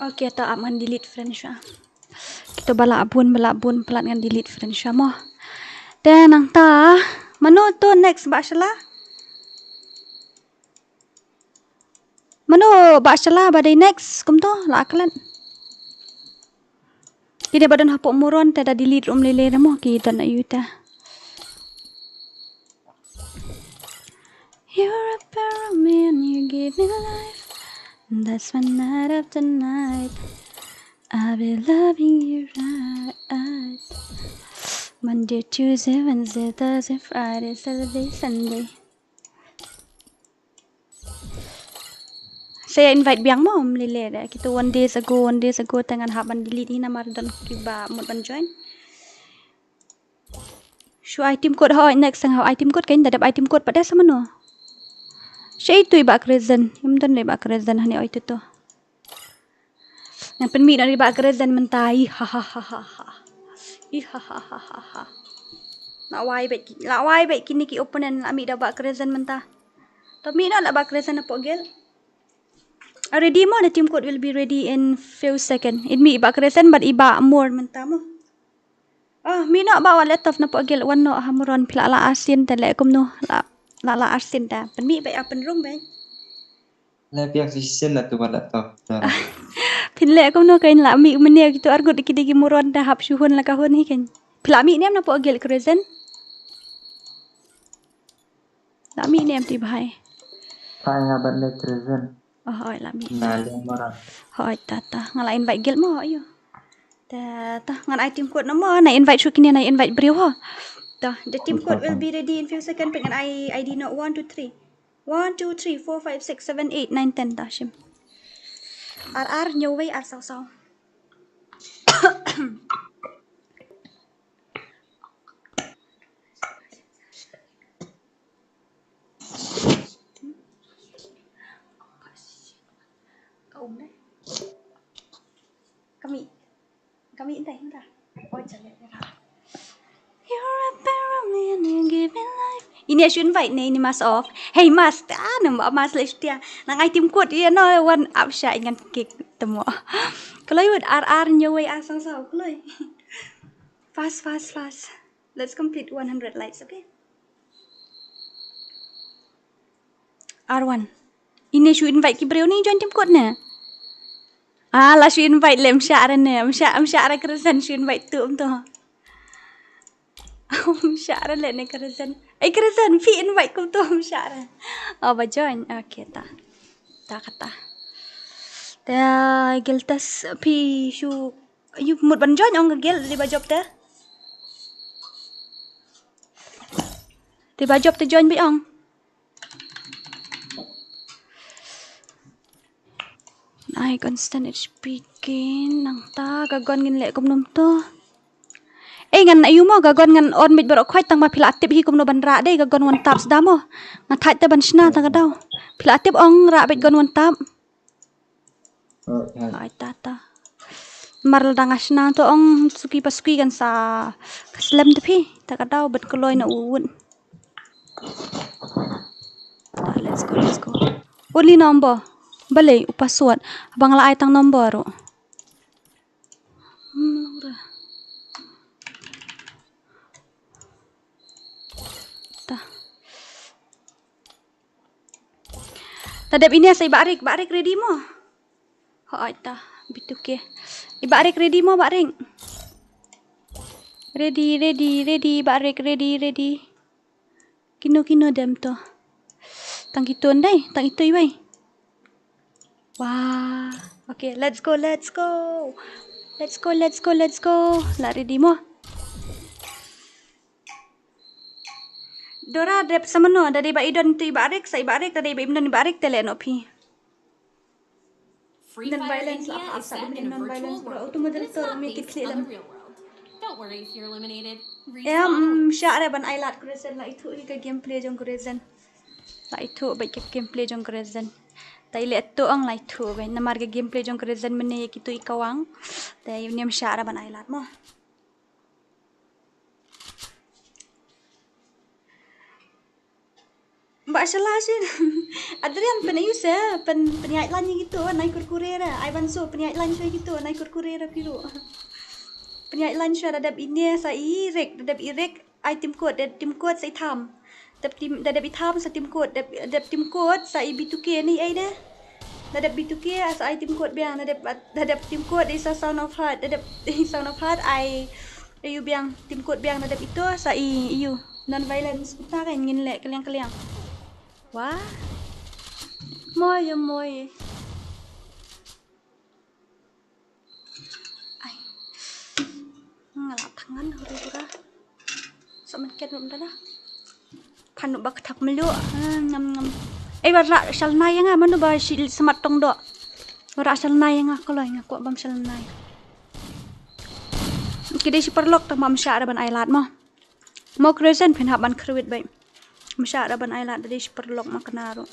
Okay, to ap ngan delete friend shuwa. Kito ba lah bun, ba lah bun palat ngan delete friend shuwa mo. Te nangta mano to next Bah Shala? Mano Bah Shala ba dei next kumto la klet. Kine ba don hapoh moron te da delete rum lele da mo ki don ayu te. You're a pair of me and you give me life. That's one night after night. I'll be loving you right. Monday, Tuesday, Wednesday, Thursday, Friday, Saturday, Sunday. Sa ïa invite biang mo ym lei lei de. Kito one days ago, one days ago te ngan hap ban delete hi namar don kiba mut ban join. Shu ai team code hoi next tang hoi ai team code kein da dep ai team code pat de sa mano. Sha itu i Bah Crescent. Im don le i Bah Crescent hani oi tu tu. Ngan pynmih na i Bah Crescent mynta. Ih ha ha ha ha ha. Ih ha ha ha ha ha. La wai bad ki, la wai bad kine ki opponent la mih da Bah Crescent mynta. To mih na la Bah Crescent na pok gel. Ready mo, the team code will be ready in few second. In mih i Bah Crescent bad i Bah Mor mynta mo. Ah, mih noh ba wa letov na pok gel wan noh ha muron phi la la arsin te le kumno la la la arsin te. Pynmih ba ya pynrung ba. Le piang shisien la tu wa letov. Phin le kumno kein la mih menia kitu argut ki digi muron te hap shuhun la kahun hi kein. Phi la mih nem na pok gel Crescent. La mih nem ti bhai. Pai nga ban le Crescent. Oh, oi la mih. Na le mora. Hoi ta ta. Nga la invite gel mo ayo. Ta ta ngan ai team code na mo na invite shu kine na invite briew ho. Ta the team code will be ready in few second pek ngan ai I D no one two three. One two three four five six seven eight nine ten ta shim. Ar ar nyo wei ar saw saw. Ka um deh. Kami. Kami intai intai. Oh, jangan ya. You're a pair of me and you give me life. Ini shu invite ne, ini mas off. Hey mas, ah, namba mas le shutia. Nang ai team code ya no one up sha ingan kick temo. Kalau yud R R nyawai asang sao kalau. Fast fast fast. Let's complete one hundred likes, okay? R one. Ini shu invite ki briew ni join team code ne. Ah, la shu invite le msha re ne, msha msha re Crescent shu invite tu um tu. Msha re le ne Crescent. Eh Crescent phi invite kum tu msha re. Oh ba join. Okay ta. Ta kata. Ta gel tas phi shu yu mut ban join ong gel di ba job ta. Di ba job ta join bi ong. Ai constant H P kin nang ta ka gon ngin leh kumnum to. Eh ngan ayu mo ka gon ngan on mit barok khwai tang ma phi la tip hi kumno ban ra dei ka gon wan tap sda mo. Nga thait te ban shna ta ka dau. Phi la tip ong ra bet gon wan tap. Ai ta ta. Mar la dang a shnang to ong suki pa suki kan sa ka slem te phi. Ta ka daw ban kloi na u wut. Ta, let's go, let's go. Uli number. Balei u password. Bang la ai tang number ro. Hmm, ura. Ta. Ta dep ini sa i Barik, Barik ready mo? Hooid ta, B two K. I Barik ready mo, Barik? Ready, ready, ready, Barik ready, ready. Kino, kino dem to. Tang kito ndai, tang ito iwei. Wah. Okay, let's go, let's go. Let's go, let's go, let's go. La ready mo? Dora dep sa mano, da dei ba i don tu i Barik, sa i Barik, da dei ba im don i Barik, te leh noh phi. Free Fire India is set in a virtual world that does not exist on the real world. Don't worry if you're eliminated. Em, shah re ban ai lad Crescent, la ithuh hi ka gameplay jong Crescent. La ithuh bad ka gameplay jong Crescent. Ta i leh to ong la ithuh bad namar ka gameplay jong Crescent mynne ïa kitu i kawang. Ta i niam shah re ban ai lad mo. Ba shala shin. Adrian pyn use, pyn, pynïaid line ïa kitu, nai kurkure ra. Ai ban so, pynïaid line sha kitu, nai kurkure ra phi ruh. Pynïaid line sha da dep ine sa i Rick, da dep i Rick, ai Tim Kot, da Tim Kot sa i Tham. Dep Tim, da dep i Tham sa Tim Kot, dep, dep Tim Kot sa i B two K ni ai de. Da dep B two K sa ai Tim Kot biang, da dep, da dep Tim Kot i sa Sound of Heart, da dep i Sound of Heart ai, ai u biang, Tim Kot biang, da dep ito sa i, i u. Non violence, kita kan ngin leh kaliang kaliang. Wah. Moi, moi. Ai. Nga la thngan huri hura. Sa man ket rum dala. Phan ba kthak melu. Ah, ngam ngam. Ei, ba ra shalnai ïa nga, mano ba shi smat tong do. Ba ra shalnai ïa nga, kloi nga kwah bam shalnai. Ki dei shi paralok ta, mam shah ra ban ai lad mo. Mo Crescent phin hap ban khrwit bai. Mam shah ra ban ai lad, dei shi paralok ma kna ruh.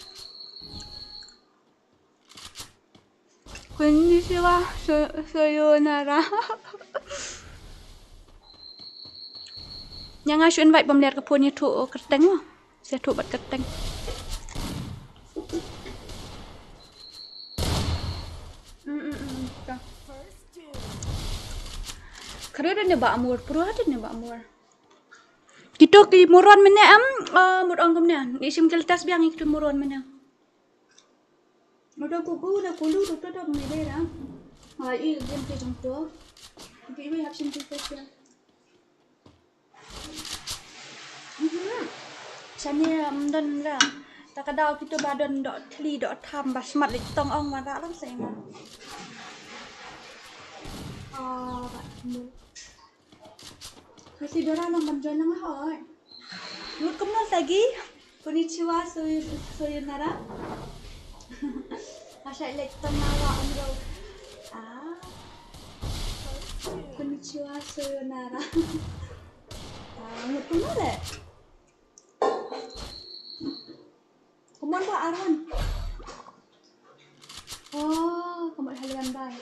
Konnichiwa, so-, sayonara. Ïa nga shu invite bam ler ka phone, ïathuh kyrteng mo. Ïathuh bad kyrteng. Mm, mm, mm, ta. Kare da ne ba amor, pura da ne ba amor. Kito ki moron mynne em, eh, mut ong kumne. Ni sim kel tas biang kito moron mynne. Uda kuku, uda kulu, uda uda mele ra. Ah, i game te jong to. Ki iwei hap sim te te sia. Mhm. Sani, um, don ra. Ta ka daw kito ba don do thli do tham ba smat li tong ong ma ra lang sa ing. Ah, ba. Kasi Dora nang ban join nang hoi. Ngut kumno lagi? Konnichiwa, soyu-, soyunara. Asha ilek tong nawa umro. Ah. Konnichiwa, soyunara. Ah, ngut kumno le? Kumon ba Arwan. Oh, kumon haluan bai.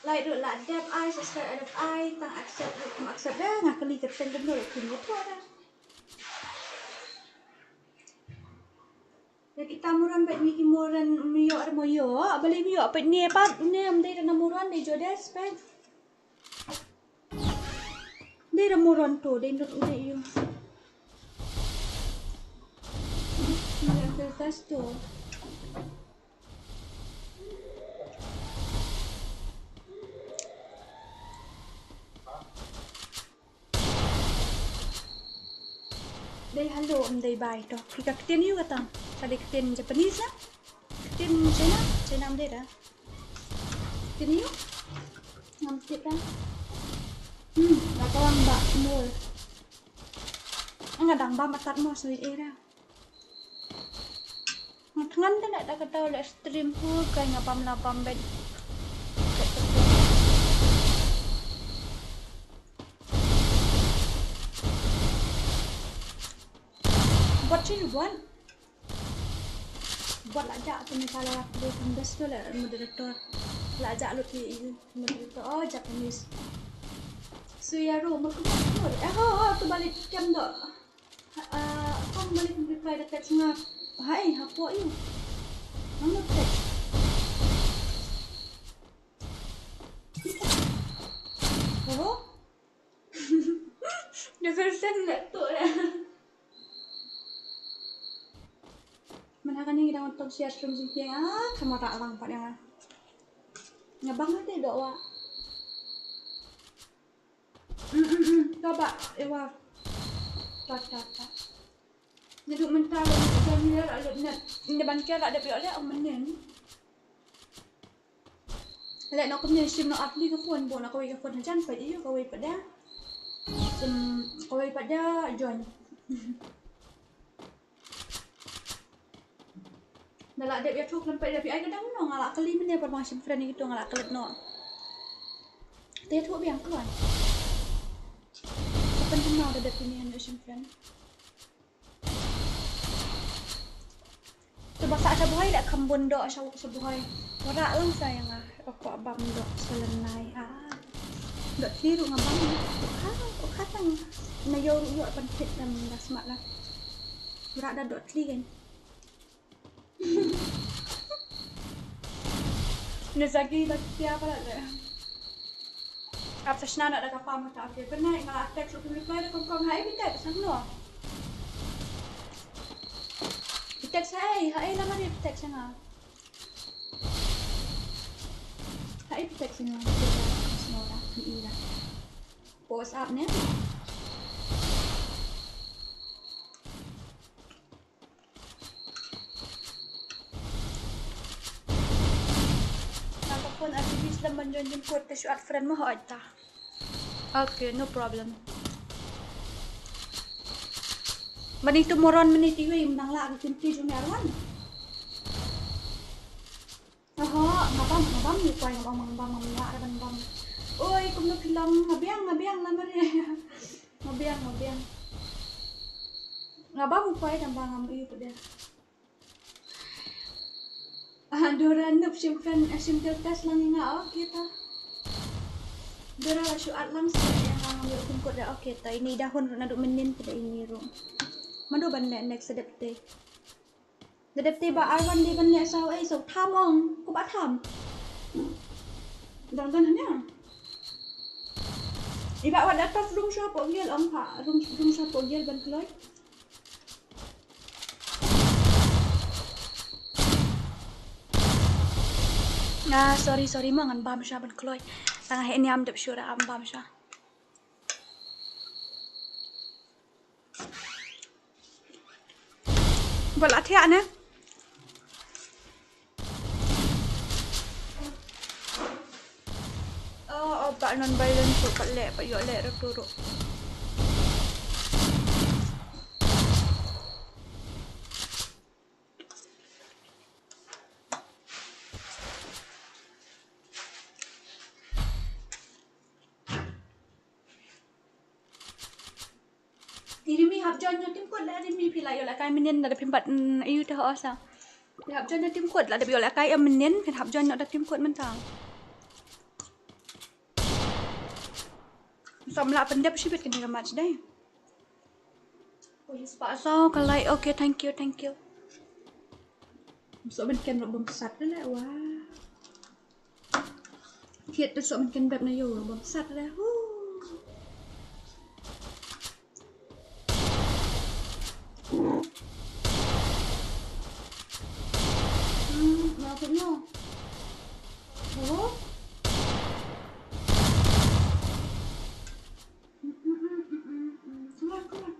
Like ruh la dep ai, subscribe dep ai, tang accept ruh kum accept dah, nga kali kyrteng kumno ruh kum ruh dah. Ya kita moron bad ni ki moron myo ar moyo, bali myo pat ni pat ne am dei na moron dei jodes pat. Dei da moron to, dei not udah you. Dei da kertas to. Dei hello, em dei bye to. Ki ka ktien ïu kata. Ka dei ktien Japanese na? Ktien China? China em dei da. Ktien ïu? Ngam tip da. Hmm, da ka wang ba mol. Nga dang bam atat mo soi era. Nga thngan te da ka tau le stream hu kai nga bam la bam bet. Bot chi bot. Bot la ja tu ni kala aku dei kan best tu le moderator. La ja lut hi i mut to, oh, Japanese. Suyaro, mut ko mut. Eh, ho, ho, to ba leit kem doh. Ah, kam ba leit reply da text nga. Hai, hapoh ïa u. Ngam text. Oh. Ïa ka send na tu ïa. Mynta kane ngi dang tong share stream jingpang, ah, ka mut ka lang pat ïa nga. Nga bang hati doh wa. Mm, mm, mm. To ba, eh, wa. Ta, ta, ta. Naduh mynta ba ngi ïa la leh na, na ban ïa la dep ïoh leh ong mynnin. Leh noh kumne, shim noh ar tylli ka phone, buh noh kawei ka phone hajan, peit ïa u kawei pat da. Shim kawei pat da join. Da la dep ïathuh khlem peit da phi ai ka dang noh, nga la kylli mynne pat ba nga shim friend ïa kito, nga la klet noh. Te ïathuh biang khlem. Ka pynthame da dep kine ïa shim friend. To ba sah sha Bhoi leh kham bun doh sha, sha Bhoi. Wanrah lang sa ïa nga. Ko bam doh sha Lynnai. Ah. Doh thli ruh nga bam. Ko kha, ko kha tang. Na ïoh ruh ïoh ban peit, lam da smat la. Wanrah da doh thli kan. Ni sagi da kia pala de. Ap sa shna na da ka pam ta, okay. Pynai nga la text, ruh phi reply da kong kong, hai phi text, sangno. Phi text hai, hai lama dei phi text nga. Hai phi text nga. Sangno da, phi ira. WhatsApp ne. Nang ka phone R G B slem ban join jingkut te shu add friend mo, hooid ta. Okay, no problem. Mani tu moron mani ti wei mnang la ka kinti jong ni arwan. Oho, nga bam, nga bam ni kwai, nga bam, nga bam, nga bam, nga bam, nga bam. Oi, kumno phi long, nga biang, nga biang la mari. Nga biang, nga biang. Nga bam kwai tang ba ngam ïoh pdeng. Ah, Dora, nop shim friend, ah, shim test lang ïa nga, okay ta. Dora, la shu add lang sa ïa nga, ngam ïoh pynkhot da, okay ta. Ini da hun ruh naduh mynnin ka da ini ruh. Mano ban leh next step te. Da dep te ba arwan de ban leh saw ei saw tham ong, ko ba tham. Dang kan hanya. Iba wat da tof room sha poh gel ong pha, room, room sha poh gel ban kloi. Ah, sorry, sorry, ma ngan bam sha ban kloi. Tang heh niam dep shu ra am bam sha. Ba la thiah ne? Oh, oh, ba non violence tu, ba leh, ba ïoh leh ruh tu ruh. I Rimi hap join noh team code la Rimi, phi la ïoh lehkai mynnin, lada phim pat, mm, ïoh te ho sa. Phi hap join noh team code, lada ïoh lehkai mynnin, phin hap join noh da team code mynta. Sam la pyndep shibit kane ka match dei. Oh, yes, pa. So, ka like, okay, thank you, thank you. Sa ban ken bam sat le, wah. Thied te soh mynken bad na ïew bam sat re. Hu. Hmm, na pun no. Hu. Hmm, hmm, hmm, hmm, hmm. Come on, come on.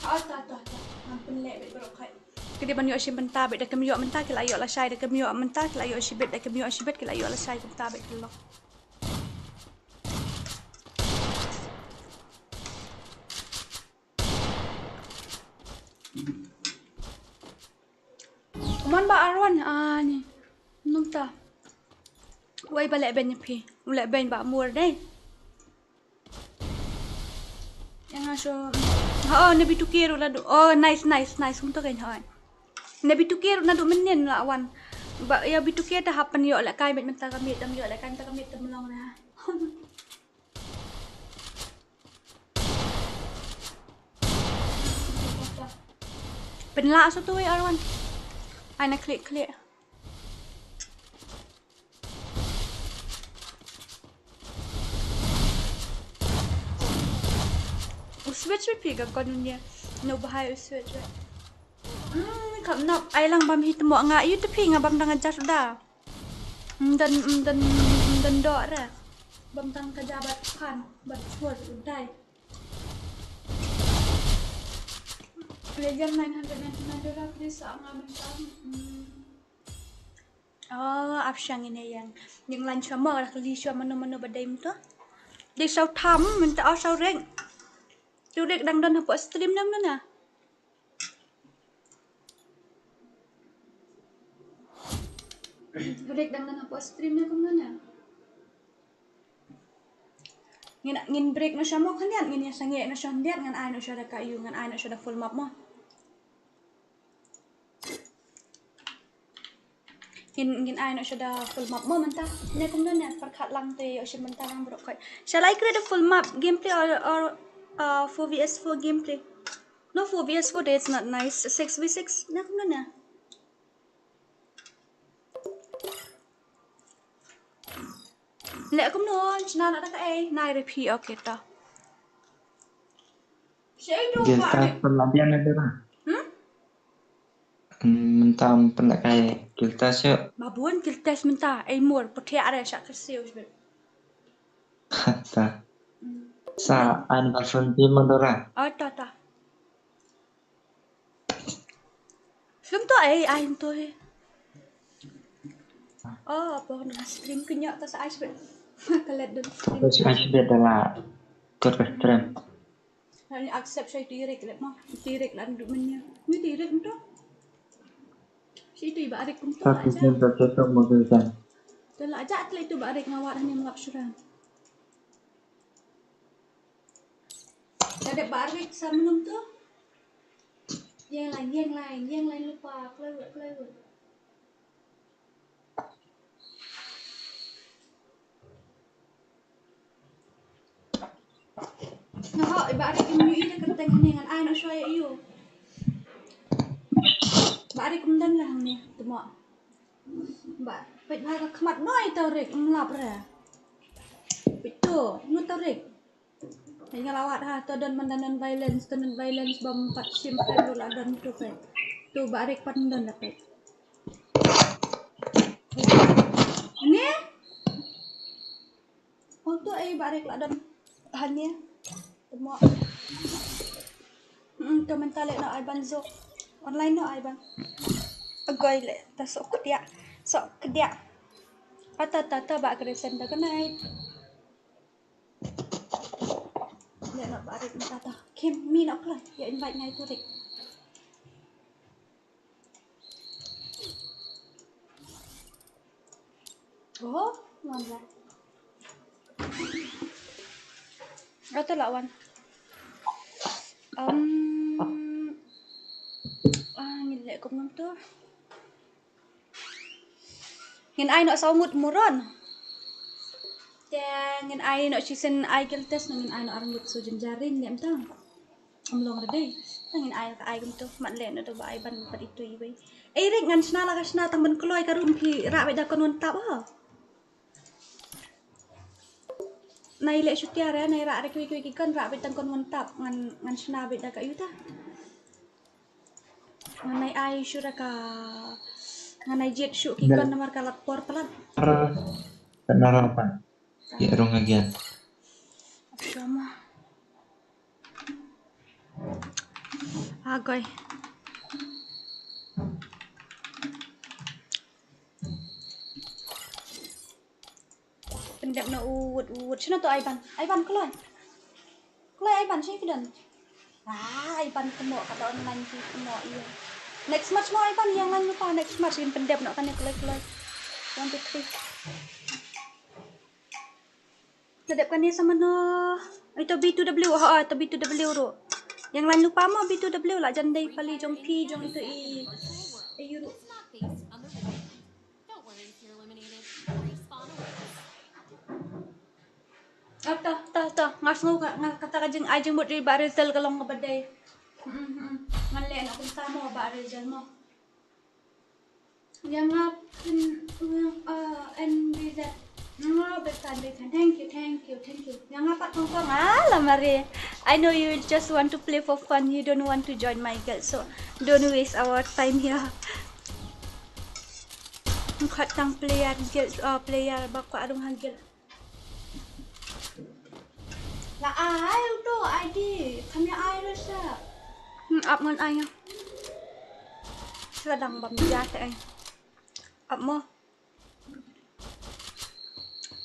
Ah, ta, ta, ta. Ngam pynleh bad baroh khai. Ki dei ban ïoh shim bynta bad da kim ïoh mynta ki la ïoh lashai, da kim ïoh mynta ki la ïoh shibit, da kim ïoh shibit ki la ïoh lashai kumta bad ki long. Mon ba arwan ani. Nungta. Wai ba leh ben phi. U leh ben ba mur dei. Yang aso. Ha, oh, nabi tukir ula du. Oh, nice, nice, nice. Kumto kan ha. Na B two K ruh naduh mynnin la wan. Ba ïa B two K te hap pynïoh lehkai mynta ka miet, tam ïoh lehkai mynta ka miet te mlong na. Pynlah sa tu ïa Arwan. Ai na klik klik. U switch wi phi ka kon unia. No bahai u switch wi. Hmm, kam nop ai lang bam hi tmo nga yu te phi nga bam dang ajar da. Mdan mdan mdan do re. Bam dang ka jabat pan bat chua u dai. Legend nine hundred ninety-nine dollar please sa nga bam dang. Hmm. Oh, ap shang ine yang. Yang lan shwa mo, rak li shwa mano mano ba dai mto. Dai shaw tham, mynta oh shaw rek. Tu rek dang don hapoh stream dang don na. Rek dang don hapoh stream na kum don na. Ngin ngin break na shamo khyndiat ngin ïa sangeh na shondiat ngan ai na shada ka yu ngan ai na shada full map mo. Ngin ngin ai na shada full map mo mynta. Ne kum ne pyrkhat lang te ïa shim mynta lang bro koi. Shall I create a full map gameplay or or uh, four v s four gameplay? No, four v s four day it's not nice. Six v six. Ne kum ne. Leh kumno, shna na da kaei, nai re phi, okay ta. Shei do Guild Test pynlah biang na dera. Hmm? Hmm, mynta pynlah kai Guild Test shu. Ba bun Guild Test mynta, ei mur, puthiah re sha kyrsiu shibit. Ta. Hmm. Sa an ba fun pi mandora. Oh, ta, ta. Film tu ai ai tu he. Oh, apa kena stream kenya atas ice bed. Kalat dan stream. Terus ice bed dah lah. Terus stream. Hanya accept saya direct lah mah. Direct lah duduk menya. Ni direct tu. Si tu iba arik pun tu Satu aja. Jam tak cocok mobil kan. Tu lah aja atlet tu ba arik ngawat hanya melap surang. Ada barik sama tu. Yang lain, yang lain, yang lain lupa. Keluar, keluar. Nah, iba arik yang nyu ida kerteng ni ngan ai nak shoi ayu. Ba arik kemudian lah ni, temo. Ba, pet ha ka khmat noi tau rik, melap re. Pet tu, nu tau rik. Nga la wad ha, to don man da non violence, to non violence bam pat shim friend ruh la don tu pet. Tu ba rik pat don da pet. Ni? Oh tu ai ba rik la don. Ha ni. Temo. Hmm, to mynta leh no ai ban zo. Online no ai ban. Agoi leh ta sok kdia. Sok kdia. Ata ta ta ba kresen da kanai. Leh no ba rik na ta. Kim mi no klan. Ya invite ngai tu rik. Oh, wan la. Ata la wan. Um, ah, ngin leh kum ngam tu. Ngin ai noh saw ngut muron. Te ngin ai noh shisien ai Guild Test noh ngin ai noh arngut so jynjar ring ne mtang. Am long da dei. Te ngin ai ka ai kumto mat leh noh to ba ai ban pat itu iwei. Ei rik ngan shna la ka shna tang ban kloi ka room phi rah beit da kon wan tap ha. Nai leh shutia re nai rah re kiwei kiwei ki kon rah beit tang kon wan tap ngan ngan shna beit da ka yu ta. Ngan ai ai shu da ka ngan ai jied shu ki kon namar ka lat por palat. Ka nara pa. Ïa rung again. Shama. Agoi. Pyndep na u wut u wut. Shano to Aiban? Aiban kloi. Kloi Aiban shi kidon. Ah, Aiban kemo ka don lan ji kemo iya. Next match mo Aiban yang lan lupa next match in pyndep na kane kloi kloi. One, two, three. Nadep kane sama no. Ito B two W ha ito B two W ro. Yang lan lupa mo B two W la jan dei pali jong pi jong ito i. Ah, to, to, to. Nga sngew ka, nga kata ka jing, ai jingmut ri ba result ka long kaba dei. Hmm, hmm, hmm. Ngan leh na kumta mo ba result mo. Ïa nga pyn, uh, N B Z. Nga bad kan bad kan. Thank you, thank you, thank you. Ïa nga pat kong kong. Ah, la mari. I know you just want to play for fun. You don't want to join my guild. So don't waste our time here. Khot tang player guild, uh, player ba kwah rung ha guild. La ai uto I D, kham ïa ai ruh sha. Hmm, ap ngan ai ïa. Sha dang bam ja te ai. Ap mo.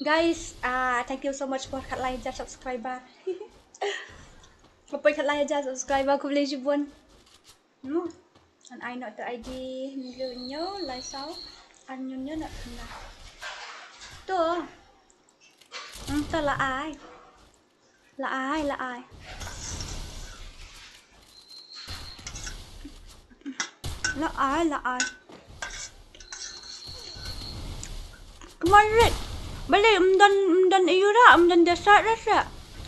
Guys, ah, thank you so much for khatlai hajar subscriber. Khublei khatlai hajar subscriber, khublei shibun. Hmm. An ai noh to I D hynñiew hynñiew lai saw. An hynñiew hynñiew noh khynnah. To. Hmm, to la ai. La ai, la ai. La ai, la ai. Kemarit. Balei ym don, ym don ïura, ym don desert ruh sa.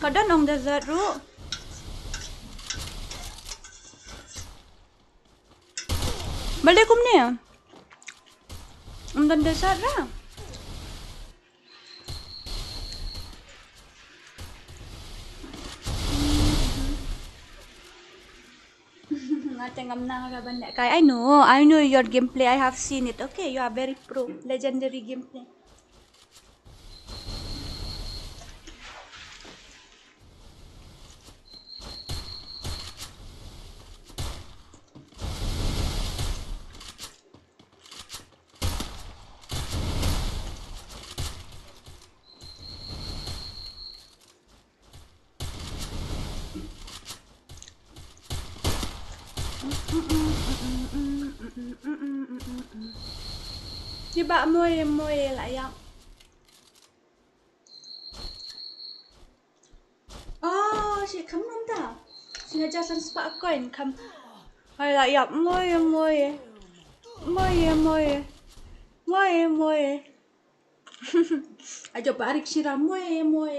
Ka don ong desert ruh. Balei kumne? Ym don desert ruh. Nga te ngam nang ka ban leh kai. I know, I know your gameplay. I have seen it. Okay, you are very pro. Legendary gameplay. Kiba moi moi la ïap. Oh, shi kham nonta. Shi hajar san spah coin kham. Hai la ïap moi moi. Moi moi. Moi moi. Ajo parik shira moi moi.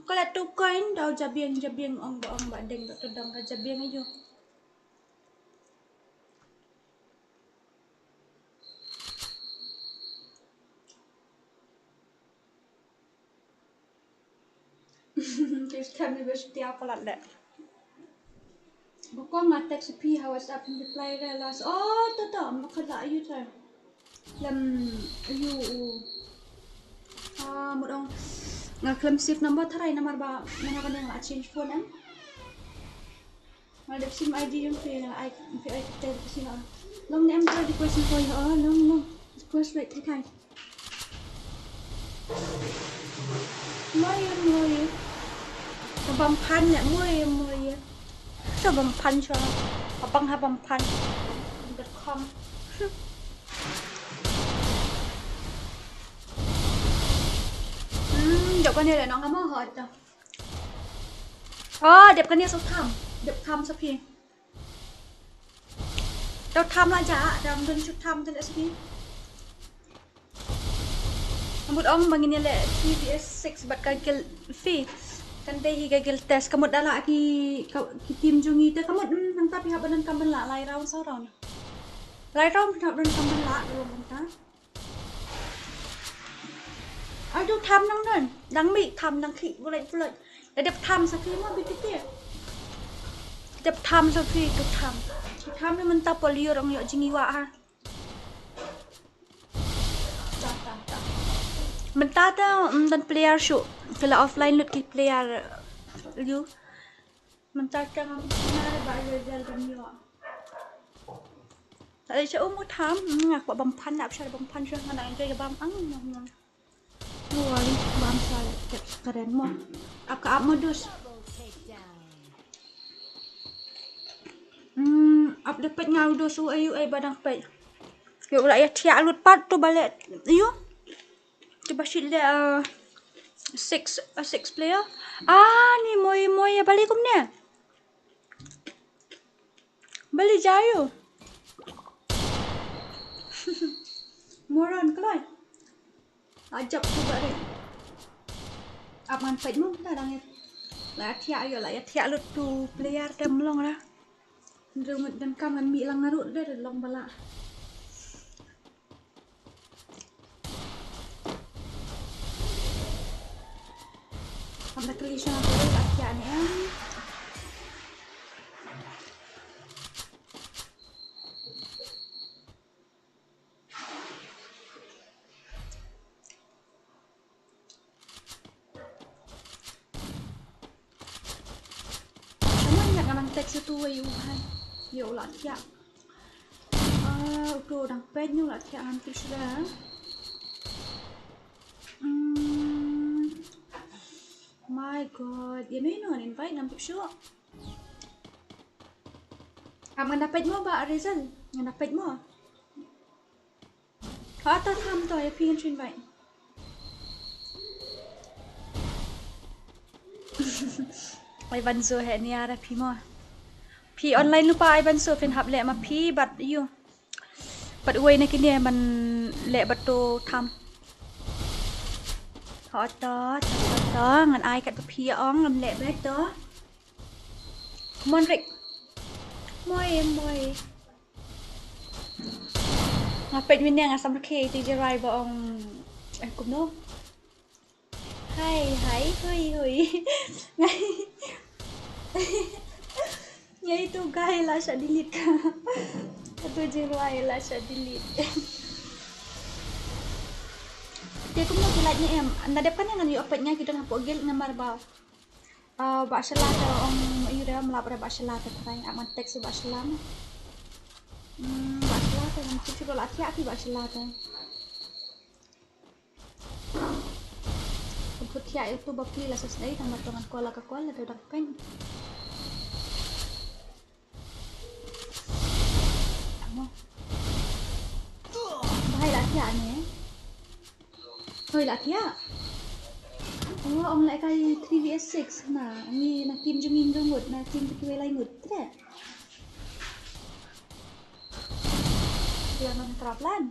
Kala tu coin dau jabiang jabiang ong ba ong ba deng dok tedang ka jabiang ajo. Please tell me which dia palat le. Bukong nga text phi ha WhatsApp phi reply re las. Oh, to to, ma khala ayu te. Lem ayu u. Ah, mut ong nga khlem save number tharai namar ba nga ka dang la change phone em. Nga dep sim I D jong phi, nga ai phi ai phi ai phi ai. Long ne em ka request ko ïa, oh, long long. Request wait, phi kai. Moi moi. Ka bam phan ne moi moi. Sha bam phan sha. Ka bang ha bam phan. Dot com. Hmm, dep kane le nong amo ho ta. Oh, dep kane so tham. Dep tham sa phi. Dep tham la ja, dam dun shu tham te le sa phi. Mut ong ba ngin ïaleh three V S six bad ka guild phi. Kan dei hi ka guild test. Ka mut da la ki, ka, ki team jong ngi te ka mut, hmm, hangta phi hap ban donkam ban lah lai round saw round. Lai round phi hap donkam ban lah ka long hangta. Ai, to tham nang don. Dang mih tham dang khih bulat bulat. Da dep tham sa phi mo B T T. Dep tham sa phi to tham. To tham ne mynta pol ïoh rong ïoh jingïoh ha. Mynta te, mm, don player shuh. Ki la offline lut ki player, uh, ïoh. Mynta te ngam nare ba ïoh jal ban ïoh. Ai sha u mo tham, mm, nga kwah bam phan, ap sha bam phan sha nga nang enjoy bam ang, mm, mm. No worry, bam sha le, tep karen mo. Ap ka ap mo dus. Hmm, ap da peit nga u dus u ayu ai ba dang peit. Ïa u la ïa thiah lut pat to ba leh. Ayu. To ba shit leh, uh, six, uh, six player. Ah, ni moi moi ïa balei kumne. Balei jai u. Moron kloi. Ajab tu ba ring. Ap ngan peit mo, ta dang ïa. La thiah ïa, la ïa thiah lut tu player te mlong la. Ndu ngut dan kam ngan mih lang na ruh da long bala. Kam da kali sha tu la thiah ne em. Shano ngat nga nang text ïa utu uwei u bhai. Ïa u la thiah. Ah, utu dang peit ne u la thiah ngan tip shuh da. Hmm. My God. Ïa no ïa no ngan invite ngam tip shuh. Ap ngan da peit mo Bah Rizal. Ngan da peit mo. Hooid to, tham to, ïa phi ngan shu invite. Ai ban zo he nia ra phi mo. Phi online lypa ai ban zo phin hap leh ma phi bad ïa u. Bad uwei na kine ban leh bad to tham. Hooid to, to, to, to, ngan ai kat ba phi ong ngam leh bad to. Come on, Rick. Moi, moi. Nga peit mynne nga samrkhie ïa i Jirai ba ong, eh, kumno? Hai, hai, hui, hui. Nga itu guy la shah delete ka. Itu Jirai la shah delete. Te kumno ki lait ne em. Nadep kane ngan ïoh peit nga ki don hapoh guild namar ba Ah, Bah Shala te ong ïu re, mlap re Bah Shala te trai, ap ngan text ïa Bah Shala mo. Hmm, Bah Shala te ngan tip shuh la thiah ki Bah Shala te. Ka put thiah ïa utu ba pli la sa sdei, tang ba to ngan call la ka call la te dang peng. Amo. Bhai la thiah ne. Hoi la thiah. Oh, ong lehkai three V S six na. Ngi na team jong ngi hynriew ngut, na team jong kiwei lai ngut. Tre. Ïa man krap lan.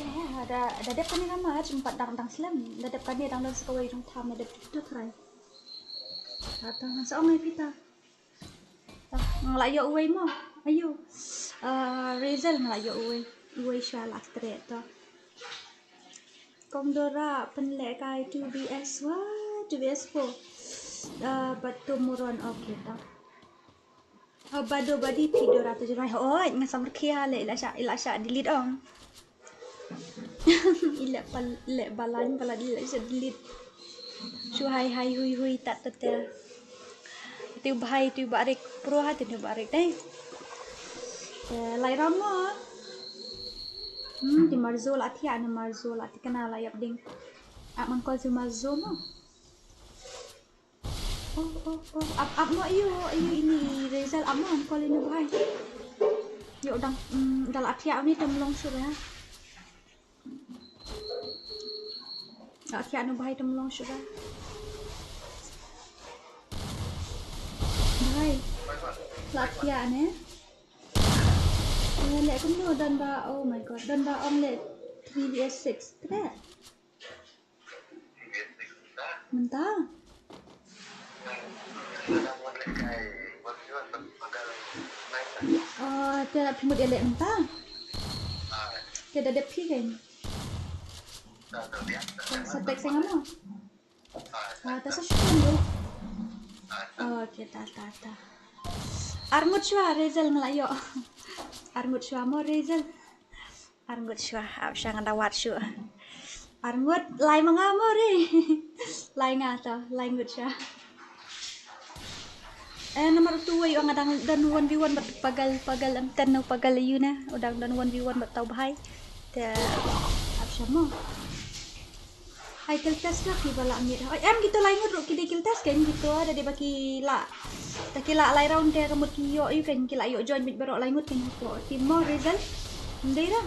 Eh, da, da dep kane ka match, em pat dang, dang slem. Da dep kane dang don sa kawei jong tham, da dep tu trai. Ata ngan sa ong ai phi ta. Ah, nga la ïoh uwei mo. Ayo. Ah, Razel nga la ïoh uwei. Uwei shuwa la treh to. Kong Dora pynlehkai two V S, wah, two V S four. Ah, bad to moron, okay to. Ah, bado badi phi Dora to Jirai. Oi, nga samrkhie leh, la sha, la sha delete ong. I leh pal, leh balang pala di leh sha delete. Shu hai hai hui hui tat tat te. Tiu bhai tiu barik pro ha tiu barik dei. Eh, lai ram mo. Hmm, ti Marzo la thiah ne Marzo la ti kana la ïap ding. Ap man call ti Marzo mo. Oh, oh, oh. Ap, ap mo ïu, ïu ini Razel ap mo, am call ïu bhai. Ïu dang, mm, da la thiah ni tem long shuh ba. Da la thiah ni bhai tem long shuh ba. Bhai. La thiah ne. Ïa leh kumno don ba, oh my God, don ba ong leh three V S six. Tre. Mynta. Oh, te phi mut ïaleh mynta. Te da dep phi kein. Sa text ïa nga mo. Ah, ta sa shu phone ruh. Oh, okay, ta, ta, ta. Ar ngut shuwa Razel nga la ïoh. Ar ngut shuwa mo Razel. Ar ngut shuwa, ap sha nga da wad shuh. Ar ngut, lai ma nga mo re. Lai nga to, lai ngut shuwa. Eh, namar utu uwei u ong nga dang don one v one bad pagal, pagal em ten na pagal ïu ne. U dang don one v one bad tau bhai. Te ap sha mo. Hai kill test na ki ba la miet. Hai em kito lai ngut ruh ki dei kill test kein kito da dei ba ki la. Ta ki la lai round te ka mut ki ïoh ïu kein ki la ïoh join bit baroh lai ngut kein hapoh team mo Razel. Ym dei ra.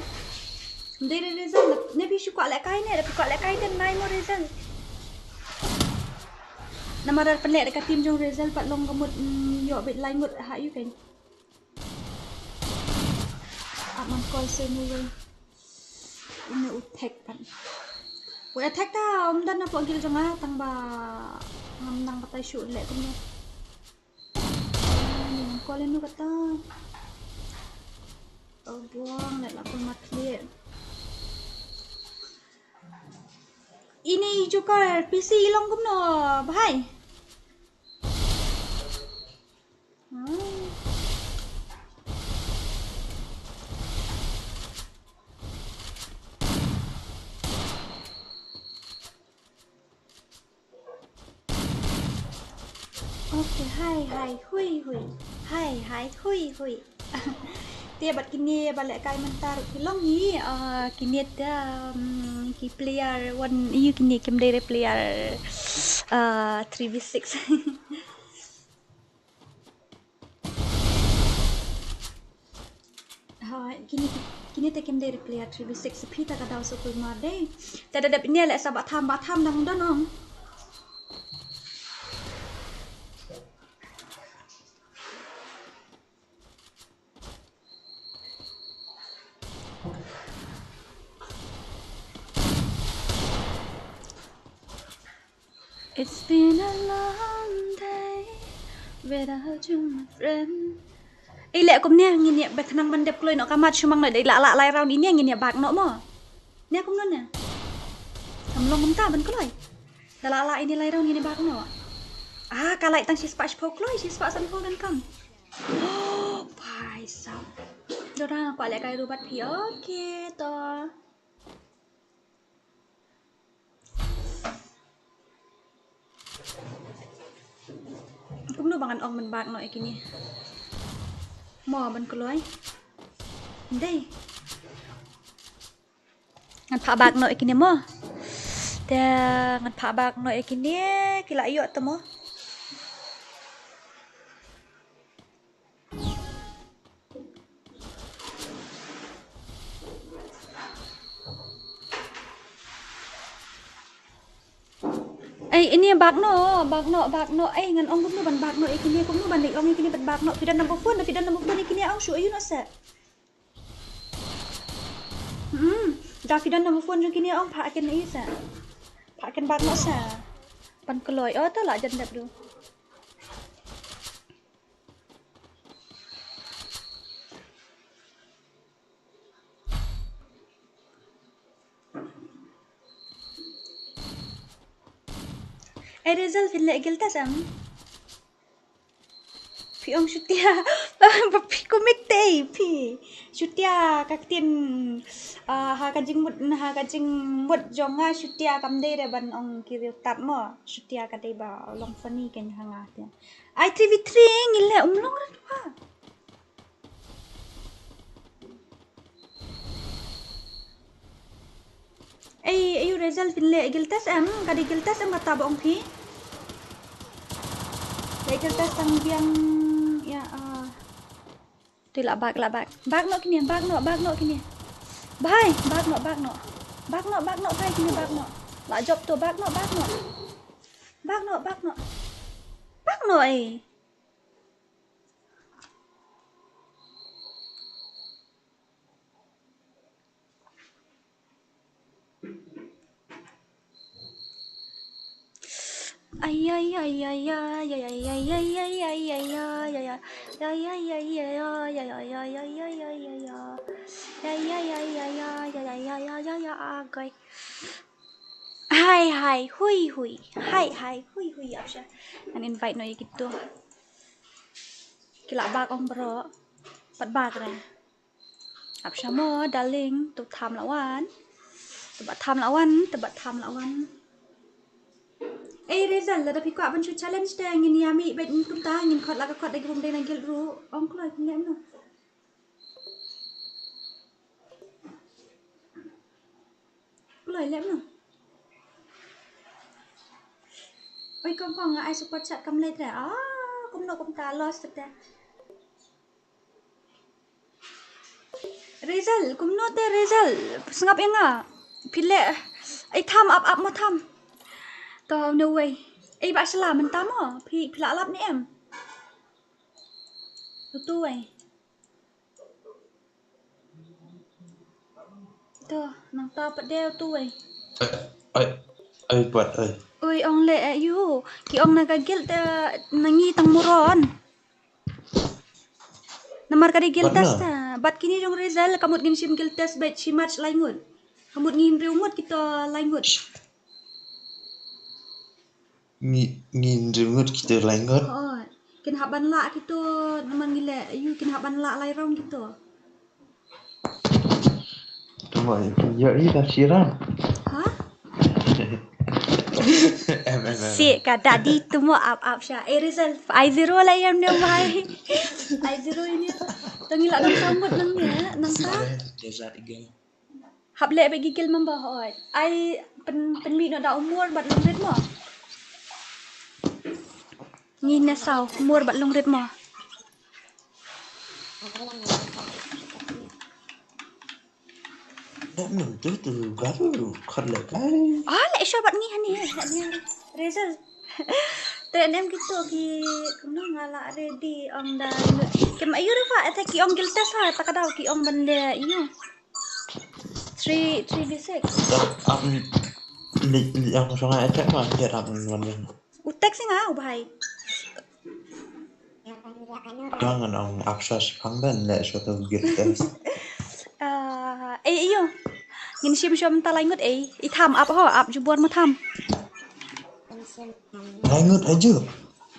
Ym dei ra Razel. Ne phi shu kwah lehkai ne, da phi kwah lehkai te nai mo Razel. Namar da pynleh da ka team jong Razel pat long ka mut, mm, ïoh bit lai ngut ha ïu kein. Ap man call sa ïa uwei. Ine u tag pat. Poi attack ta, um don na pdeng guild jong nga, tang ba ngam nang batai shuh leh kumno. Ngam call inu kata. Oh, buang leh la pun mat leh. Ini Joker, P C i long kumno, bhai? Hmm. Okay, hai, hai, hui, hui. Hai, hai, hui, hui. Te bad kine ba lehkai mynta ruh ki long hi, ah, kine te, um, ki player one, ïa kine kim dei re player, ah, three v six. Ha, kine, kine te kim dei re player three v six, phi ta ka daw sukul mar dei. Te da dep ine leh sa ba tham, ba tham dang don ong. It's been a long day without you, my friend. Ei, leh kumne ngin ïa ba khnang ban dep kloi noh ka mat shu mang noh, da i la lah lai round ine ngin ïa bak noh mo. Ne kumno ne? Kam long mynta ban kloi. Da la lah ine lai round ngin ïa bak noh. Ah, ka lai tang shispah shiphew kloi, shispah sanphew donkam. Oh, bhai sab. Dora kwah lehkai ruh bad phi. Okay to. Kumno ba ngan ong ban bak noh ïa kine? Mo ban kloi. Dei. Ngan phah bak noh ïa kine mo. Te ngan phah bak noh ïa kine, ki la ïoh te mo. Ei, ine bak noh, bak noh, bak noh. Ei, ngan ong kumno ban bak noh ïa kine, kumno ban leit ong ïa kine ban bak noh. Phi don number phone, phi don number phone ïa kine ong shu ïa u noh seh. Hmm, da phi don number phone jong kine ong phah ken ïa seh. Phah ken bak noh seh. Ban kloi, oh, to la jan dep du. Ei, Rizal, phin leh guild test em? Phi ong shutia. Ba phi commit te phi. Shutia ka ktien, ah, ha ka jingmut, ha ka jingmut jong nga shutia kam dei re ban ong ki riewtat mo. Shutia ka dei ba long funny kein ha nga te. Ai three v three ngi leh um long rat wa. Ei, ei, u Rizal phin leh guild test em, ka dei guild test em kata ba ong phi. Leh guild test tang biang ïa, ah. Te la bak, la bak. Bak noh kine, bak noh, bak noh kine. Bhai, bak noh, bak noh. Bak noh, bak noh, bhai kine bak noh. La jop to, bak noh, bak noh. Bak noh, bak noh. Bak noh, ei. Ay, ay, ay, ay, ay. Ay, ay, ay, ay, ay, ay, ay. Hai, hai, hui, hui. Hai, hai, hui, hui, ap sha. Ngan invite noh ïa kito. Ki la bak ong bro. Pat bak re. Ap sha mo, darling, to tham la wan. To ba tham la wan, to ba tham la wan. Ei, Rizal, lada phi kwah ban shu challenge te ngin ïa mih bad ngin kumta, ngin khot la ka khot da ki bym dei na guild ruh. Ong kloi, phin leh kumno? Kloi leh kumno? Oi, kong kong, nga ai support chat kam leit re. Ah, kumno kumta, lost te. Rizal, kumno te Rizal? Sngap ïa nga. Phi leh, ai tham ap ap mo tham. To no way. Ei ba shala mynta mo. Phi, phi la lap ne em? Utu wei. To, nangta pat de utu wei. Ai, ai, pat, ai. Oi, ong leh, eh, ïu. Ki ong na ka guild, eh, na ngi tang moron. Namar ka dei guild test, eh. Bad kine jong result, ka mut ngin shim guild test bad shi match lai ngut. Ka mut ngin hynriew ngut kito lai ngut. Ngi, ngin hynriew ngut kito lai ngut. Oh, kin hap ban lah kito, namar ngi leh, ïu kin hap ban lah lai round kito. Tuma, ïa i ta shi round. Ha? Em, em, em. Si ka dadi tuma ap ap sha. Eh, result five zero la em ne mai. Five zero ini. To ngi la dang sambut nang ne, nang ta. Desert Eagle. Hap leh bad ki guild member hoi. Ai pyn, pynmih noh da umur bad lungrit mo. Ngi ne saw umur bad lungrit mo. Dah mentu tu baru khot leh kai. Ah, leh sha bad ngi hani, leh ni hari. Result. Te nem kito ki kumno nga la ready ong da. Kem ayu rufa, eh, te ki ong guild test ha, ta ka daw ki ong ban leh, you know. Three, three v six. Dah, um, li, li, yang shong attack ma, dia dah men, men, men. U text nga, u bhai. Dang ngan ong ap sha shipang dan leh sha tu guild test. Ah, eh, iyo. Ngin shim shom ta lai ngut, eh. I tham ap ho, ap jubor mo tham. Lai ngut aju.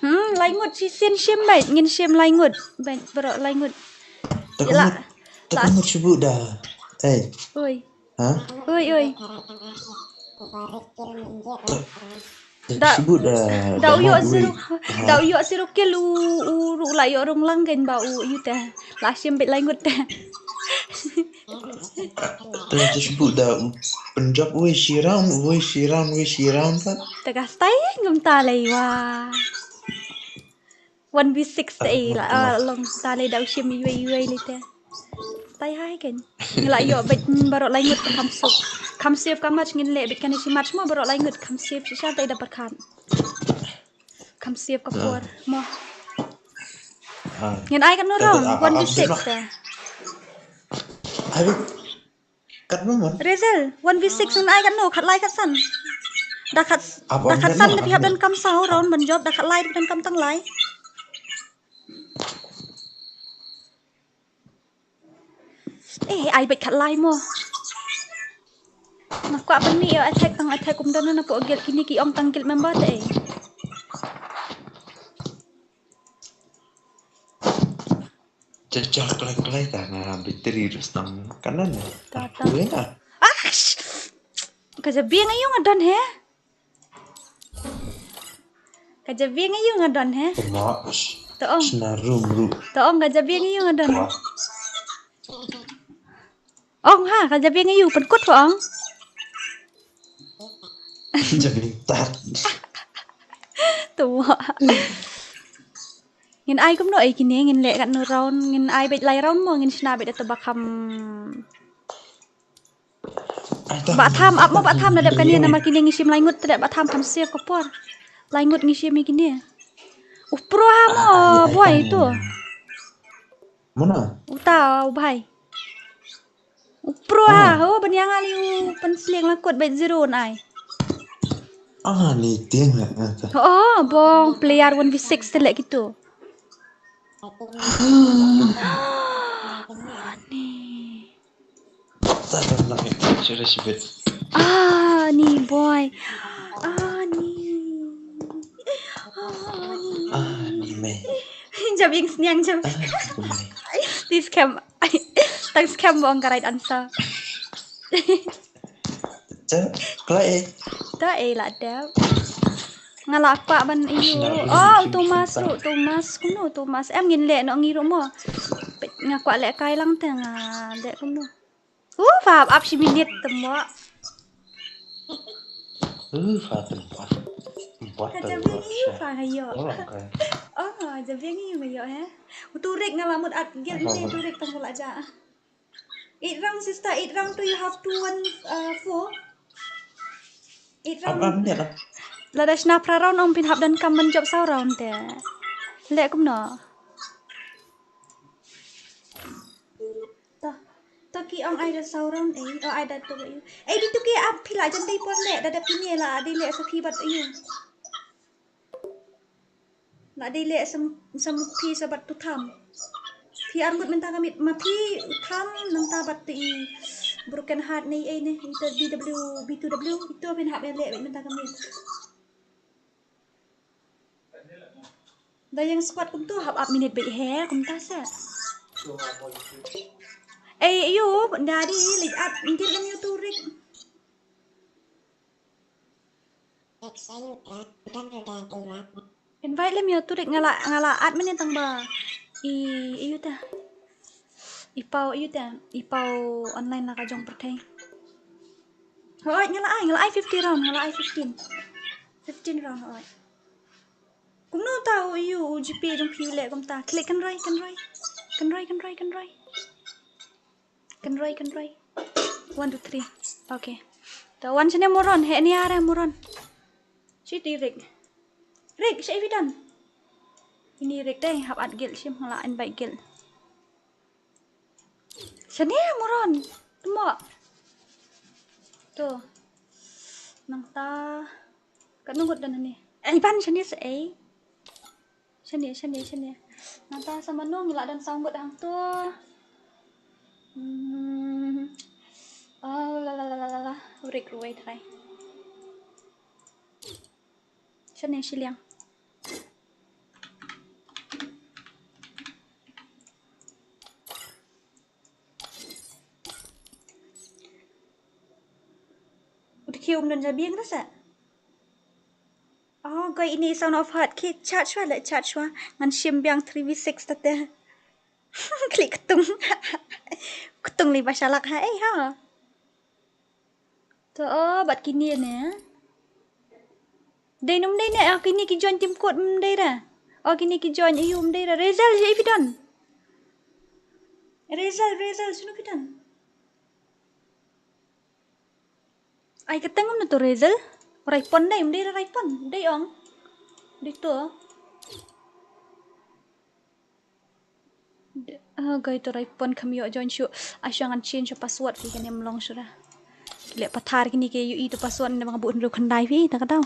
Hmm, lai ngut shisien shim bad. Ngin shim lai ngut. Bad, baroh lai ngut. Te ka mut, te ka mut shu buh da. Eh. Oi. Ha? Oi, oi. Te, te shu buh da, da u ïoh siru, da u ïoh siru kill u, u ruh la ïoh rung lang kan ba u ïu te. La shim bad lai ngut te. Te, te shu buh da u pynjop wei shi round, wei shi round, wei shi round pat. Te ka stai ngam ta lei wa. One v six te ei la, ah, long ta lei da u shim iwei iwei lei te. Tai hai ken. Ngi la ïoh bad, mm, baroh lai ngut kham suk. Kham save ka match ngin leh bad kane shi match mo baroh lai ngut kham save shisha te da pyrkhat. Kham save ka por mo. Ah. Ngin ai katno round, ah, one v six te. Ai, Katno mon? Result, one v six ngan ai katno, khatlai khatsan. Da khat, da khatsan da phi hap donkam saw round ban jop, da khatlai da phi donkam tang lai. Eh, ai bad khatlai mo. Nga kwah ban mih ïa attack tang attack kum don na pok guild kine ki ong tang guild member te. Jajal klai klai ta nga bitri rus tang kanan. Ta ta. Wei na. Ah! Ka jabieng ayu nga don he. Ka jabieng ayu nga don he. Tengok. To ong. Sna rum ru. To ong ka jabieng ayu nga don he. Ong ha, ka jabieng ayu pynkut ko ong. Jabieng tat. To. Ngin ai kumno ei kine, ngin leh katno round, ngin ai bad lai round mo, ngin shna bad da to ba kham. Ba tham ap mo, ba tham na dep kane namar kine ngi shim lai ngut te dep ba tham kham save ka por. Lai ngut ngi shim ïa kine. U pro ha mo, boy to. Mano? Uta u bhai. U pro ha ho ban ïa nga li u pynslieng la kot bad zero nai. Ah, ni tieng ha. Oh, bong player one v six te leh kito. Ani. Ani boy. Ani. Ani. Ani me. Jam ing sniang jam. Ani me. This cam. Tang skhem bong ka right answer. Te, kloi eh. Te eh la dep. Nga la kwah ban ïu. Oh, Thomas ruh, Thomas. Kumno Thomas? Em ngin leh noh ngi ruh mo. Nga kwah leh kai lang te nga leh kumno. Uh, fa ap shi minit te mo. Uh, fa te mo. Ka jabieng ïu fa nga ïoh. Oh, ka jabieng ïu nga ïoh eh. U Turik nga la mut at gel ni Turik tang ka la ja. Eight round, sister, eight round tu you have two one, uh, four. Eight round. Lada shna phra round ong phin hap donkam ban jop saw round te. Leh kumno? Ta. To ki ong ai da saw round ei, o ai da to ei. Ei di to ki ap phi la jan dei por leh, da da phi ne la dei leh sa phi bad ei. La dei leh sam, sam phi sa bad tu tham. Phi ar ngut mynta ka miet ma phi tham nangta bad tu i broken heart nei ei ne, i to B W, B two W, i to phin hap leh mynta ka miet. Da ïeng squad kumtu hap ap minit bad he kumta sa. Ei, ayu, da di leit ap ngin lem ïa tu Rik. Invite lem ïa tu Rik, nga la, nga la add mynne tang ba i, i ïu te. I Pau ïu te, i Pau online la ka jong pyrthei. Hooid, nga la ai, nga la ai fifty round, nga la ai fifteen. Fifteen round, hooid. Kumno ta u ïu, u G P jong phi u leh kumta. Klik kynroi, kynroi. Kynroi, kynroi, kynroi. Kynroi, kynroi. One, two, three. Okay. To wan shane Muron, he ni are Muron. Shi ti Rik. Rik, shi evident. Ini Rik dei, hap add guild shim, nga la invite guild. Shane Muron. Tumo. To. Nangta. Katno ngut don hangne? Ai ban shane sa ei. Shane, shane, shane. Nangta sa mano ngi la don saw ngut hangto. Hmm. Oh, la, la, la, la, la, la. Rik ruwai trai. Shane shiliang. Ut ki um don jabiang rasa. Oh, goi ini Sound of Heart ki chat shwa le chat shwa. Ngan shim biang three v six tate. Klik ktung. Ktung li ba shalak ha, eh, ha. To, oh, bad kini ne. Dei num dei ne, oh, kini ki join team code, mm, dei ra. Oh, kini ki join, ayu, mm, dei ra. Result, je, phi don. Result, result, shano phi don. Ai, kateng um na to Rezel. Raipon dei, um dei Raipon. Dei ong. Dei to. De-, ah, gai to Raipon kham ïoh join shuh. Ai shuh ngan change password ki kane mlong shuh ra. Ki leh pathar kini ki ïohi to password ne bang bun ruh khandai phi ta ka dau.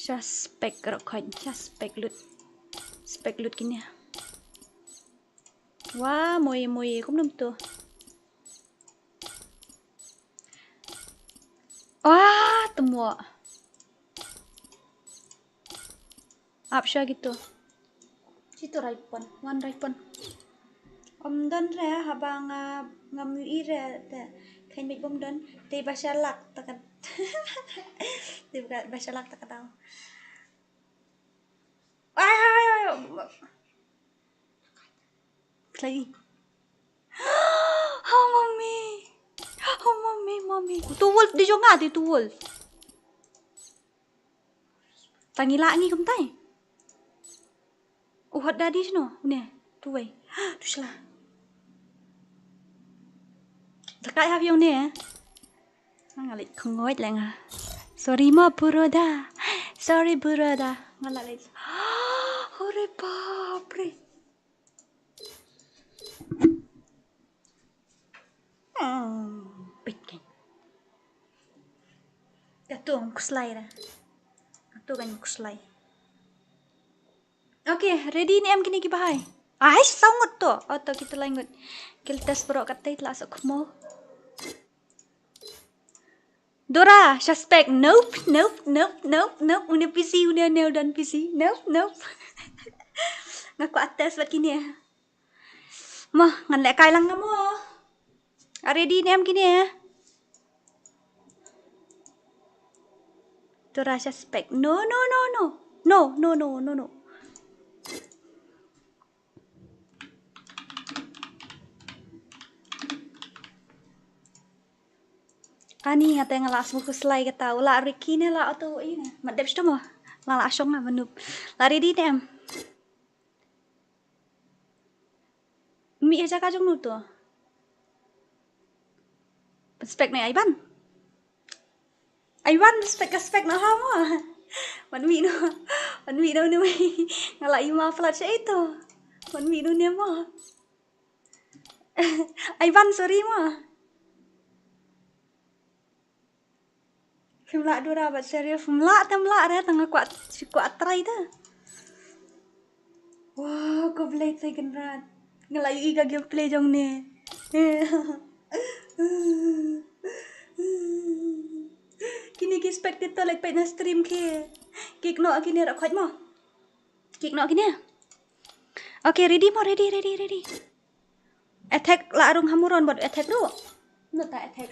Sha spek rok khoit, sha spek lut. Spek lut kini. Wah, moi, moi, kumno to. Wah, tumo. Ap sha kito. Kito Raipon, wan Raipon. Ym don re, haba nga, ngam ïohi re, te, khein bik bym don, te ba shalak, ta ka, te ba, ba shalak, ta ka dau. Ai, ai, ai, ai. Play. Oh, mommy. Oh, mommy, mommy. Tu wolf di jong nga, tu wolf. Tangi la ngi kumtai. U hot daddy shano? Ne, tu wei. Tu shla. Takai ha viong ne. Nga leh khngoi leh nga. Sorry ma broda. Sorry broda. Nga la leh. Hore bapre. Hmm, pit kan. Katu kuslai ra. Katu kan kuslai. Okay, ready ne em kine ki bahai? Ai, saw ngut to. Oh, to kita lai ngut. Kil test bro katai tla sok mo. Dora, suspect. Nope, nope, nope, nope, nope. Une pisi, une ne udan pisi. Nope, nope. Nga kwah test bad kine. Mo, ngan leh kai lang nga mo. Are ready ne em kine. Dora suspect. No, no, no, no. No, no, no, no, no. Ani hate nga la smu kuslai kata u la Ricky ne la auto ine. Mat dep sdom. La la shong nga manup. La ready ne em. Mi ha jaka jong nu to. Spek ne ai ban. Ai wan spek ka spek na ha mo. Wan mi no. Wan mi no no. Nga la ima flat sha ito. Wan mi no ne mo. Ai ban, sorry mo. Phim lah Dora bad Sheriff, phim lah te, phim lah re, tang nga kwah, kwah try te. Wow, khublei shibun Kynrad. Nga la ïohi ka gameplay jong ne. Kine ki spectator leit peit na stream ki. Kick noh kine, rak khot mo. Kick noh kine. Okay, ready mo, ready, ready, ready. Attack la rung ha muron bad attack ruh. No ta attack.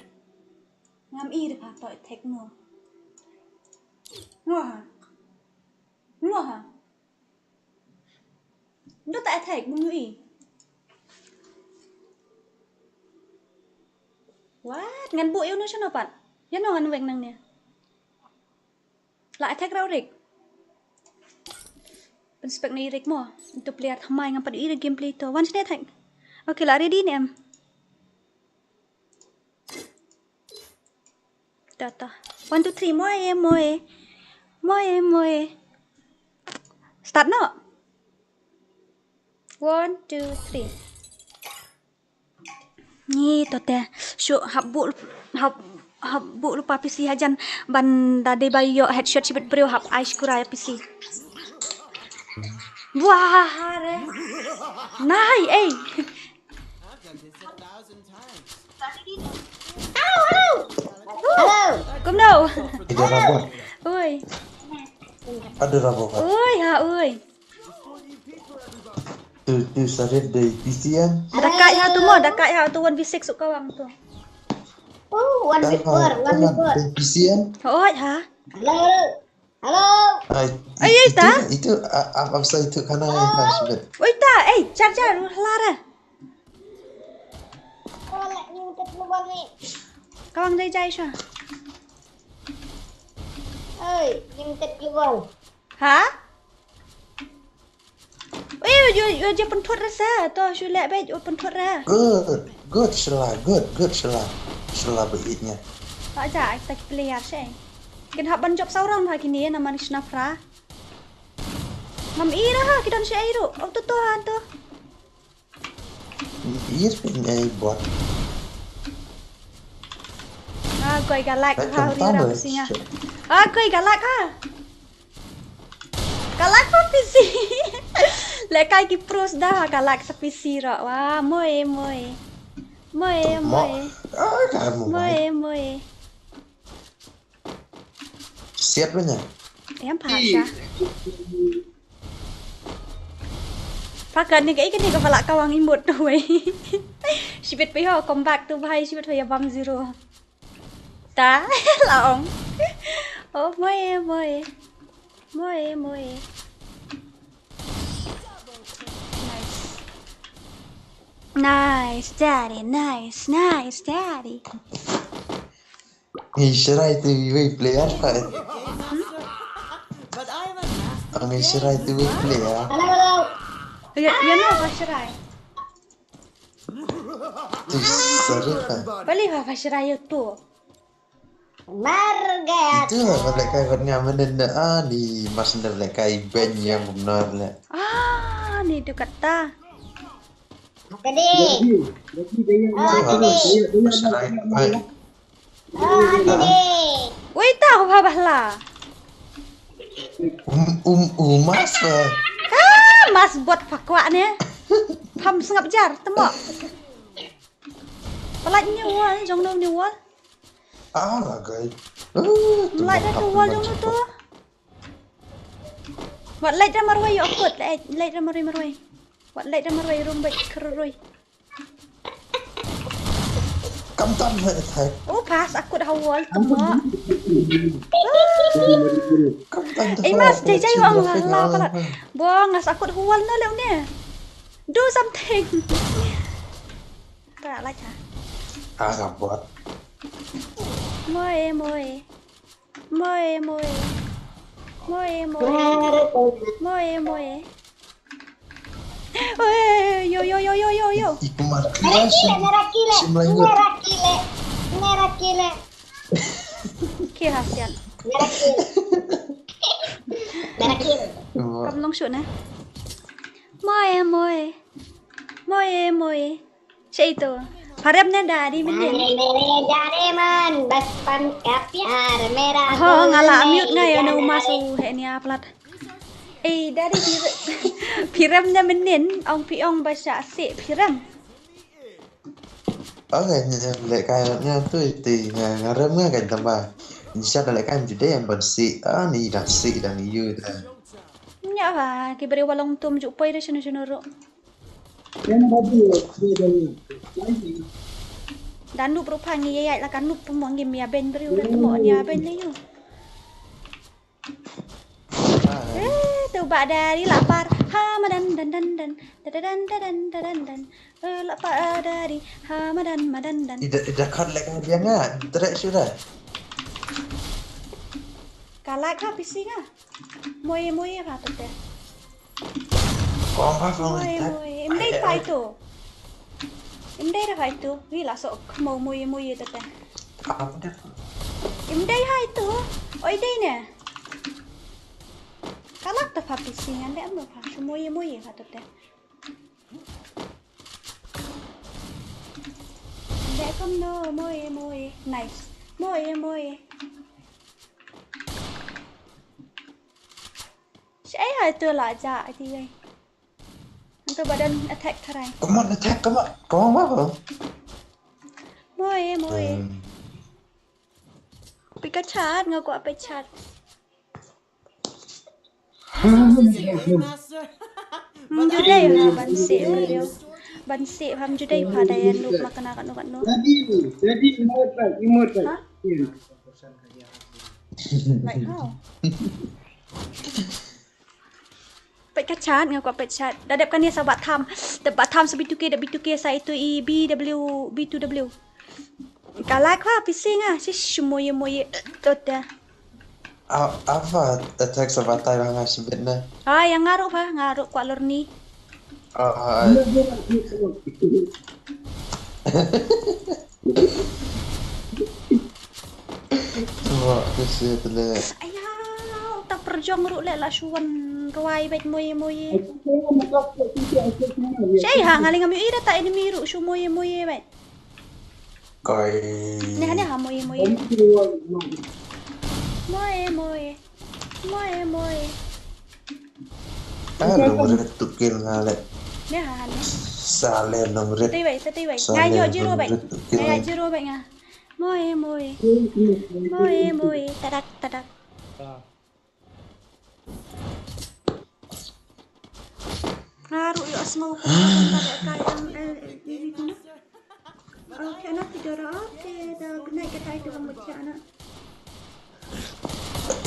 Ngam i de pha to attack no. No ha. No ha. No ta attack bun i. What? Ngan buh ïa uno shano pat? Ïa no ngan weng nangne. La attack rau Rick. Pynspek na i Rick mo. Itu player thymmai, ngam pat i Rick gameplay to. Wan shane attack. Okay, la ready ne em? Ta ta. One, two, three. Moe, moe. Moe, moe. Start noh. One, two, three. Ni to te. Shu hap buh, hap, hap buh lypa P C hajan ban da dei ba ïoh headshot shibit briew, hap ai shkura ïa P C. Wah, re. Nai, ei. Hello. Kumno? Ada rabo. Oi. Ada rabo. Oi, ha, oi. Tu, tu, Sarif dari P C ya? Da kai ha tu mo, da kai ha tu one v six u kawang tu. Oh, one v four, one v four. Dari P C ya? Oi, ha. Hello, hello. Hello. Ai, ai, ai, itu, ta? Itu, a, a, apa itu kana ya, Sarif? Oi, ta, eh, jar, jar, lara. Kawang jai jai sha. Oi, limited global. Ha? Ui, yu, yu, yu, pynthut re sa. To, shu leh beit, yu pynthut re. Good, good, Shala, good, good, Shala. Shala ba it nya. Ba ja, ai tak player sha. Kin hap ban jop saw round ha kine, na man shna phra. Ngam i ra ha, ki don sha i ru. Oh, to, to, ha, to. Ir pyn ai bot. Ah, koi galak ha, uri ra pisi nga. Ah, koi galak ha. Galak pa pisi. Lekai ki pros da ha, galak sa pisi ro. Wah, moe, moe. Moe, moe. Ah, ka moe. Moe, moe. Siap lu nya. Em pha sha. Pha ka ni ka i ka ni ka pha la kawang imut tu wei. Shibit phi ho, come back tu bhai, shibit phi ya bam zero. Ta la ong. Oh, moe, moe. Moe, moe. Nice. Nice, daddy, nice, nice, daddy. Ngi shrai tu wei player pa. Ngi shrai tu wei player. Hello, hello. Ya, ya no, ba shrai. Tu sorry pa. Bali ba, ba shrai tu. Mar gaya. Itu lah balik kai buat ngamen dah, ah, ni mas dah balik kai ben yang benar lah. Ah, ni tu kata. Tadi. Ah, tadi. Shrai. Wei ta, ha, bah la. Um, um, um, mas, eh. Ah, mas bot pha kwah ne. Pham sngap jar, temo. Pynlait ne wall, jong no ne wall. Ah, la gai. Pynlait da wall jong no to. Wat lait da marwei, ïoh kut, lait, lait da marwei, marwei. Wat lait da marwei, rum bait khroi. Kam tam he attack. Oh, pas, akut ha wall, temo. Kam tam. Eh, mas, jai jai wang la la palat. Bong, ngas akut ha wall na leh ne. Do something. Ka lait ha. Ah, ka bot. Moe, moe. Moe, moe. Moe, moe. Moe, moe. Oi, yo, yo, yo, yo, yo, yo. Iku mati. Merakile, merakile. Merakile. Merakile. Kira sian. Merakile. Merakile. Kam long shoot na. Moe, moe. Moe, moe. Shaei to? Pharem ne Daddy mynnin? Mere jare man, bachpan ka pyar, mera ho, nga la mute nga ïa no masu he nia plat. Ei Daddy, phi rem ne mynnin, ong phi ong ba shah sih, phi rem? Okay, nya leh kai nya tu ti nga, nga rem nga kan tamba. Ni sha leh kai mju dei ban sih, ah ni dang sih dang yu da. Nya ba ki briew ba long tum ju poi re shano shano ruh. Da nup ruh pha ngi ïa ïaid la ka nup pynmong ngim ïa beiñ briew re, pynmong ïa beiñ ne ïu. Eh, tu ba Daddy la par ha madan dan dan dan, da da dan da dan da dan dan. Eh, la par Daddy ha madan madan dan. Ida ida kat lek dia nga trek sudah. Ka like ha P C nga. Moye moye ha tu te. Kong ha kong. Moye moye. Im dei phai tu. Im dei da phai tu. Wi la sok mo moye moye tu te. Im dei hai tu. Oi dei ne. Ka lak ta pha P C ngan dei am pha. Shu moye moye ha tu te. Dei kam no moye moye. Nice. Moye moye. Shaei ha tu la ja ati wei. Ntu ba don attack tharai. Come on, attack, come on. Come on, come on. Moye moye. Hmm. Pika chat nga ko ape chat. Mjudai ha ban sih video. Ban sih ha mjudai pha da yan lup makna kanu kanu. Jadi, jadi emote lah, emote lah. Ha? Like how? Peit ka chat nga kwah peit chat. Da dep kane sa bat tham. Da bat tham sa B two K, da B two K sa itu i B W, B two W. Ka like ha P C nga si shmoye moye tota. Ava attack sa batai ba nga shibit na. Ah, yang ngaruh ha, ngaruh kwah lorni. Ah. Wah, kesian tu le. Aya, uta perjong ruh le la shuan ruai bait moye moye. Shei ha ngali ngam yu ira ta enemy ruh shu moye moye bait. Koi. Neh neh ha moye moye. Moye moye. Moye moye. Ah, nomor tu kill nga le. Neh ha neh. Sale nomor. Tei bai, tei bai. Ngai yo zero bai. Ngai zero bai nga. Moe moe. Moe moe. Tadak tadak. Nga ruh ïoh sngew kumta ka kai ang eh ini kumta. Okay na ti dara okay da kena ka tai tu mut ya na.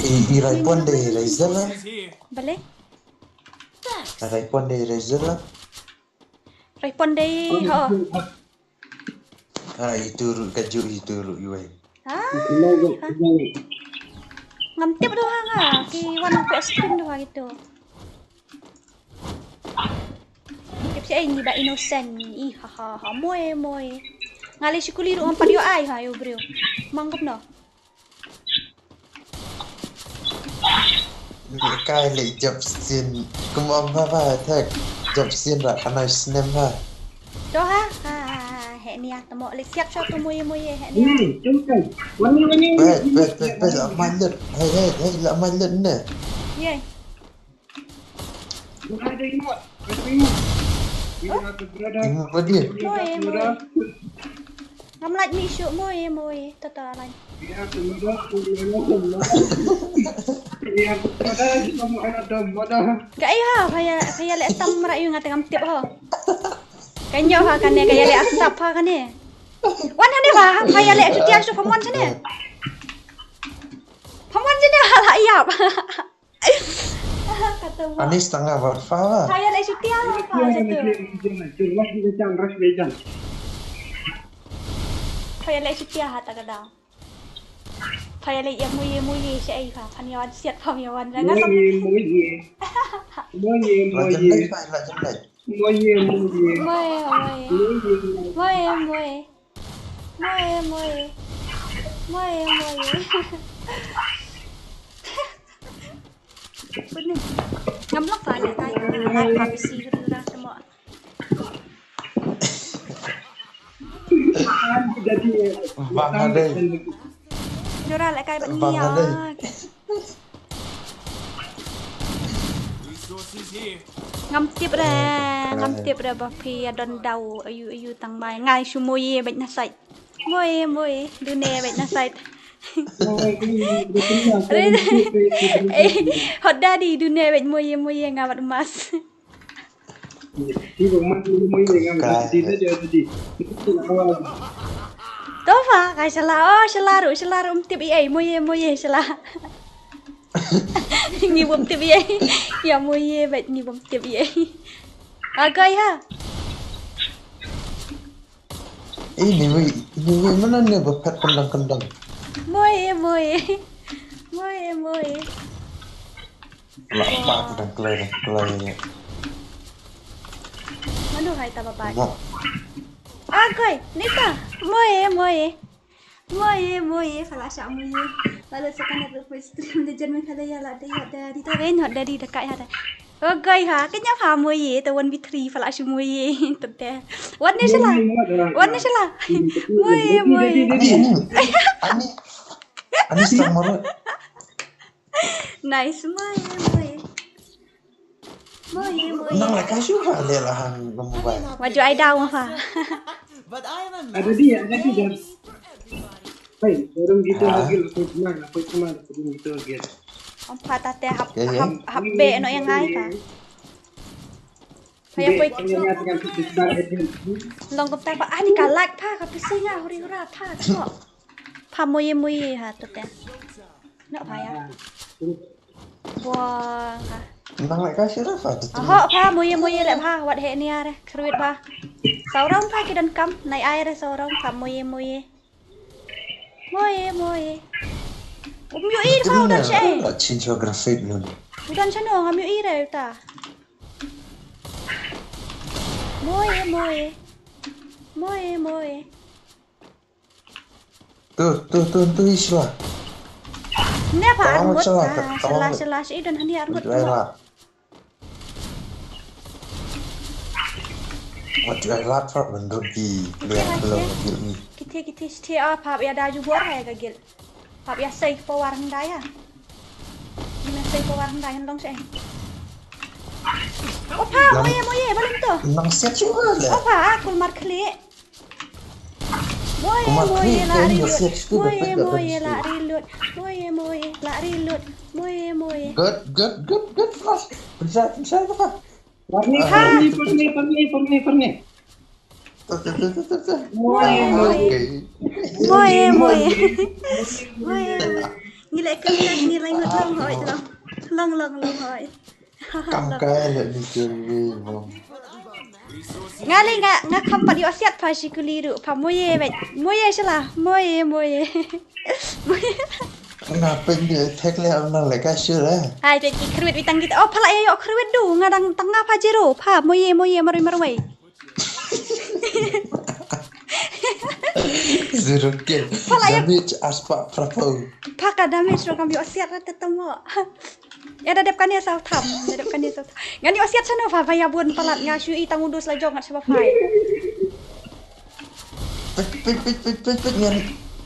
I i raipon de Razer la. Bale. Raipon de Razer la. Raipon de ho. Ah, itu ruh ka ju itu ruh iwei. Ah. Ngam tip doh ha nga ki wan ko stream doh ha gitu. Tip si ai ngi ba innocent ni. Ih ha ha ha moe moe. Ngali sikuli ruh ngam pat ïoh ai ha ïoh briew. Mangkup no. Kai le jop sin. Kum om ba ba thek. Jop sin ra kanai snem ba. To ha ha ha he nia tamo le siap shot to moye moye he nia. Hmm, tum tum. Wani wani. Pet pet pet pet la malet. Hey hey hey la malet ne. Ye. Brother, you what? Brother, you what? We have a brother. Ibu pedih. Moe moe. Ngam lait mi shu moe moe. Tata lait. We have a brother. We have a brother. We have a brother. Ka ai ha pha ïa pha ïa le tam ra yu nga te ngam tip ho. Ka nyo ha kane ka ïa le asap ha kane. Wan hane ba pha ïa le chutia shu pha mon sane. Pha mon sane ha la ïap. Kata mo. Anis tanga ba fa. Pha ïa le chutia ha pha jatu. Pha ïa le chutia ha ta ka dau. Pha ïa le ïa muye muye sha ai pha phan ïa wan siat pha ïa wan ranga sam. Muye muye. Muye muye. Moe moe. Moe moe. Moe moe. Moe moe. Moe moe. Ngam lok pha le kai. Lai pha bisi ka tu ra tamo. Bangladesh. Jora lehkai bad ngi. Bangladesh. Ngam tip re, ngam tip re ba phi ïa don daw ayu ayu tang mai. Ngai shu moi bad na sait. Moi, moi, dune bad na sait. Eh, hot dadi dune bad moi, moi nga bad mas. Tofa, kai shala, oh shala ru, shala ru, um tip i ai, moi, moi, shala. Ngi bom tip i ai. Ya moi, bad ngi bom tip i ai. Agai ha. Eh, ni wei, ni wei, mana ni ba pet kendang-kendang. Moi, moi. Moi, moi. Lah, pak, dang kloi, dang kloi. Mano hai ta ba bai. Agai, nita. Moi, moi. Moi, moi, phala sha moi. Lalu sekarang ada pun stream de jen kala ya la de ya de di ta ren hot de di dekat ya de. Agai ha, kenya ha moi, te one v three phala sha moi. Tete. One ni shala. One ni shala. Moi, moi. Ani, ani, ani sang marot. Nice, moi, moi. Moi, moi. Nang la ka shu ba le la hang ka mobile. Wa ju ai daw ma fa. Ada dia, ada dia. Hai, orang gitu lagi, aku cuma, aku cuma, aku gitu lagi. Om fa ta te hap, hap, hap be no yang ai fa. Fa ya poi. Long ko ta fa, ani ka like fa, ka pisi nga huri hura fa, ko. Fa moi, moi ha to te. No fa ya. Buang ka. Nang leh ka shu re fa tu. Aho fa moi moi leh fa wat he ni are. Kruit fa. Saurong fa ki don kam nai ai re saurong fa moi moi. Moi moi. Um yu i fa udan she. La chin geographic nun. Udan she no ngam yu i re ta. Moi moi. Moi moi. Tu, tu, tu, tu, Isla. Ne pa armut ta, shala, shala, shi don hani armut mo. Wat ju ai lat fa bendut ki liang belum gil ni. Kite, kite, shi a pap ya da ju bor hai ka gil. Pap ya sai power ndai ya. Ina sai power ndai long sai. Opa, moye, moye, balim to. Nang siap juga le. Opa, kul mar klik. Moye moye la reload. Moye moye la reload. Moye moye la reload. Moye moye. Good, good, good, good flash. Bisa, bisa apa? Perni, perni, perni, perni, perni. Moye moye. Moye moye. Moye. Ngi leh kyrteng ngi leh ngut long hoi long. Long long long hoi. Kam kai le ni kyrwi bom. Nga le nga nga kam pat ïoh siat pha shi kuli ruh pha moye bad moye shala moye moye. Nga pyn de thek le am nang le ka shu le. Hai te ki khrwit wi tang kit oh pha la ïoh khrwit du nga dang tang nga pha zero pha moye moye marwei marwei. Zero kill. Pha la ïoh damage aspa prapau. Pha ka damage ro kam ïoh siat rat te tamo. Ya da dep kane saw tham, da dep kane saw tham. Ngan ïoh siat sano pha pha ya bun palat nga shu i tang u dus la jong ngat sha ba phai. Pit pit pit pit pit pit ngan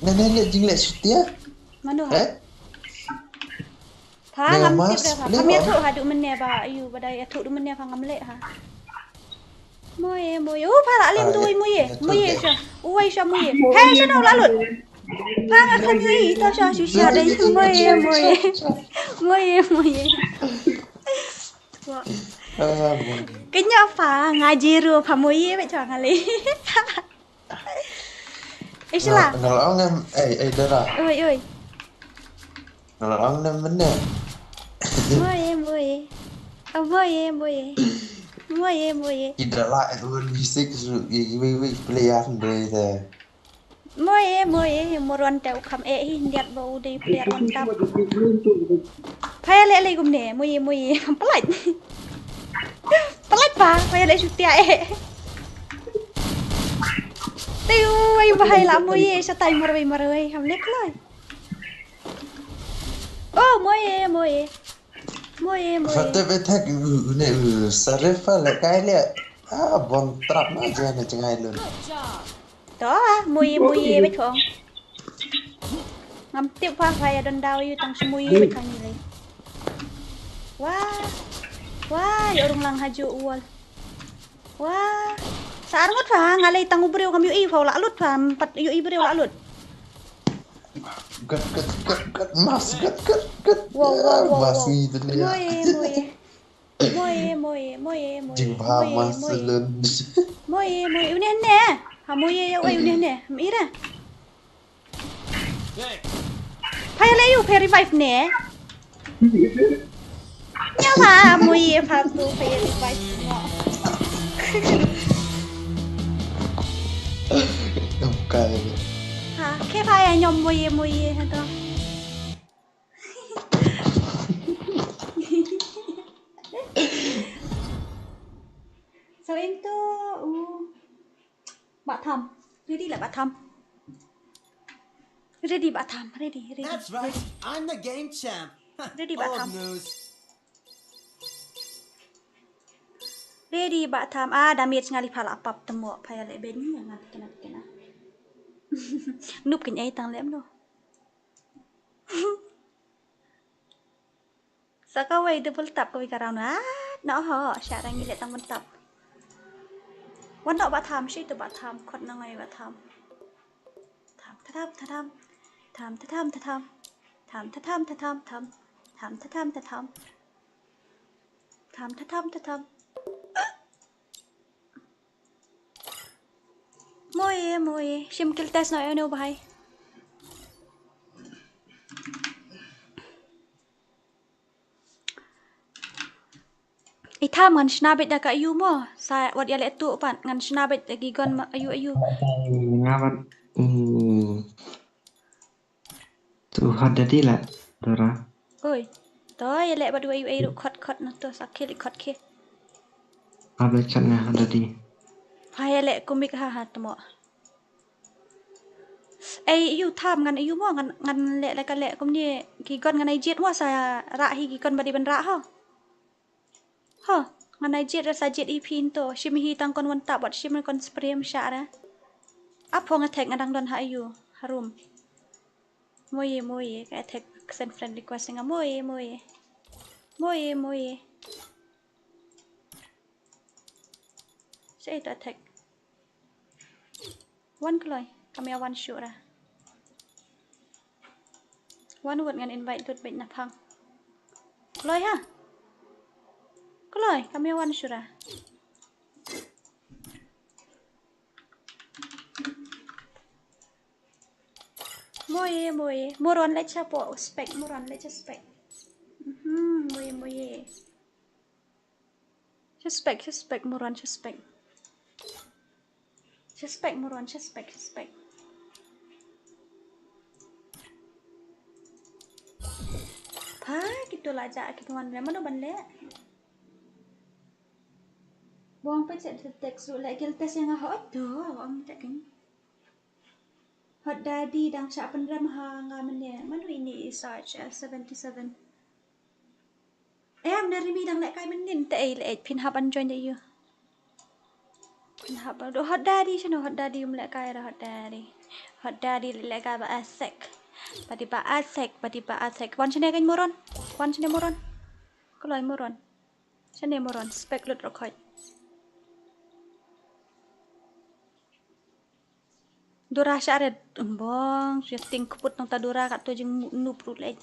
ngan ne le jing le shutia. Mano ha? Eh? Pha ngam tip da pha. Ngam ïathuh ha du mynne ba ayu ba da ïathuh du mynne pha ngam leh ha. Moye moye. U pha la lem tu moye. Moye sha. Uwei sha moye. He sha no la lut. Pha nga kham ïohi to sha shu sha dei moye moye. Moye moye. Kenya pha nga zero pha moye ba cha nga le. Isla. Nga la ong em ei ei dara. Oi oi. Nga la ong nem mene. Moye moye. Moye moye. Moye moye. Ida la ek one v six ru i wi wi player ndoi te. Moye moye moron te u kham e hi ndiat ba u dei player on tap. Pha ya le le gumne moye moye. Palait. Palait pa pha ya le shutia e. Tei u ai bahai la moye sa tai marwei marwei ham le kloi. Oh moye moye. Moye moye. Fate betak ne u sarefa le kai le. Ah bon trap na jane jengai lun. To, ah, muye, muye, beit khong. Ngam tip pha, pha ïa don daw ïa u tang shu muye beit khang ïa lei. Wah. Wah, ïa u rung lang ha ju u wall. Wah. Sa ar ngut pha, nga lei tang u briew ngam ïohi pha u la lut pha, em pat ïohi briew la lut. Gat, gat, gat, gat, mas, gat, gat, gat. Wow, wow, wow, Mas wow. Ngi tu ni. Moye, moye. Moye, moye, moye, moye. Jing ba Moye, mas moye. Lun. Moye, moye. Une ne. Ha moye ïa u une ne. Mira. Pha ïa lei u pha revive ne. Ïa ma moye pha tu pha ïa revive ne. Em kai. Ha, ke pha ïa ñiom moye moye ha to. So into u Bah Tham. Ready lah Bah Tham. Ready Bah Tham. Ready, ready. That's right, I'm the game champ. Ready, Bah Old Tham. News. Ready Bah Tham. Ah, damage nga li pha la pap temo pha ïa leh beni nga kena kena. Nup kin ai tang lem no. Sa kawei double tap kawei ka round. Ah, no ho, sha rang ile tang ban tap. Wan dok Bah Tham, shi tu Bah Tham, kot na ngai Bah Tham. Tham ta tham ta tham. Tham ta tham ta tham. Tham ta tham ta tham tham. Tham ta tham ta tham. Tham ta tham ta tham. Moye, moye. Shim kill test no eno bahai. I Tham ngan shna beit da ka ayu mo. Sa wat ïa leh tu pat ngan shna beit da ki gun ma ayu ayu. Nga bat. Hmm. Tu hot daddy la, Dora. Oi. To ïa leh bad u ayu ayu ruh khot khot na to sa kill i khot ki. Hot la chat nga hot daddy. Ha ïa leh kumik ha ha temo. Ei ayu Tham ngan ayu mo ngan ngan leh leh ka leh kumne ki gun ngan ai jied mo sa rah hi ki gun ba dei ban rah ho. Ho, ngan ai jied ra sa jied i phin to, shim hi tang kon wan tap wat shim kon spray msha ra. Ap phong attack nga dang don ha ayu, ha room. Moye, moye, ka attack send friend request nga moye, moye. Moye, moye. Sa ito attack. Wan kloi, kam ïa wan shuh ra. Wan wut ngan invite lut beit na phang. Kloi ha. Kloi, kam ïa wan shuh ra. Moye, moye. Moron leh cha po spec, moron leh cha spec. Mhm, moye, moye. Suspect, suspect, moron, suspect. Suspect, moron, suspect, suspect. Pha, kito la ja, kito wan leh, mano ban leh. Bong pa chet text ruh leh kil test ïa nga hot to, ong ta kin. Hot daddy dang sha pynrem ha nga mynne, mano ini i search, eh, seventy seven. Em, na rimi dang leh kai mynnin te ei leh phin hap ban join da ïu. Phin hap ban do hot daddy shano hot daddy um leh kai ra hot daddy. Hot daddy leh kai ba asek. Ba di ba asek, ba di ba asek. Wan shane kan moron. Wan shane moron. Kloi moron. Shane moron. Spek lut rokoi. Dura sha red bong, sha ting kput nang ta dura kat tu jing nup rut leh.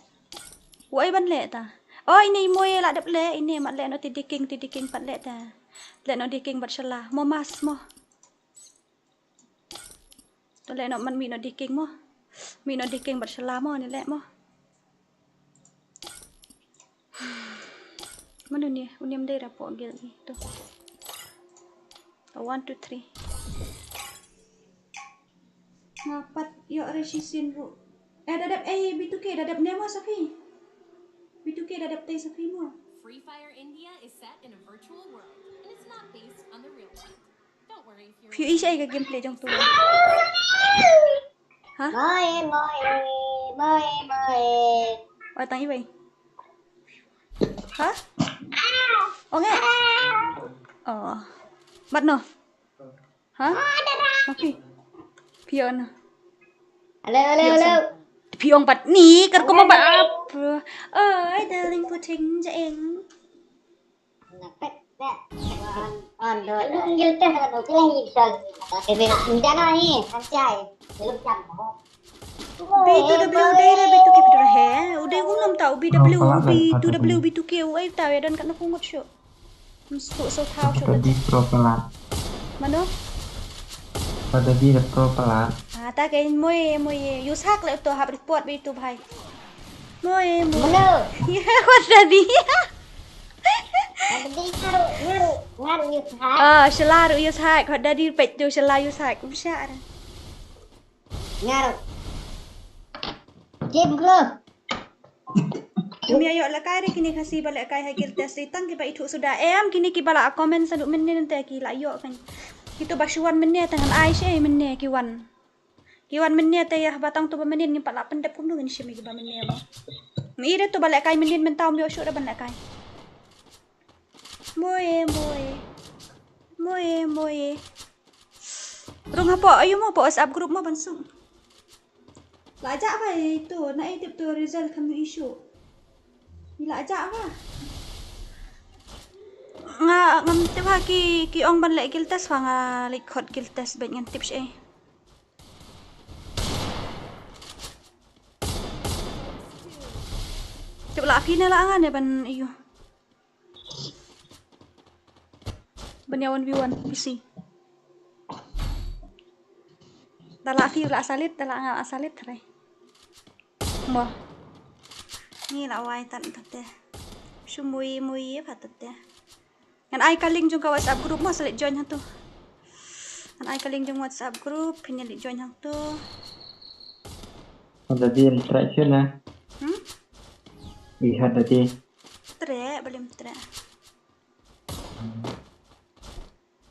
Woi ban leh ta. Oh, ini moye la dep leh, ini mat leh no ti diking, ti diking pat leh ta. Leh no diking bat shala, mo mas mo. To leh no man mi no diking mo. Mi no diking bat shala mo, ni leh mo. Mano ni, unim dei rapo gil ni tu. One, two, three. Nga pat ïoh re shisien ruh. Eh, da dep, eh, B two K, da dep ne mo Safi. B two K, da dep tei Safi mo. Free Fire India is set in a virtual world, and it's not based on the real world. Don't worry if you're Phi ïohi shaei ka gameplay jong tu. Ha? Moe, moe, moe, moe. Oi, tang iwei. Ha? Ong eh? Oh. Mat no? Ha? Okay. Phi ong. Hello, hello, hello. Phi ong pat ni kar ko ma ba ap. Oi, darling, puting jaeng. Be tu da blu dei re, be tu ki pidor he. U dei um nam ta u be da blu, u be tu da blu, u be tu ke u ai ta we don kat na pungut shu. Mstu so thau shu. Tadi pro pelat. Mano? Pada di pro pelat. Ah, ta ke moe, moe. Yu sak le to hap report be tu bhai. Moe, moe. Mano? Ya, pada di. Pada di ngaru, ngaru, ngaru yu sak. Ah, shala ru yu sak. Pada di pet tu shala yu sak. Kumsha. Ngar. Game bro. Ym ïa ïoh lehkai re kine Khasi ba lehkai ha guild test, tang kiba ithuh suda. Em, kine kiba la comment sa duh mynnin te ki la ïoh kan. Kito ba shu wan mynne te ngan ai shi mynne ki wan. Ki wan mynne te ïa ba tang to ba mynnin ngim pat la pyndep kumno ngin shim ïa kiba mynne ba. Ngi ïa to ba lehkai mynnin mynta ym ïoh shuh da ban lehkai. Moe, moe. Moe, moe. Rung hapoh ayu mo, hapoh WhatsApp group mo ban suk. La jah ba ito, na ei tip to result kam issue. La jah ba. Nga ngam tip ha ki, ki ong ban leh guild test ba nga leh khot guild test ba ngan tip shi. Tip la phi ne la nga ne ban ayu. Ban ïa one v one P C. Da la phi la salit, da la nga la salit re. Mo. Ni la wai tan te. Shu mui mui pa te. Ngan ai ka link jong ka WhatsApp group mo, sa leh join ha tu. Ngan ai ka link jong WhatsApp group, phin ïa leh join ha tu. Ada di interaction na. Hmm? Iya ada di. Tre, belum tre.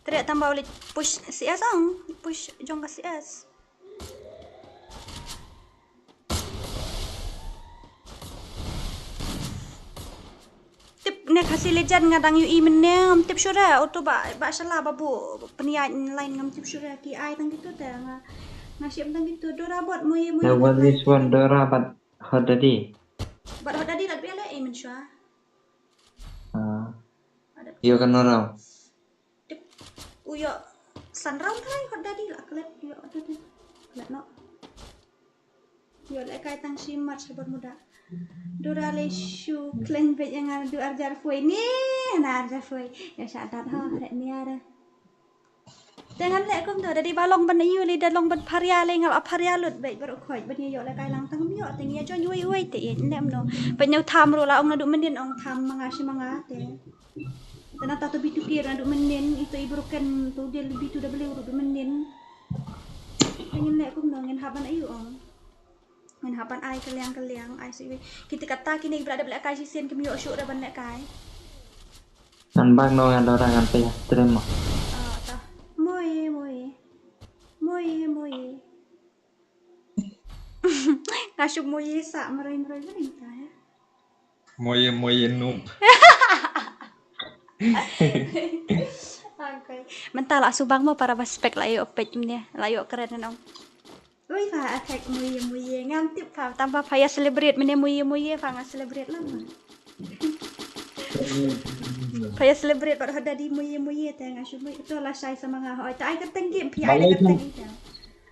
Tre tamba u leh push C S ong, push jong ka C S. Tip ne Khasi Legend nga dang ïohi mynne, ngam tip shuh re, uto ba, ba shala ba bu pynïaid line ngam tip shuh re, ki ai tang kito te nga, nga shim tang kito, Dora bot moe moe. There was this one Dora but Hot Daddy. But Hot Daddy la biale ei mynshuwa. Ah. Ïoh ka nora. Tip u ïoh san round trai Hot Daddy la klet ïoh Hot Daddy. Klet no. Ïoh lehkai tang shi mat shabar muda. Dora le shu klen bej ïa nga du arjar foi ni na arjar foi. Ïa sha dat ha re ni ara. Te ngan leh kumto, da dei ba long ban ayu lei da long ban pharia lei nga la pharia lut beit baroh khoit ban ïa ïoh lehkai lang tang ym ïoh te ngi ïa join uwei uwei te ïa ne em no. Ban ïa u tham ruh la ong naduh mynnin ong tham ma nga shi ma nga te. Te nangta to B two K ruh naduh mynnin, ito i broken to dei B two W ruh naduh mynnin. Te ngin leh kumno ngin hap ban ayu ong. Ngin hap ban ai ka liang ka liang ai shu iwei. Kiti kata kine ba la dep lehkai shisien kim ïoh shuh da ban lehkai. Ngan bak no ngan dora ngan pei ha stream mo. Ah, ta. Moe, moe. Moe, moe. Nga shu moe sa mroi mroi mroi ta ya. Moe, moe noob. Okay. Mynta la subang mo para ba spek la ïoh peit mynne, la ïoh kren nong. Ui, pha attack moe moe, ngam tip pha, tang pha pha ïa celebrate mynne moe moe, pha nga celebrate lang. Pha ïa celebrate bad Hot Daddy moe moe, te nga shu moe, to la shai sa ma nga, hoi, te ai kyrteng game, phi ai da kyrteng ita.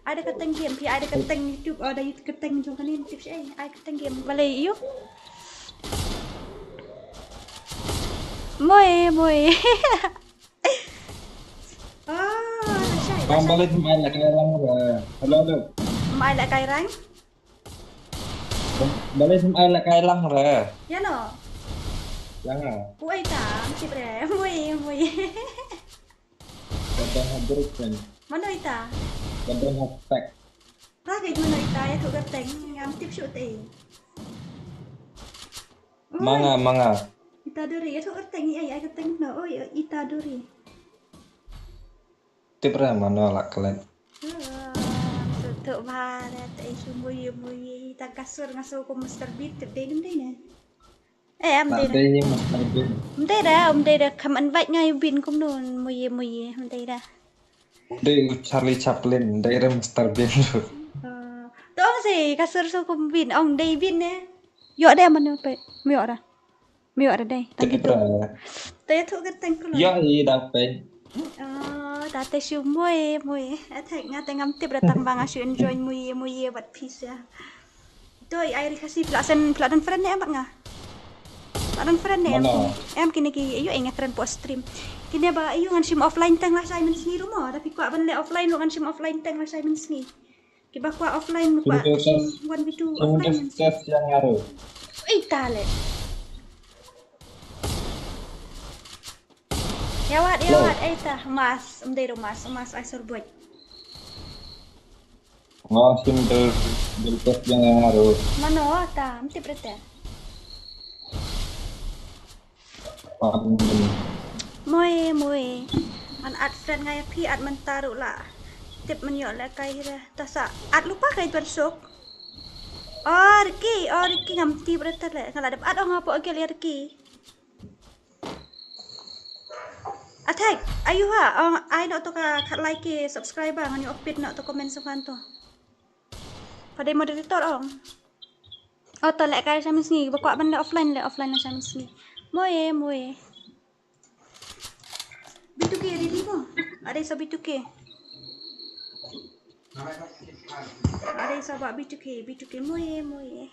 Ai da kyrteng game, phi ai da kyrteng YouTube, oh, da YouTube kyrteng jong kane, tip shi ai, ai kyrteng game, balei ïoh. Moe moe. Oh, shai. Bang balei phim ai lehkai rang re. Hello, hello. Phim ai lehkai rang? Balei phim ai lehkai rang re. Ïa no. Ïa nga. Uei ta, mesti bre. Mui, mui. Kadang ha group kan. Mano ita? Kadang ha spek. Ra kai mano ita ïathuh kyrteng, ngam tip shuh te. Manga, manga. Itadori, ïathuh kyrteng, ai, ai kyrteng no. Oi, Itadori. Tip ra mano la klet. Tuh, tuh, ba, te, shu mui, mui, ta kasur, nga shu ko Mister Beat, tip dei, dei, dei, ne. Eh, am dei. Dei, Mister Beat. Am dei da, am dei da, kam invite nga ïa u Beat kumno, mui, mui, am dei da. Dei u Charlie Chaplin, dei re Mister Bean. Ah, to ong si ka sur su kum Bean, ong dei Bean ne. Ïoh dei man ïoh pe. Ïoh ra. Ïoh ra dei. Tang itu. Te ïa thu ka tang kulon. Ïoh i da pe. Oh, ta te shu mui mui. Athek nga te ngam tip ra tang ba nga shu enjoy mui mui bad peace ya. Toi ai ri Khasi phi la send phi la don friend ne em bad nga. Phi la don friend ne em. Em kine ki ayu ai nga friend po stream. Kine ba ayu ngan shim offline teng la shai mynsngi ruh mo da phi kwah ban leh offline ruh ngan shim offline teng la shai mynsngi. Kiba kwah offline kwah shim one v two offline mynsngi. Ei ta le. Ïa wad ïa wad ei ta mas um dei ruh mas um mas ai sur buit. Nga sim del del test yang yang aru. Mano ta mesti berete. Moe moe. Man at friend nga ïa phi at man taru la. Tip man ïoh le kai hira. Ta sa at lupa kai tuan sok. Oh Ricky, oh Ricky ngam ti berete le. Nga la dep at ong apo agel ïa Ricky. Athek, ayu ha, ong ai noh to ka khat like subscriber ngan ïoh pit noh to comment sufan to. Pade moderator ong. Oh to leh kai shamin sngi, ba kwah ban leh offline leh offline la shamin sngi. Moe moe. B two K ready mo? Are sa B two K. Are sa ba B two K, B two K moe moe.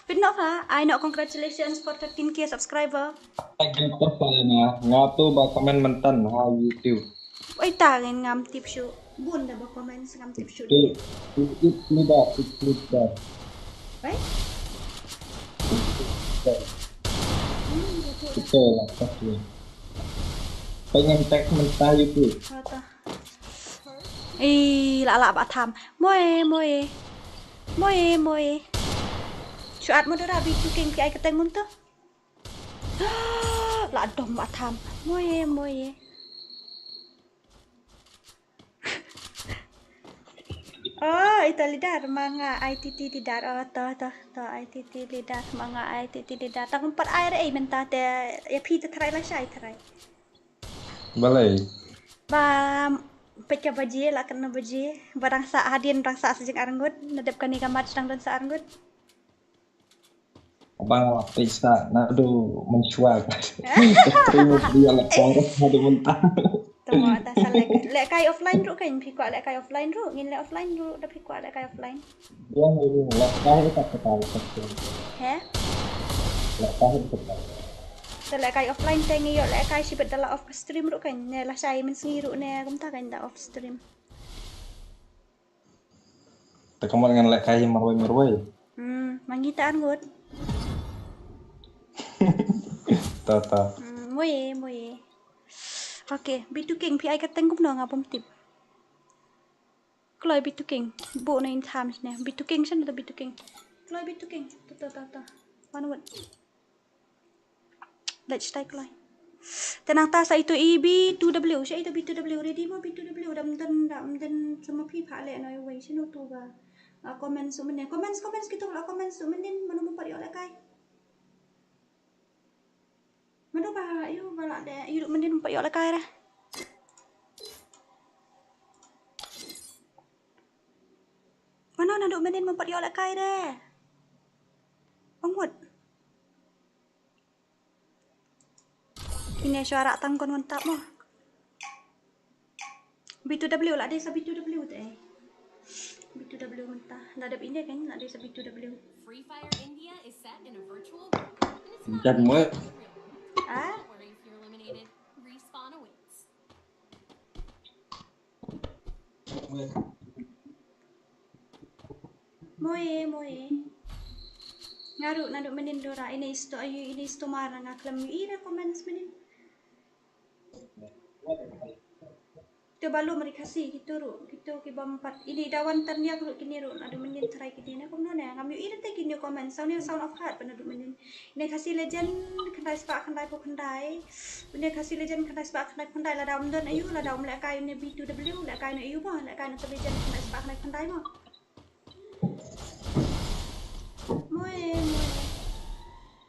Pynnoh ha, ai noh congratulations for thirteen K subscriber. Ai kan to sa na, nga to ba comment mentan ha YouTube. Oi ta ngin ngam tip shu. Bun da ba comment ngam tip shu. It it lida, it lida. Oi? Ito la kasi. Pengen tag mentan YouTube. Kata. Ih, la la ba tham. Moe moe. Moe moe. Shuat mo dara B two K phi ai ka teng mun to. La dom ba tham. Moe moe. Oh, ito lidar manga I T T lidar. Oh, to to to I T T lidar manga I T T lidar. Tang pat ai re ei menta te ya phi te trai la shai trai. Balei? Ba peit ka baje la kan baje. Ba dang sa hadien dang sa sejeng arngut. Nadep kani ka mat dang don sa arngut. Abang la peit sa nadu menshua. Terima dia la pong nadu mentang. Tama ta sa lek lek kai offline ru kan phi kwah lek kai offline ru ngin lek offline ru da phi kwah lek kai offline. Yang ini lek kai tak kata. He? Lek kai tak kata. Te lek kai offline te ngi ïoh lek kai shibet da la off stream ru kan ne la shai mynsngi ru ne kumta kan da off stream. Te kamon ngan lek kai marwei marwei. Hmm, mangi ta arngut. Ta ta. Hmm, moe moe. Okay, B two K phi ai ka teng kumno nga bom tip. Kloi B two K. Bo na in tham ne. B two K shen to B two K. Kloi B two K. To to to to. One word. Let's try kloi. Tenang ta sa itu i B two W. Sha itu B two W ready mo B two W dam den dam den sama phi pha le noi wei shen to ba. Ah, comments u menen. Comments comments kita la comments u menen mano mo pat ïoh lek kai. Mano ba yu ba la de yu menen mo pat ïoh lek kai re. Mano nadu menen mo pat ïoh lek kai re. Ong mut. Kine shuara tang kon wan tap mo. B two W la dei sa B two W te. B two W mynta. La dep ine kan la dei sa B two W. Free Fire India is set in a virtual world, and it's not Jan mo. Ah? Don't worry if you're eliminated. Respawn awaits. Moe moe. Nga ruh naduh mynnin dora ine isto ayu ine isto mar nga khlem ïohi re comments mynnin. Te ba lum ri Khasi kito ruh kito ki bym pat ine da wan tyrniak ruh kine ruh naduh mynnin trai kine ne kumno ne ngam ïohi re te kine comments sound ne sound of heart ba naduh mynnin. Ine Khasi Legend khyndai spah khyndai phew khyndai. Ine Khasi Legend khyndai spah khyndai phew khyndai lada um don ayu lada um lehkai ine B two W lehkai ine ayu ba lehkai ine Legend khyndai spah khyndai phew khyndai ma. Moe moe.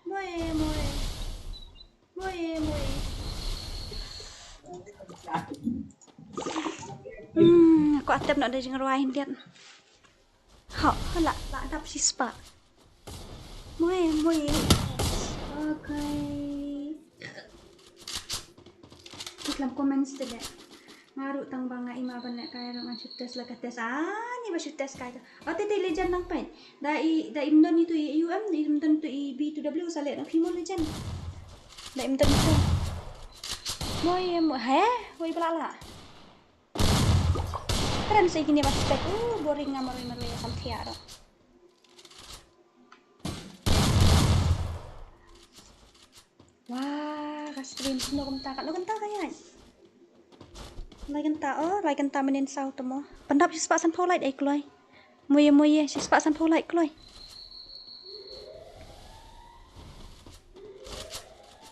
Moe moe. Moe moe. Ko atep na da jingrwai hyndiat. Ho, ho la, la dap shispah. Moe, moe. Okay. Peit lam comments te de. Nga ruh tang ba nga i ma ban lehkai ruh ngan shu test la ka test. Ah, ni ba shu test kai ta. Oh, te te Legend nang peit. Da i, da im don itu i U M, da im don itu i B two W sa leh na phi mo Legend. Da im don itu. Moe, moe. He? Wei ba la la. Kren sa i kine ba spek. Uh, boring nga marwei marwei sam thiah ruh. Wah, ka stream no kumta ka, no kumta ka ïaid. Lai kynta, oh, lai kynta mynnin saw te mo. Pyndap shispah sanphew like ai kloi. Moe moe, shispah sanphew like kloi.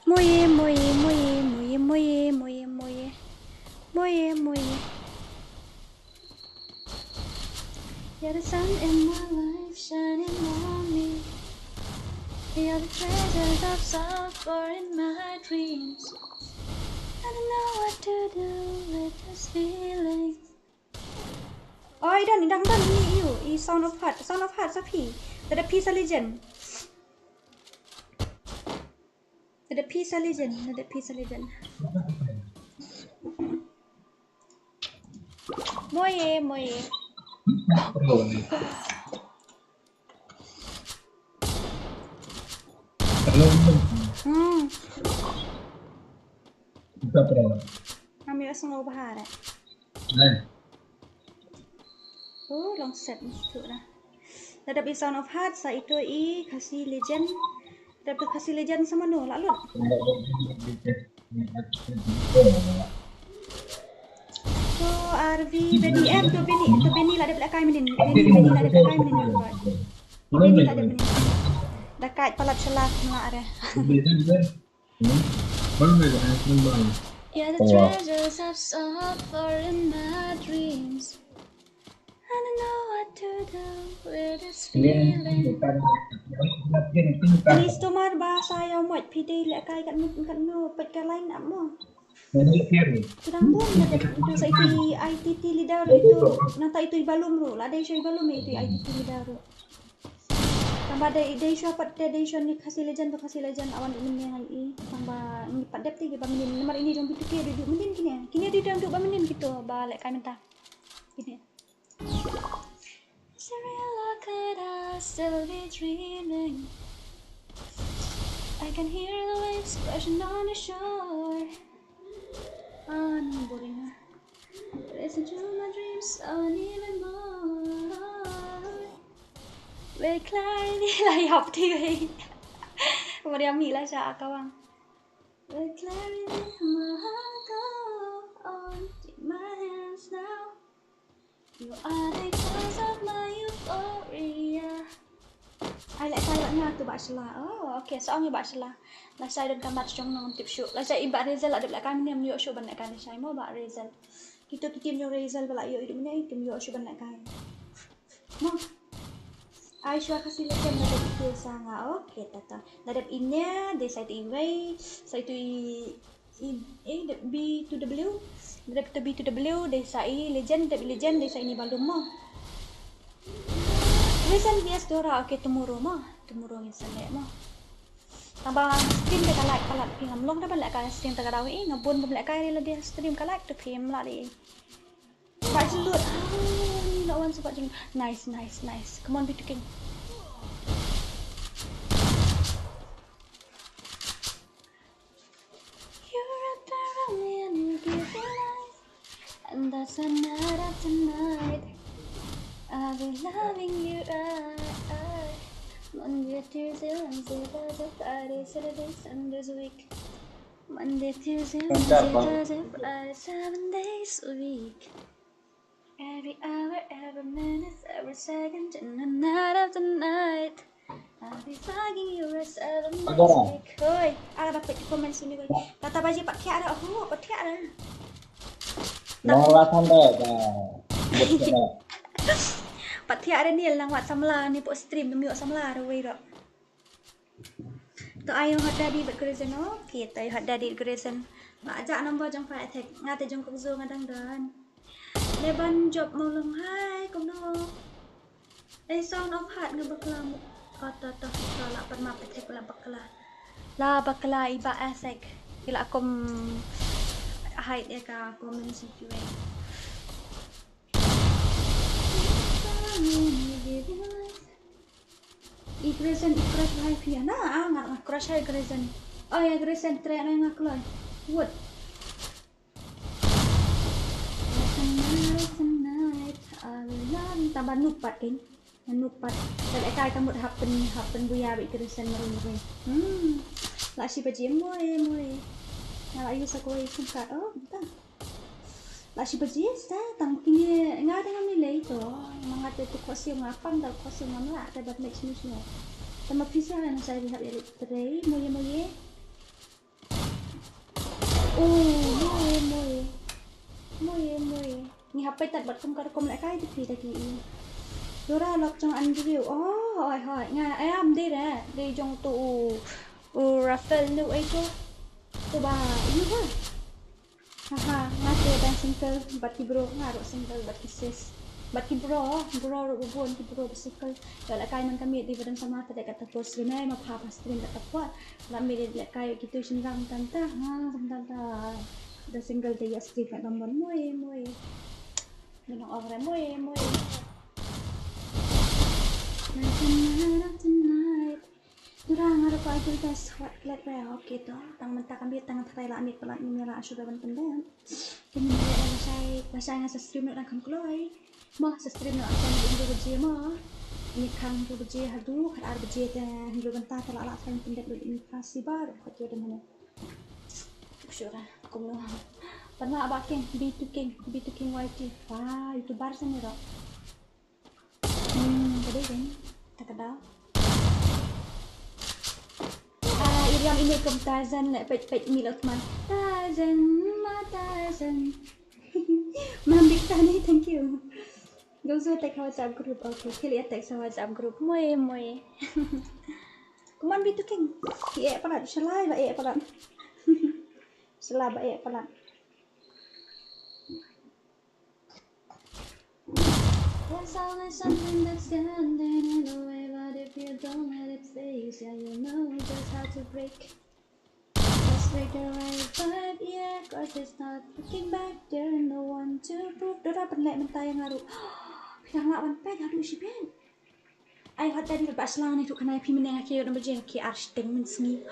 Moe moe moe moe moe moe moe. Moe moe. You're the sun in my life, shining on me. You're the treasures I've sought for in my dreams. I don't know what to do with this feeling. Oh, i don, i dang don i, i, i Sound of Heart, Sound of Heart sa phi. Te da phi sa Legend. Te da phi sa Legend, te da phi sa Legend. Moe, moe. Hmm. Kami asal ngau bahar eh. Oh, long set ni tu lah. Lada i Sound of Heart sa itu i Khasi Legend. Lada Khasi Legend sa mano la lut. So R V Benny em tu Benny tu Benny la dep la kai mynnin. Benny Benny la dep la kai mynnin. Benny la dep mynnin. Da kai palat shalak na are. You're the treasures I've sought for in my dreams. I don't know what to do with this feeling. Please tomar ba sa ïa mo phi dei lehkai kat mo kat mo peit ka line up mo. Te dang bun na dep tu sa itu i I T T leader ruh itu nangta itu i Balum ruh la dei shuh i Balum itu i I T T leader ruh. Tang ba dei dei shuh pat te dei shuh ni Khasi Legend ba Khasi Legend awan dei mynne ngan i tang ba ngi pat dep te ki ba mynnin namar ini jong B two K dei duh mynnin kine kine dei dang duh ba mynnin kito ba lehkai mynta. Kine. Is it real or could I still be dreaming? I can hear the waves crashing on the shore. Ah, no, boring ah. Listen to my dreams, I want even more. With clarity, la ïap ti wei. Mariam mi la sha akawang. With clarity, my heart go on. Take my hands now. You are the cause of my euphoria. Ai lehkai bad nga tu Bah Shla. Oh, okay, sa ong ïa Bah Shla. Lashai don ka match jong nong tip shuh. Lashai i Bah Razel la dep lehkai mynne ym ïoh shuh ban lehkai lashai mo Bah Razel. Kito ki team jong Razel ba la ïoh i dep mynne i team ïoh shuh ban lehkai. Mo. Ai shuwa Khasi Legend la dep ite sa nga. Okay, tata. La dep ine de sa itu i wei, sa itu i I, eh, dep B two W. Dep tu B two W, dei sa i Legend, dep Legend, dei sa ini Balum mo. Legend V S Dora, okay, tomorrow mo. Tomorrow ngin sa leh mo. Tang ba stream te ka like palat phi ngam long da ban lehkai stream te ka daw i nga bun bym lehkai ri la dei stream ka like tu phi mla dei. Bah Jlut. Ah, ni la wan sa Bah Jlut. Nice, nice, nice. Come on, B two King. You wrap around me and you give me life. And that's a night after night. I'll be loving you right. Monday, Tuesday, Wednesday, Thursday, Friday, Saturday, Sunday's week. Monday, Tuesday, Wednesday, Thursday, Friday, seven days a week. Every hour, every minute, every second, in the night after night. I'll be fucking you right seven days a week. Hoi, ah, dapat di komen sini koi. Kata baje pat thiah dah, oh, pat thiah dah. Nang la tanda dah. Pat thiah dah ni lang wat samla ni pok stream ni miok samla dah wei dah. To ayo hot daddy bad Grayson. Okay, to ayo hot daddy Grayson. Ba aja number jong pa attack. Nga te jong kok zo nga dang don. Leban Job Mawlong, hai, kumno? Ei, sound of heart nga bakla mo. Oh, to, to, to, la pat map attack la bakla. La bakla i ba asek. Ki la kum hide ïa ka comment section. I Grayson, i crush hai phi na, ah, nga, nga crush hai Grayson. Oh, ïa Grayson, tre na nga kloi. Wood. Tonight, tonight, I will love you. Tang ba noob pat ken. Noob pat. Te lehkai ka mut hap pyn, hap pynbuaid bad i Grayson marwei marwei. Hmm. La shi baje moi, moi. Nga la use sa kawei sim card. Oh, mynta. La shi baje sa tang kine nga dang ngam lei to. Ma nga te tu khohsiew nga pang da khohsiew ngam lah te bad match ni sno. Te ma phi sa na sa ri hap ïa leh trei moi moi. Oh, moi moi. Moi moi. Ngi hap peit tad bad kum ka rukom lehkai te phi da ki i. Dora lok jong Andrew. Oh, hoi hoi. Nga ai am dei re. Dei jong tu u, u Rafael nu ai ko. Tu ba, yu ba. Haha, nga te dang single bad ki bro, nga ruh single bad ki sis. Bad ki bro, bro ruh bun, ki bro ba single. Ïa lehkai man ka miet dei ba dang samla te dei kata por stream, eh, ma pha pha stream kata por. La miet dei lehkai kitu shynrang tanta, ha, tanta. Da single te ïa stream kata mon moi moi. Nang ong re moi moi. Tonight, tonight. Dura nga ruh ka ujul best wat klet re, okay to. Tang mynta ka miet tang tharai la miet palat ngim ïa la shuh ban pyndep. Kin ïa la shai, la shai nga sa stream noh dang kham kloi. Mo sa stream noh dang kham hynriew baje mo. Ngi kham hynriew baje haduh khat ar baje te hynriew bynta te la lah ban pyndep lut ïa ngi pha sibar. Khot ïa dang hane. Sure, kumno. Pan ma ba king, B two king, B two king Y T. Wah, YouTuber sa ni ro. Hmm, ka dei kan? Ta ka daw. Ah, i riam ine kum Tarzan, leh peit peit mi lot man. Tarzan, ma Tarzan. Mam bik tani, thank you. Gong so tek WhatsApp group, okay. Kili tek sa WhatsApp group. Moi moi. Kuman bitu king. Ki eh palat, shalai ba eh palat. Shalai ba eh palat. There's always something that's standing in the way, but if you don't let it phase, yeah, you know just how to break. Just break the right vibe, yeah, 'cause it's not looking back, there no one to prove. Dora pynleh mynta ïa nga ruh. Phi dang lah ban peit haduh shibit. Ai hot daddy ba shlang ni tu kane phi mynne nga ki ïoh number jing ki ar shiteng mynsngi.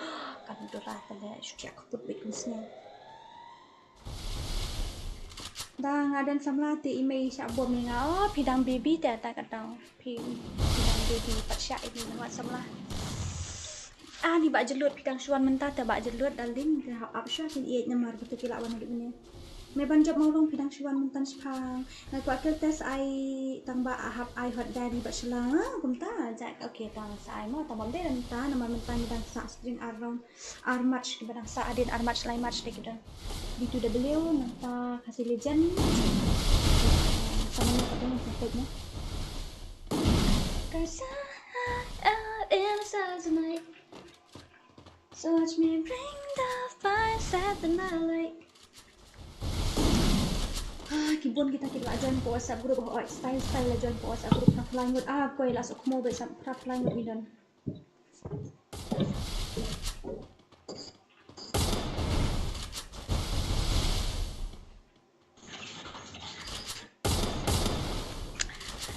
Kan Dora pynleh shu ki ak put bit mynsngi. Da nga don samla te i mei sha bom ïa nga. Oh, phi dang baby te ta ka dang. Phi, phi dang baby pat sha i mei wat samla. Ah, ni ba jyllud phi dang shuan mynta te ba jyllud darling te hap ap shuan kin ïeit namar ba tu ki la wan rit mynne. Me ban jop maulung phi dang shuan mynta shipang. Nga kwah kel test ai tang ba hap ai hot daddy ba shlang kumta. Jak okay tang sa ai mo tang bam dei mynta namar mynta ngi dang sa string around. Ar match kiba dang sa hadien ar match lai match te ki dang. B two W nangta Khasi Legend. Sama ni ka dang sa pek ni. Cause I, I, in the stars tonight. So watch me bring the fire, set the night alight. Ah, ki bun kita ki la join ka WhatsApp group, oh, style style la join ka WhatsApp group na flying wood. Ah, koi la sok mo be sa pra flying wood ni don.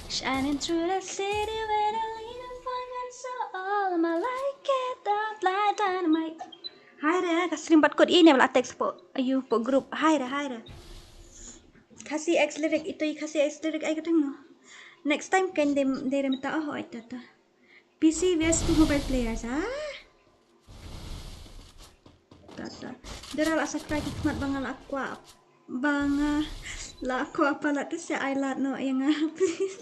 Shining through the city where the leader finds so all of my like it, don't fly dynamite. Hai re, ka stream bat kot ini wala text po, ayu po group. Hai re, hai re. Khasi X lyric, itu i Khasi X lyric ai ka teng no. Next time kan de, de re mata oh, oh, ita ta. P C versus two mobile players, ah? Ta, ta. Dara la sakra ki khmat ba nga la kwah. Ba nga la kwah palat te sa ai lad noh ïa nga, please.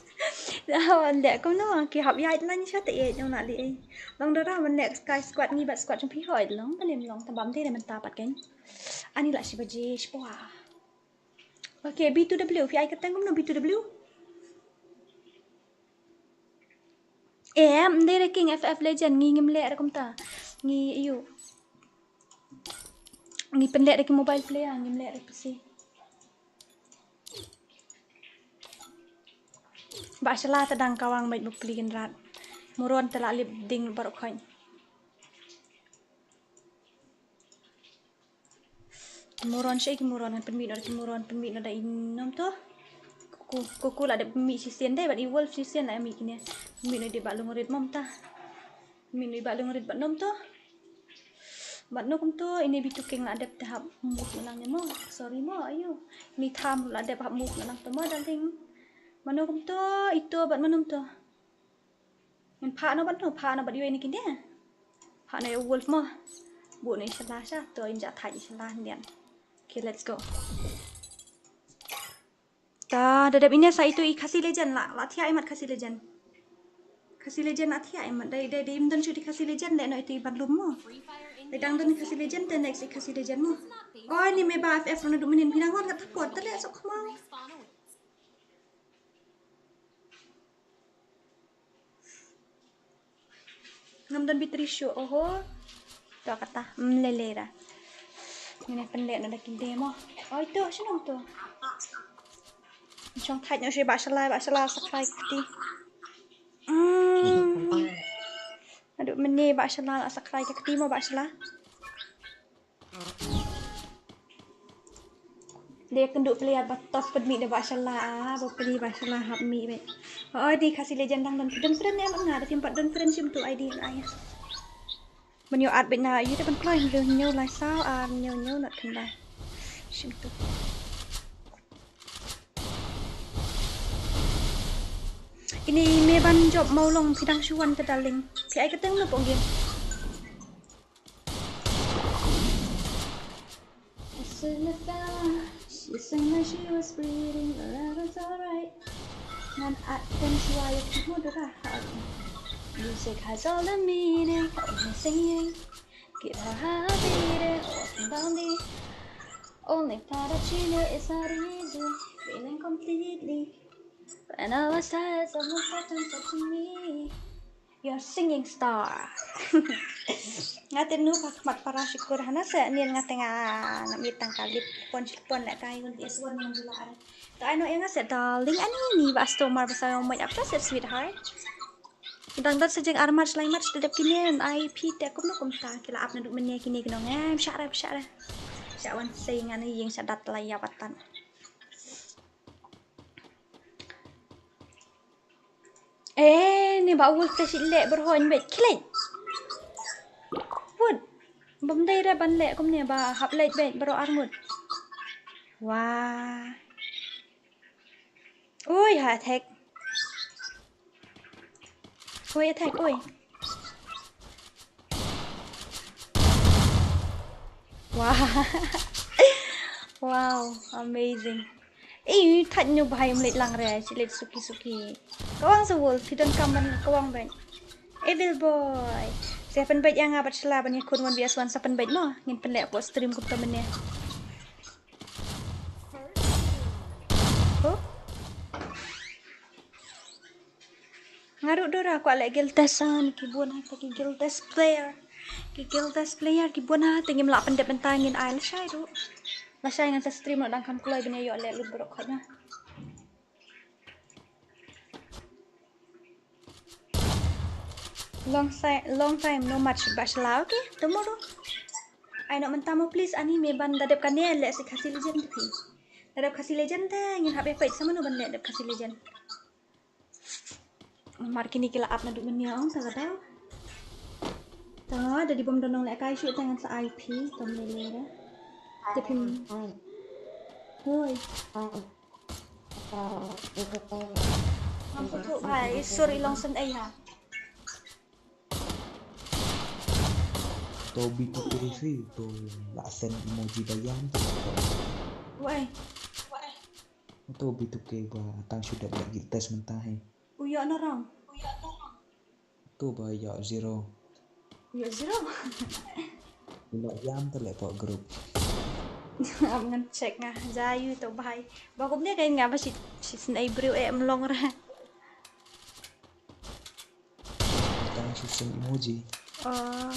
Da wan leh kumno ki hap ïaid lan sha te ïaid noh na li ei. Long dara wan leh sky squad ngi bat squad jong phi hoi long, ba lem long, ta bam te de mynta pat kan. Ani la shi baje, shi pwa. Okay, B two W, phi ai kyrteng kumno B two W? Em, ym dei re king F F Legend, ngi ngim leh re kumta. Ngi ïu. Ngi pynleh re ki mobile player, ngim leh re P C. Ashala ta dang kawang bad bapli kan rat. Muron ta la lip ding baroh khoit. Ki moron shi ki moron, ngan pynmih noh da ki moron, pynmih noh da i nom to. Ku ku ku la dep pynmih shisien dei bad i wolf shisien la mih kine. Pynmih noh da i Bah Lungrit mom ta. Pynmih noh i Bah Lungrit bad nom to. Bad no kumto ine bitu keng la dep te hap move nang ne mo. Sorry mo ayo. Ni tham la dep hap move nang to mo darling. Mano kumto ito bad manom to. Ngan pha no bad no pha no bad yoi ni kine. Pha no ya wolf mo. Bu no inshallah sha to inja thai inshallah ndian. Okay, let's go. Ta da dep ine sa itu i Khasi Legend la la thia imat Khasi Legend. Khasi Legend la thia imat dai dai dai imdon shu di Khasi Legend le no itu i ban lum mo. Dai dang don Khasi Legend te next i Khasi Legend mo. Oi ni me ba F F no du menin pina wan kat takot te le sok mo. Ngam don battery shuh, oho. To kata, mm, lele ra. Ngin pynleh na da kinde mo. Oi to, shnong to. Shong thait no shi ba shala, ba shala sakrai kti. Mm. Aduh, mene ba shala sakrai kti mo ba shala. Dia kynduh player ba top pynmih da ba shala, ba pynmih ba shala hap mih bad. Oh, di Khasi Legend dang don don friend ne mat nga da tim pat don friend shim tu I D ai. Ban ïoh add bad na ïoh te ban kloi hynñiew hynñiew lai saw ar hynñiew hynñiew not kynda. Shim tu. Ini me ban jop mau long phi dang shu wan te darling. Phi ai ka teng na pong game. As soon as I, she sang like she was breathing, but I was alright. Ngan at them shuwa ya ki mo da rahat. Music has all the meaning of me singing. Give her heart beating, walking down the only thought that she knew is not easy. Feeling completely. When I was tired, someone sat and said to me, "You're a singing star." Nga te nu ka khmat para shukur hana se nien nga te nga nga mi tang ka lip pon shi pon le kai ngun S one ngun jula are. Ta ai no yang se darling ani ni ba sto mar ba sa mo ya sweetheart. Dang dang sejeng armar selai mar sedep kine ai pi te kum no kum ta kila ap na duk mene kine kino ngam syak re syak re. Syak wan sei ngan ing syak dat lai ya watan. Eh, ni ba wolf te shi leh berhon bet klik. Wood. Bam dei re ban leh kum ne ba hap leh bet bro armut. Wah. Ui, ha attack. Ui, attack, ui. Wow. Wow, amazing. Ei, thait nyu bhai mleit lang re, chi leit suki suki. Kawang sa wolf, phi don kam ban kawang ban. Evil boy. Sa pynbeit ïa nga bad shala ban ïakhun one v one sa pynbeit mo. Ngin pynleh hapoh stream kumta mynne. Oh. Nga ruh dura kwah leh guild test, ah, ki bun ha ki guild test player. Ki guild test player ki bun ha te ngim lah pyndep mynta ngin ai lashai ruh. Lashai ngan sa stream noh dang kham kloi ban ïoh leh loot baroh khoit na. Long si-, long time no match ba shala, okay? Tomorrow. Ai noh mynta mo please ani me ban da dep kane leh si Khasi Legend te phi. Da dep Khasi Legend te ngin hap ïa peit sa mano ban leh dep Khasi Legend. Mar kine ki la ap naduh mynne ong ta ka daw. Ta da dei bym don nong lehkai shuh te ngan sa I P tom lele re. Te phim. Hoi. Ngam sngewthuh bhai, i sur i long sngewei ha. To B two K si, to la send emoji ba ïam to. Wei. To B two K ba tang shu dep leh guild test mynta hi. U ïoh na rong. To ba ïoh zero. U ïoh zero. U la ïam to leh pok group. Am ngan check nga. Jayu to bhai. Ba kumne ka nga ba shi, shi sngewei briew eh em long re. Tang shi send emoji. Oh.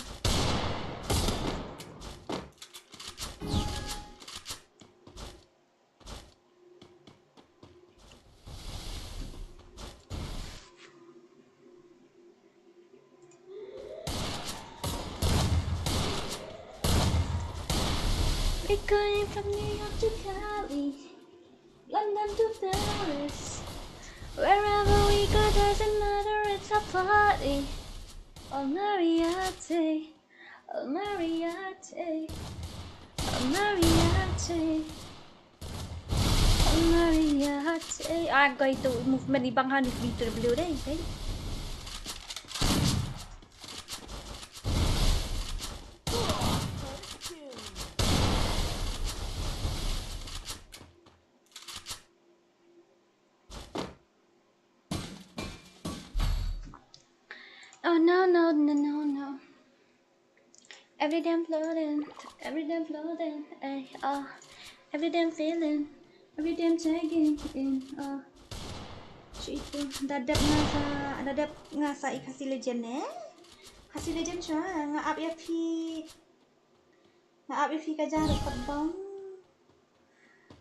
We're going from New York to Cali, London to Paris. Wherever we go, doesn't matter, it's a party. Oh, Mariate. Oh, Mariate. Oh, Mariate. Oh, Mariate. Ah, koi tu movement ibang hani B W deh, okay? Oh, no, no, no, no, no. Every day I'm floating, every day I'm floating, ay, oh. Every day I'm feeling, every day I'm checking in, oh. Shi tu, da dep nga sa, da dep nga sa i Khasi Legend eh. Khasi Legend shuwa, nga ap ïa phi. Nga ap ïa phi ka jar pat bang.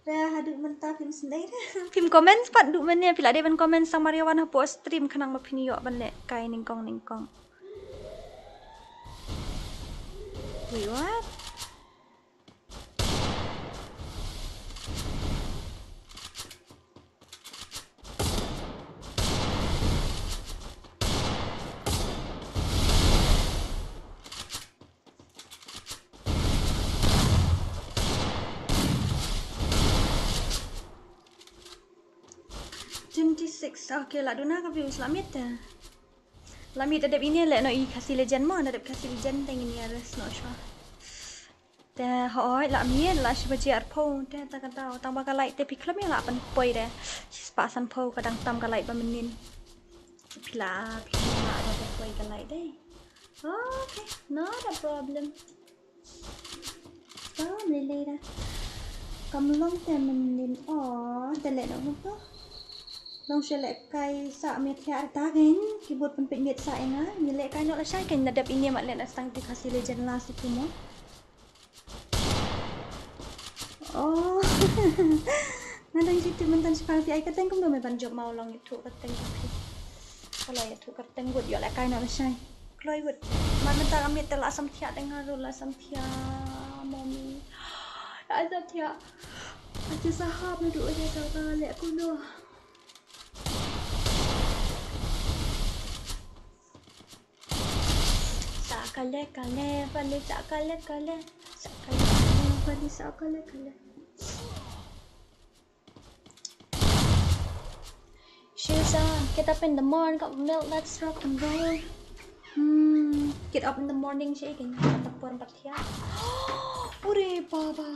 Re haduh mynta phim sngewdei re. Phim comment pat duh mynne, phi la dei ban comment sang Maria wan hapoh stream khnang ba phin ïoh ban leh kai nyngkong nyngkong. Wait, what? Twenty six. Okay, la duna ka views, la miet te. La miet te dep ine leh noh i Khasi Legend mo, na dep Khasi Legend te ngin ïa rest noh shuwa. Te hooid, la miet, la shi baje arphew te ta ka daw, tang ba ka light te phi khlem ïa lah ban poi de. Shi spah sanphew ka dang tam ka light ba mynnin. Phi la, phi khlem ïa lah ban poi ka light de. Okay, not a problem. Kam leh lei da. Kam long te mynnin o, te leh noh to. Long shu leh kai sa miet thiah ta kein, ki bud pynpeit miet sa ïa nga, ngi leh kai noh lashai kein, na dep ine mat leh na stang te Khasi Legend la si tu mo. Oh. Nga dang jitu mynta shipang phi ai kyrteng kumno me ban jop ma u long ïathuh kyrteng phi. Ka la ïathuh kyrteng wut ïoh leh kai noh lashai. Kloi wut. Man mynta ka miet te la sam thiah te nga ruh la sam thiah. Mommy. La sam thiah. Aja sahap naduh aja sahap leh kumno. Sa kale kale, bale sa kale kale. Sa kale kale, bale sa kale kale. She's on, get up in the morning, got milk, let's rock and roll. Hmm, get up in the morning, she can get up for but here. Ure baba.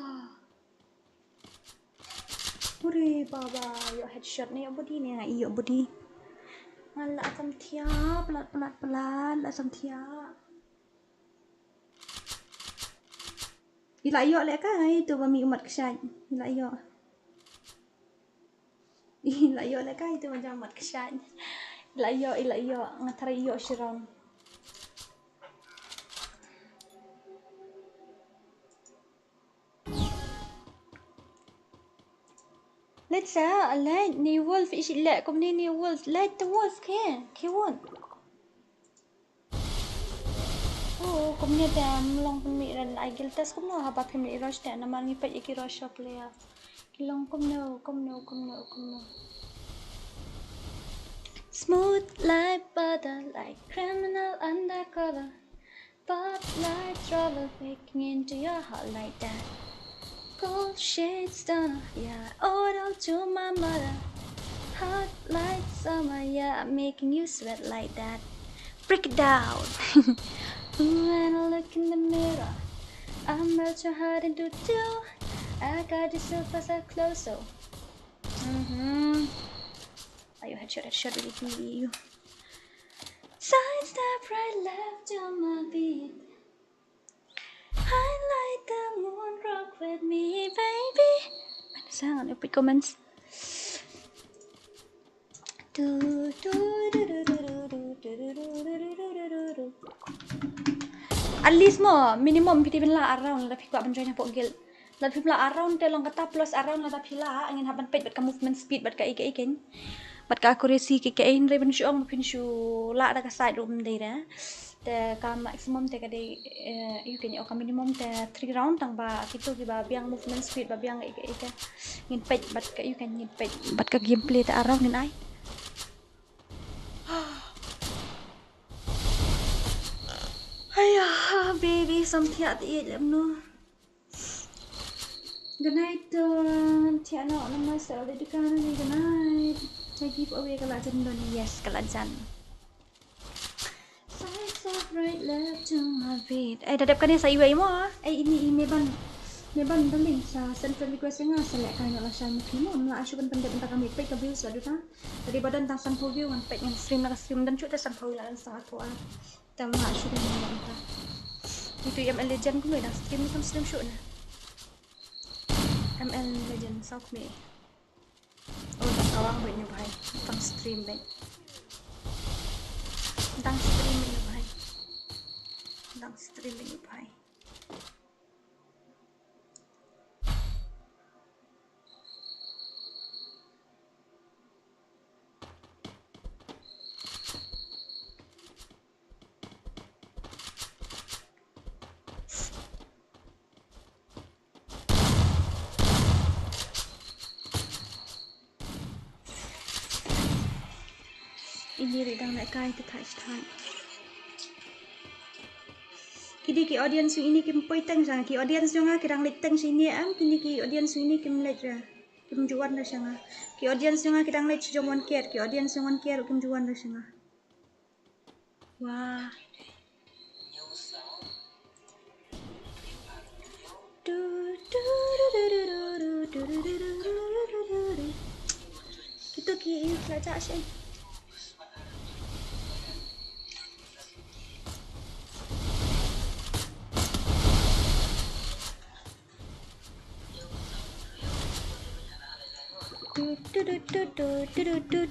Ure baba, ïoh headshot ne ïoh body ne, ïoh body. Nga la sam thiah, palat, palat, palat, la sam thiah. I la ïoh leh kai, to ba mi u mat kshaid. I la ïoh. I la ïoh leh kai, to ba jam mat kshaid. I la ïoh, i la ïoh, nga tharai ïoh shi round. Leit sa, leit, ni wolf, ishi leh kumne ni wolf, leit te wolf ke, ke won. Oh, kumne te am long pynmih ren ai guild test kumno haba phim leh rush te namar ngi peit ïa ki rush player. Ki long kumno, kumno, kumno, kumno. Smooth like butter, like criminal undercover. Pop like trouble breaking into your heart like that. Cold shades don't, yeah, owe it all to my mother. Hot like summer, yeah, I'm making you sweat like that. Break it down. Ooh, when I look in the mirror, I melt your heart into two. I got you so fast, so close, so. Mm-hmm. Ayo, headshot, headshot, really, really, you. Sidestep right left to my beat. Highlight the moon, rock with me, baby. Ano sa nga, ano pa comments? Tu, tu, du, du, du. At least mo, minimum phi te phin lah around, lada phi kwah ban join hapoh guild. Lada phim lah around te long kata plus around lada phi lah, ngin hap ban peit bad ka movement speed bad ka ei ka ei kein. Bad ka accuracy ka ei ka ei hynrei ban shu ong ba phin shu lah da ka side ruh ym dei re. Te ka maximum te ka dei, eh, ïoh kein, ïoh ka minimum te three round, tang ba kito kiba biang movement speed ba biang ïa ka, ïa ka ngin peit bad ka, ïoh kein, ngin peit bad ka gameplay te ar round ngin ai. Haiya, baby, sam thiah te ïeit lem no. Good night, uh, thiah noh namar sa dei dukan ni, good night. Ka giveaway ka la jan don, yes, ka la jan. Side, side, right, left to my beat. Eh, da dep kane sa iwei mo, ah. Eh, ini i Meban. Meban, darling, sa send friend request ïa nga, sa leh kai noh lashai ma ki mo, ym lah shuh ban pyndep mynta ka mic, peit ka views la duna. Te dei ba don tang sanphew view ngan peit, ngan stream la ka stream, don shuh te sanphew, la don sa arphew ar. Te ym lah shuh ban pyndep mynta. Itu i M L Legend kumno, i dang stream ne kam stream shuh ne? M L Legend, saw kmie. Oh, dang kawang bad ñu bhai. Dang stream bad. Dang stream bad ñu bhai. Dang stream bad ñu bhai. Ini ri dang leh kai te thait thait. Kine ki audience jong ini kim poi teng sha nga, ki audience jong nga ki dang leit teng sha ini em, kine ki audience jong ini kim leit ra. Kim ju wan ra sha nga. Ki audience jong nga ki dang leit sha jong One K, ki audience jong One K kim ju wan ra sha nga. Wah. Kito ki ïa la jah shen.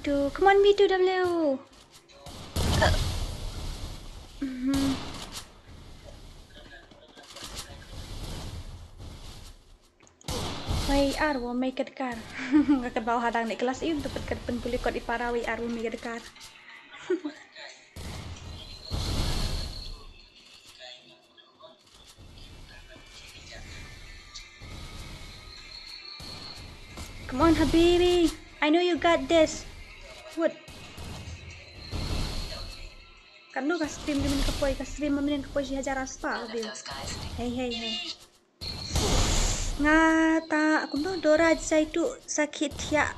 Come on, B two W. Mhm. Wei ar wa mei ka dkar. Nga ka baw hadang ni kelas im tu pet ka pynpuli kot i para wei ar wa mei ka dkar. Come on, Habibi. I know you got this. What? Kan no ka stream di min ka poi, ka stream ma min ka poi shi hajar aspa, Habibi. Hey, hey, hey. Nga ta kumno Dora jai tu sakit thiah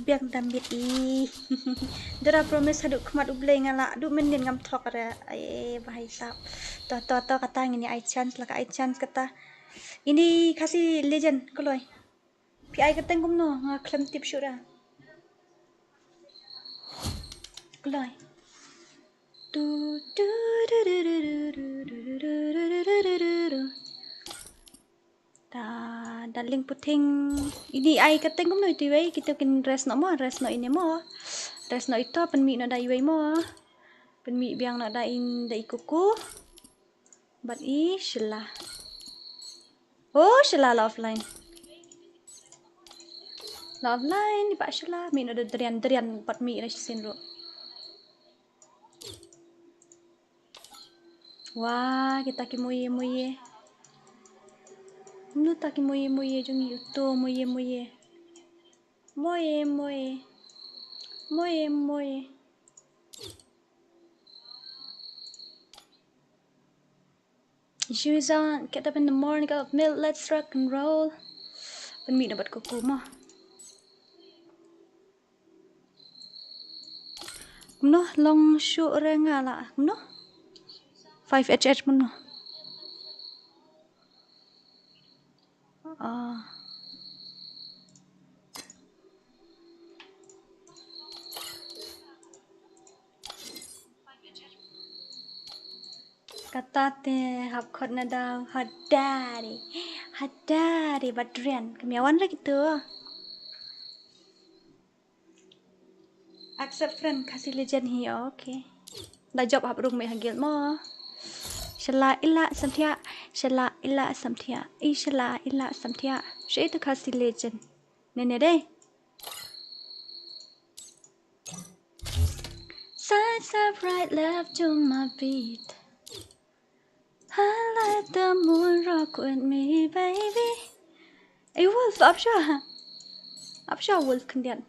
biang dambit i. Dora promise haduh khmat U Blei nga la duh mynnin ngam thok re. Ai, bahai sap. To, to, to, kata ngin ai chance la ka ai chance kata. Ini Khasi Legend, kloi. Phi ai kyrteng kumno, nga khlem tip shuh da. Kloi. Tu, tu, tu, tu. Da, darling puting. Ini ai kyrteng kumno ito iwei, kito kin rest noh mo, rest noh ine mo. Rest noh ito, pynmih noh da iwei mo. Pynmih biang noh da in, da i kuku. Bad i Shila. Oh, Shila la offline. La offline, i bah Shila. Mih noh da Drian, Drian, bad mih na shisien ruh. Wah, kita ki moye moye. Mano ta ki moye moye jong i uto moye moye. Moye moye. Moye moye. Shoes on, get up in the morning, go milk, let's rock and roll. Pynmih na bad kuku mo. Kumno long shuh re nga la kumno? Five H H kumno? Ah. Kata te hap khot na daw hadari. Hadari ba Drian. Kami awan lagi tu. Accept friend, Khasi Legend hi, okay. Da jop hap rung me ha guild mo. Shala ila samthia, shala ila samthia, i shala ila samthia. Shi itu Khasi Legend. Nene deh. Side, side, right, left to my beat. Highlight the moon rock with me, baby. Ei, Wolf, ap sha. Ap sha, Wolf, khyndiat.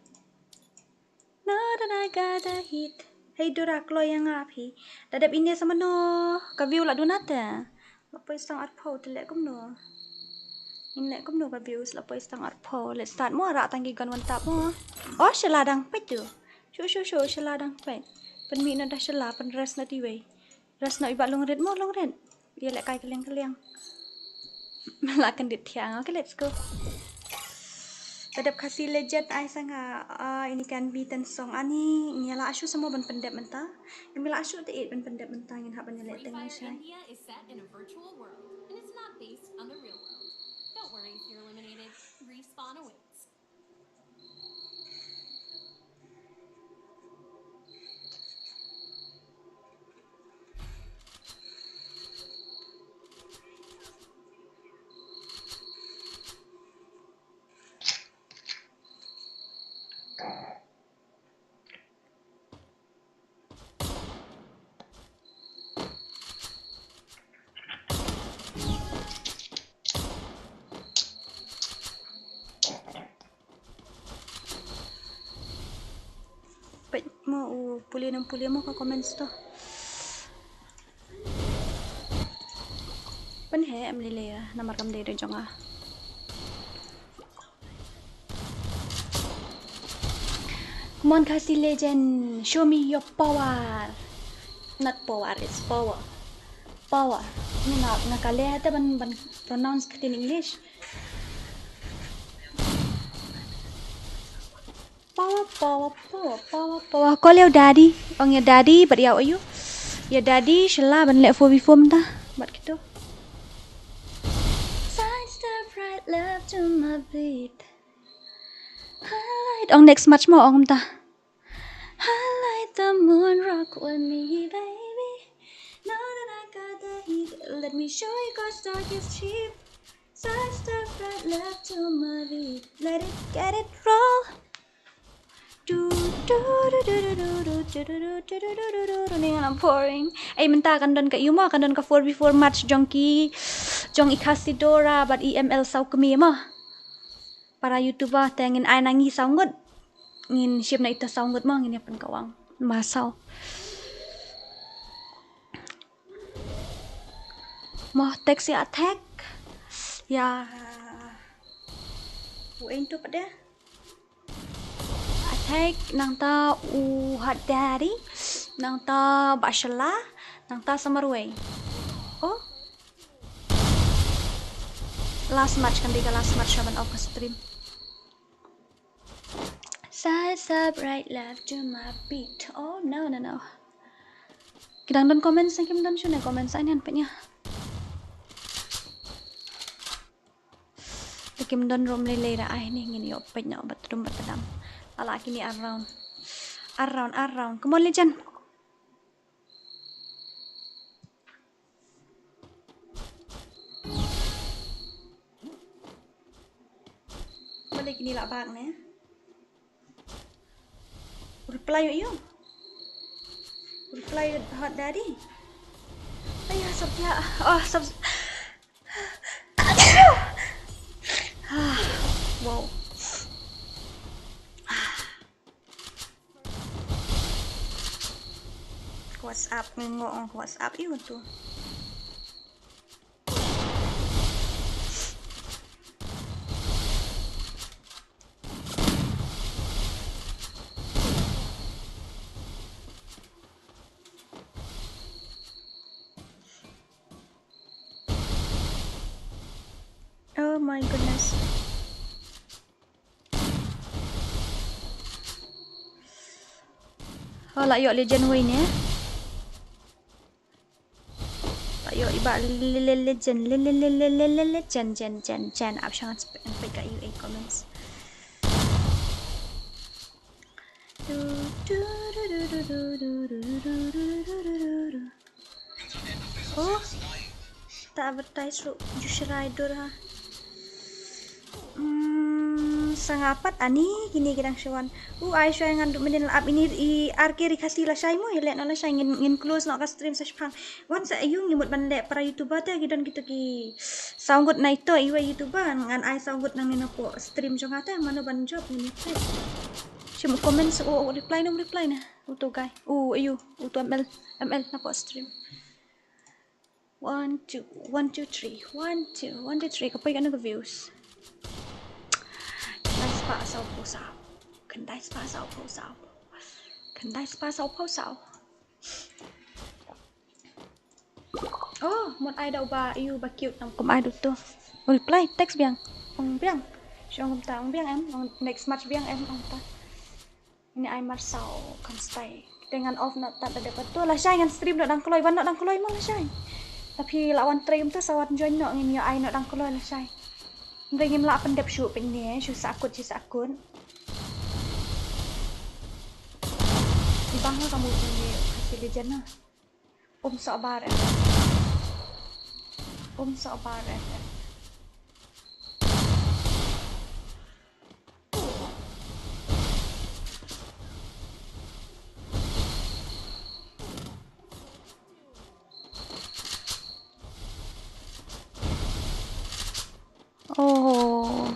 Know that I got a hit. Hei, Dora, kloi ïa nga phi. Da dep ine sa mano. Ka view la duna te. La poi stang arphew te leh kumno. Ngin leh kumno ka views la poi stang arphew. Let's start mo, rah tang ki gun one tap mo. Oh, shala dang peit tu. Shu, shu, shu, shala dang peit. Pynmih na da shala, pynrest na ti wei. Rest noh iba long rit mo, long rit. Ïa leh kai kylliang kylliang. La kyndit thiang. Okay, let's go. Ka dep Khasi Legend ai sa nga, ah, ini kan bi ten song ani, ngi la ashu samo ban pyndep mynta. Ngi la ashu te it ban pyndep mynta ngin hap ban ïa leh teng shai. India is set in a virtual world, and it's not based on the real world. Don't worry if you're eliminated. Respawn awaits. Peit mo u pule nang pule mo ka comments to. Pynhe em lele namar kam dei da jong nga. Come on, Khasi Legend, show me your power. Not power, it's power. Power. Ni nga, nga kale hata ban, ban pronounce kat in English. Power, power, power, power, power. Call your daddy. Ong your daddy, but yeah, you. Your daddy, shala, ban leh four v four mynta. But kito. Sidestep right left to my beat. Highlight. Ong next match mo, ong mynta. Highlight the moon rock with me, baby. Know that I got the heat. Let me show you God's darkest sheep. Sidestep right left to my beat. Let it get it roll. Du, du, du. Ni nga nam pouring. Ei, mynta kan don ka imo, kan don ka four v four match jong ki, jong i Khasi Dora bad i M L Saw kmie mo. Para YouTuber te ngin ai na ngi saw ngut. Ngin shim na ita saw ngut mo, ngin ïa pynkawang. Ma saw. Mo, text ïa attack. Ïa. U ento pat de. Attack, nangta u Hot Daddy, nangta Bashala, nangta sa marwei. Oh. Last match kan dei ka last match sha ban off ka stream. Sidestep right left to my beat. Oh no no no. Ki dang don comments ne kim don, shu ne comments ai ne peit ïa. Te kim don rum lei lei ra ai ne, ngin ïoh peit noh bad rum bad dam. Ala kine ar round. Ar round, ar round. Come on, Legend. Balei kine la bak ne? Reply ïa u. Reply Hot Daddy. Ayo, sab ïa. Oh, sab. Wow. WhatsApp ngi ngo ong WhatsApp ïa u tu. Oh my goodness. Oh, la ïoh Legend wei ne. La ïoh iba le, le, le, Legend, le, le, Legend, Jen, Jen, Jen. Ap shang peit ka U A comments. Oh, ta advertise ruh ju shrai dur ha. Hmm, Sa nga pat ani kine ki dang shu wan. U ai shuwa ngan duh mynnin la ap ini i ar ke ri Khasi lashai mo, ïa leh noh lashai, ngin, ngin close noh ka stream sa shipang. Wan sa aïu ngi mut ban leh para YouTuber te, ki don kito ki saw ngut na ito iwei YouTuber, ngan ai saw ngut nangne napoh stream jong nga te, mano ban jop ngin ïa peit. Shim comment sa u, u reply na, u reply na. Uto guy. U aïu, uto M L, M L napoh stream. One, two, one, two, three. One, two, one, two, three. Ka poi katno ka views? Khyndai spah saw phew saw. Khyndai spah saw phew saw. Khyndai spah saw phew saw. Oh, mut ai da uba, aïu ba cute, ngam kum ai da uto. Reply text biang. Ong biang. Shu ong kumta, ong biang em, ong next match biang em, ong kumta. Ini ai marsaw kan stay. Te ngan off noh tad da dep. To lashai ngan stream noh dang kloi, wan noh dang kloi mo lashai. Te phi lah wan trei um te sa wan join noh, ngin ïa ai noh dang kloi lashai. Hynrei ngim lah pyndep shuh pynne, shu sa akut, shu sa akut. Ibang ha ka movie Khasi Legend na. Um sohbar em. Um sohbar em. Oh.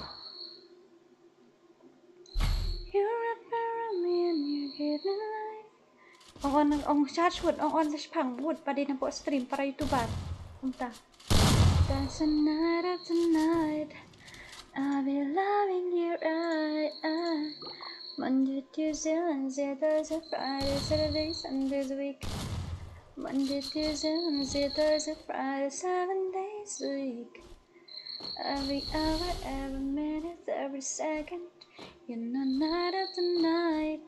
You're up around me and you're getting light. Ong on, ong charge wood, ong on sa shipang wood, pat dei napoh stream para YouTuber. Kumta. Dance the night after night. I'll be loving you right. Monday, Tuesday, Wednesday, Thursday, Friday, Saturday, Sundays a week. Monday, Tuesday, Wednesday, Thursday, Friday, seven days a week. Every hour, every minute, every second. You know, night after night.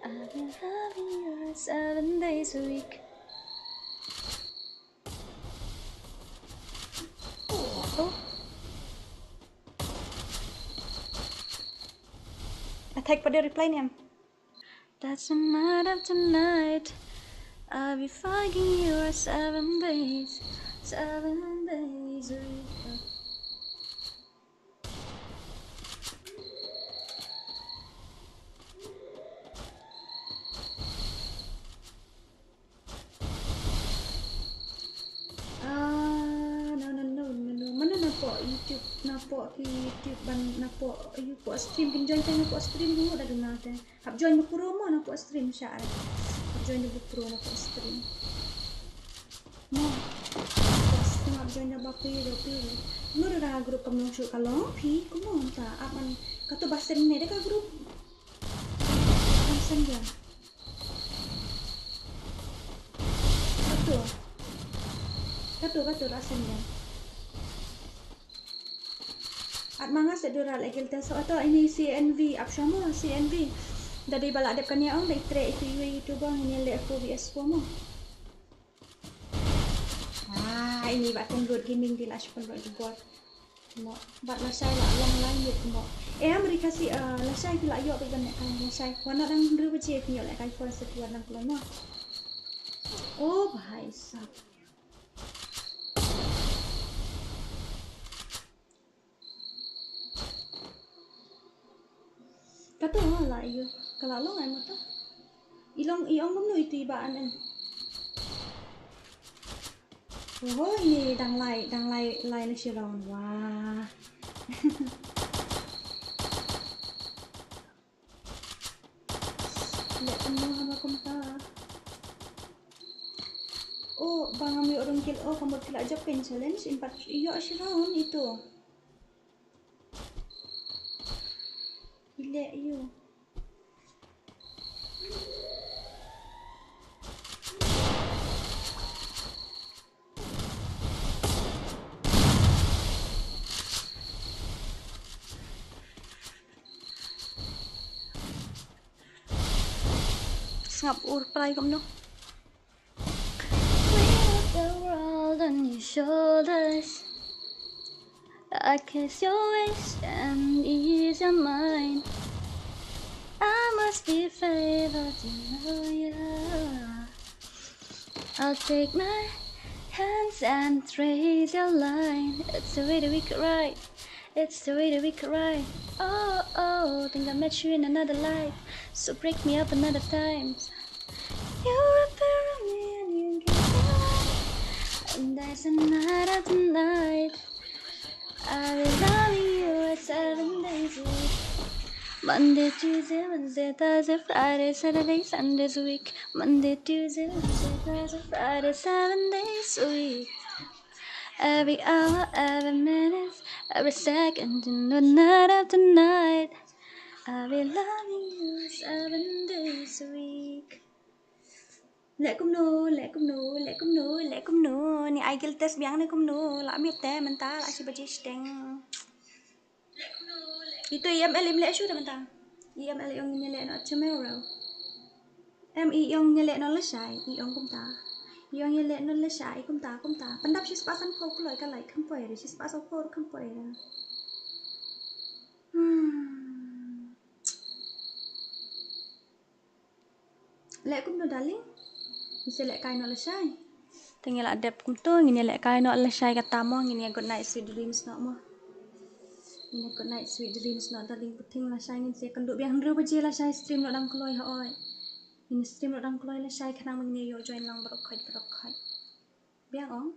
I'll be loving you seven days a week. Oh. Attack pada reply ni em. That's the night of tonight. I'll be fucking you for seven days. Seven days a week. Ah, no, no, no, no, no. Mano napoh YouTube, napoh ki YouTube ban, napoh, aïu, poh stream, kin join tang napoh stream dulu dah dengar teh. Hap join ba pro mo napoh stream sha ai. Hap join ba pro napoh stream. Mo. Napoh stream hap join ba phi, ba phi. Mo dah group kam long shu ka long phi, kumno ta, ap man, kato ba send ne da ka group. Kam send ja. Kato. Kato, kato, rasen ya. At manga se dural egil te so ato ini C N V ap shomo C N V. Dadi bala dep kania ong dai tre itu iwe YouTuber ngin le aku B S four mo. Ah, ini ba ten road gaming di la shpen road jebor. Mo, bat lashai la long lai yet mo. Eh, Amerika si, eh, lashai ki la yok ban nek kai lashai. Wana dang hynriew baje ki yok nek kai phone se ki wan dang kloi mo. Oh, bhai sab. Kato la ïoh. Ka la long ai mo ta. I long i ong kumno itu i ba an en. Oh, ini dang lai, dang lai, lai la shi round. Wah. Leh kumno haba kumta. Oh, ba ngam ïoh rung kill, oh, ka mut ki la jop kein challenge, in pat ïoh shi round itu. I leh ïoh. Sngap ur prai kumno. Weight of the world on your shoulders. I kiss your waist and ease your mind. I must be favored, you know, yeah. I'll take my hands and trace your line. It's the way that we could ride. It's the way that we cry. Oh, oh, think I met you in another life. So break me up another time. You're a pair of me and you give me life. And there's another tonight. I'll be loving you seven days a week. Monday, Tuesday, Wednesday, Thursday, Friday, Saturday, Sundays a week. Monday, Tuesday, Wednesday, Thursday, Friday, seven days a week. Every hour, every minute, every second in the night after night. I'll be loving you seven days a week. Leh kumno, leh kumno, leh kumno, leh kumno. Ni ai guilt test biang ne kumno. La miet te mynta la shi baje shiteng. Ito E M L im leh shu te mynta. E M L ong ngin leh no tomorrow. Em i ong ngin leh no lashai, i ong kumta. I ong ngin leh no lashai kumta, kumta. Pyndap shi spah san phew kloi ka lai kham poi re, shi spah san phew kham poi re. Hmm. Leh kumno darling? Ngi sa leh kai noh lashai. Te ngi la dep kumto, ngin ïa leh kai noh lashai kata mo, ngin ïa good night sweet dreams noh mo. Ngin ïa good night sweet dreams noh darling puting lashai, ngin sa kynduh biang hynriew baje lashai stream noh dang kloi ha oi. Ngin stream noh dang kloi lashai khnang ba ngin ïa ïoh join lang baroh khoit baroh khoit. Biang ong.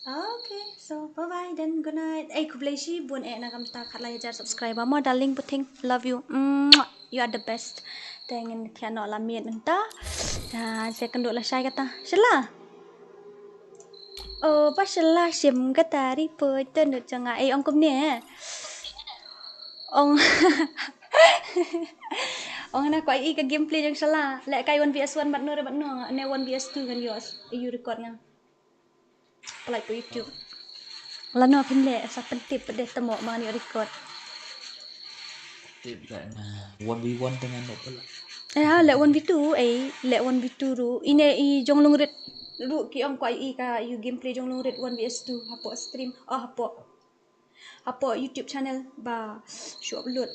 Okay, so bye bye then, good night. Ei, khublei shibun eh na ka bynta khatlai hajar subscriber mo darling puting. Love you. Mwah. You are the best. Te ngin thiah noh la miet mynta. Te sa kynduh lashai kata. Shala. Oh, ba shala shim kata ri poi te nut jong nga. Ei, ong kumne. Ong. Ong na ko ai ka gameplay jong shala. Leh kai one V S one bad no re bad no. Ne one V S two ngan ïoh. Ïoh record nga. Pynlait poi YouTube. Lano phin leh sa pyntip pat de tamo ma ngan ïoh record. Tip da na one v one te ngan noh pynlait. Eh, ha, leh one v two, eh, leh one v two ruh. Ine i jong Lungrit ruh ki ong ko ai i ka ïoh gameplay jong Lungrit one v two hapoh stream. Oh, hapoh. Hapoh YouTube channel ba shu upload.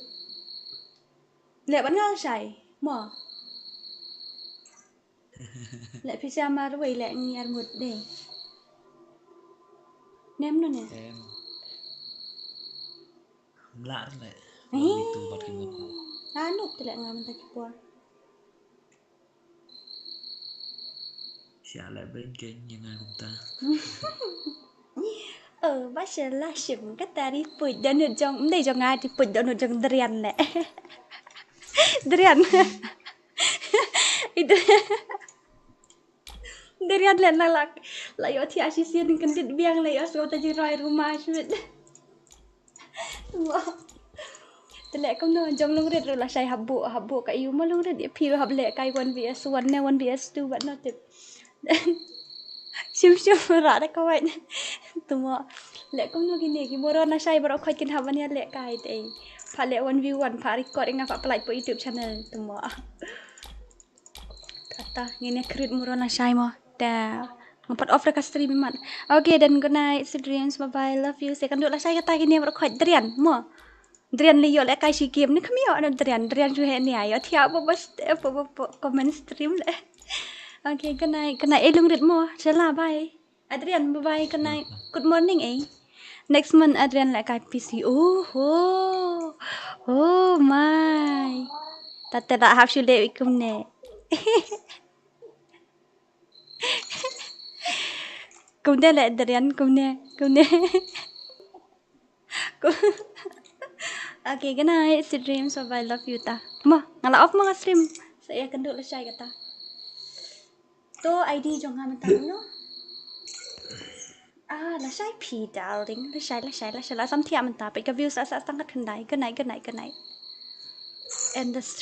Leh bad nga lashai. Mo. Leh pisa marwei leh ngi arngut de. Nem no ne? Em. Mlar leh. Eh. One v two bad ki mut. Anu te leh nga mynta ki por. Sha leh ben ke ngi nga kumta. Oh, ba shala shim kata ri poi da nut jong, mdei jong nga ri poi da nut jong Drian leh. Drian. Itu. Drian leh na lak. La ïoh thiah shisien kyndit biang leh ïoh sngewta jingrwai ruma shwit. Wah. Te leh kumno jong Lungrit ruh lashai hap buh, hap buh ka ïu ma Lungrit ïa phi ruh hap leh kai one v one ne one v two bad no tip. Shim shim rah da kawai. Tuma. Leh kumno kine ki moron lashai baroh khoit kin hap ban ïa leh kai te. Pha leh one v one, pha record ïa nga pha pynlait poi YouTube channel. Tuma. Kata ngin ïa create moron lashai mo. Te nga pat off da ka stream mat. Okay, then good night, sweet dreams, bye bye, love you. Sa kynduh lashai kata kine baroh khoit Drian mo. Drian leh ïoh leh kai shi game ne kham ïoh na Drian, Drian shu heh ne ïoh thiah ba ba comment stream leh. Okay, good night, good night. Eh, Lungrit mo. Shala, bye. Adrian, bye bye, good night. Good morning, eh. Next month Adrian leh kai P C. Oh, oh. Oh my. Tata da hap shu leh kumne. Kumne leh Adrian, kumne, kumne. Okay, good night, sweet dreams, bye bye, love you ta. Mo, nga la off mo ka stream. Sa ïa kynduh lashai kata. To I D jong nga mynta no. Ah, lashai phi darling, lashai, lashai, lashai, la sam thiah mynta, peit ka view sa sa tang kat khyndai. Good night, good night, good night. End the stream.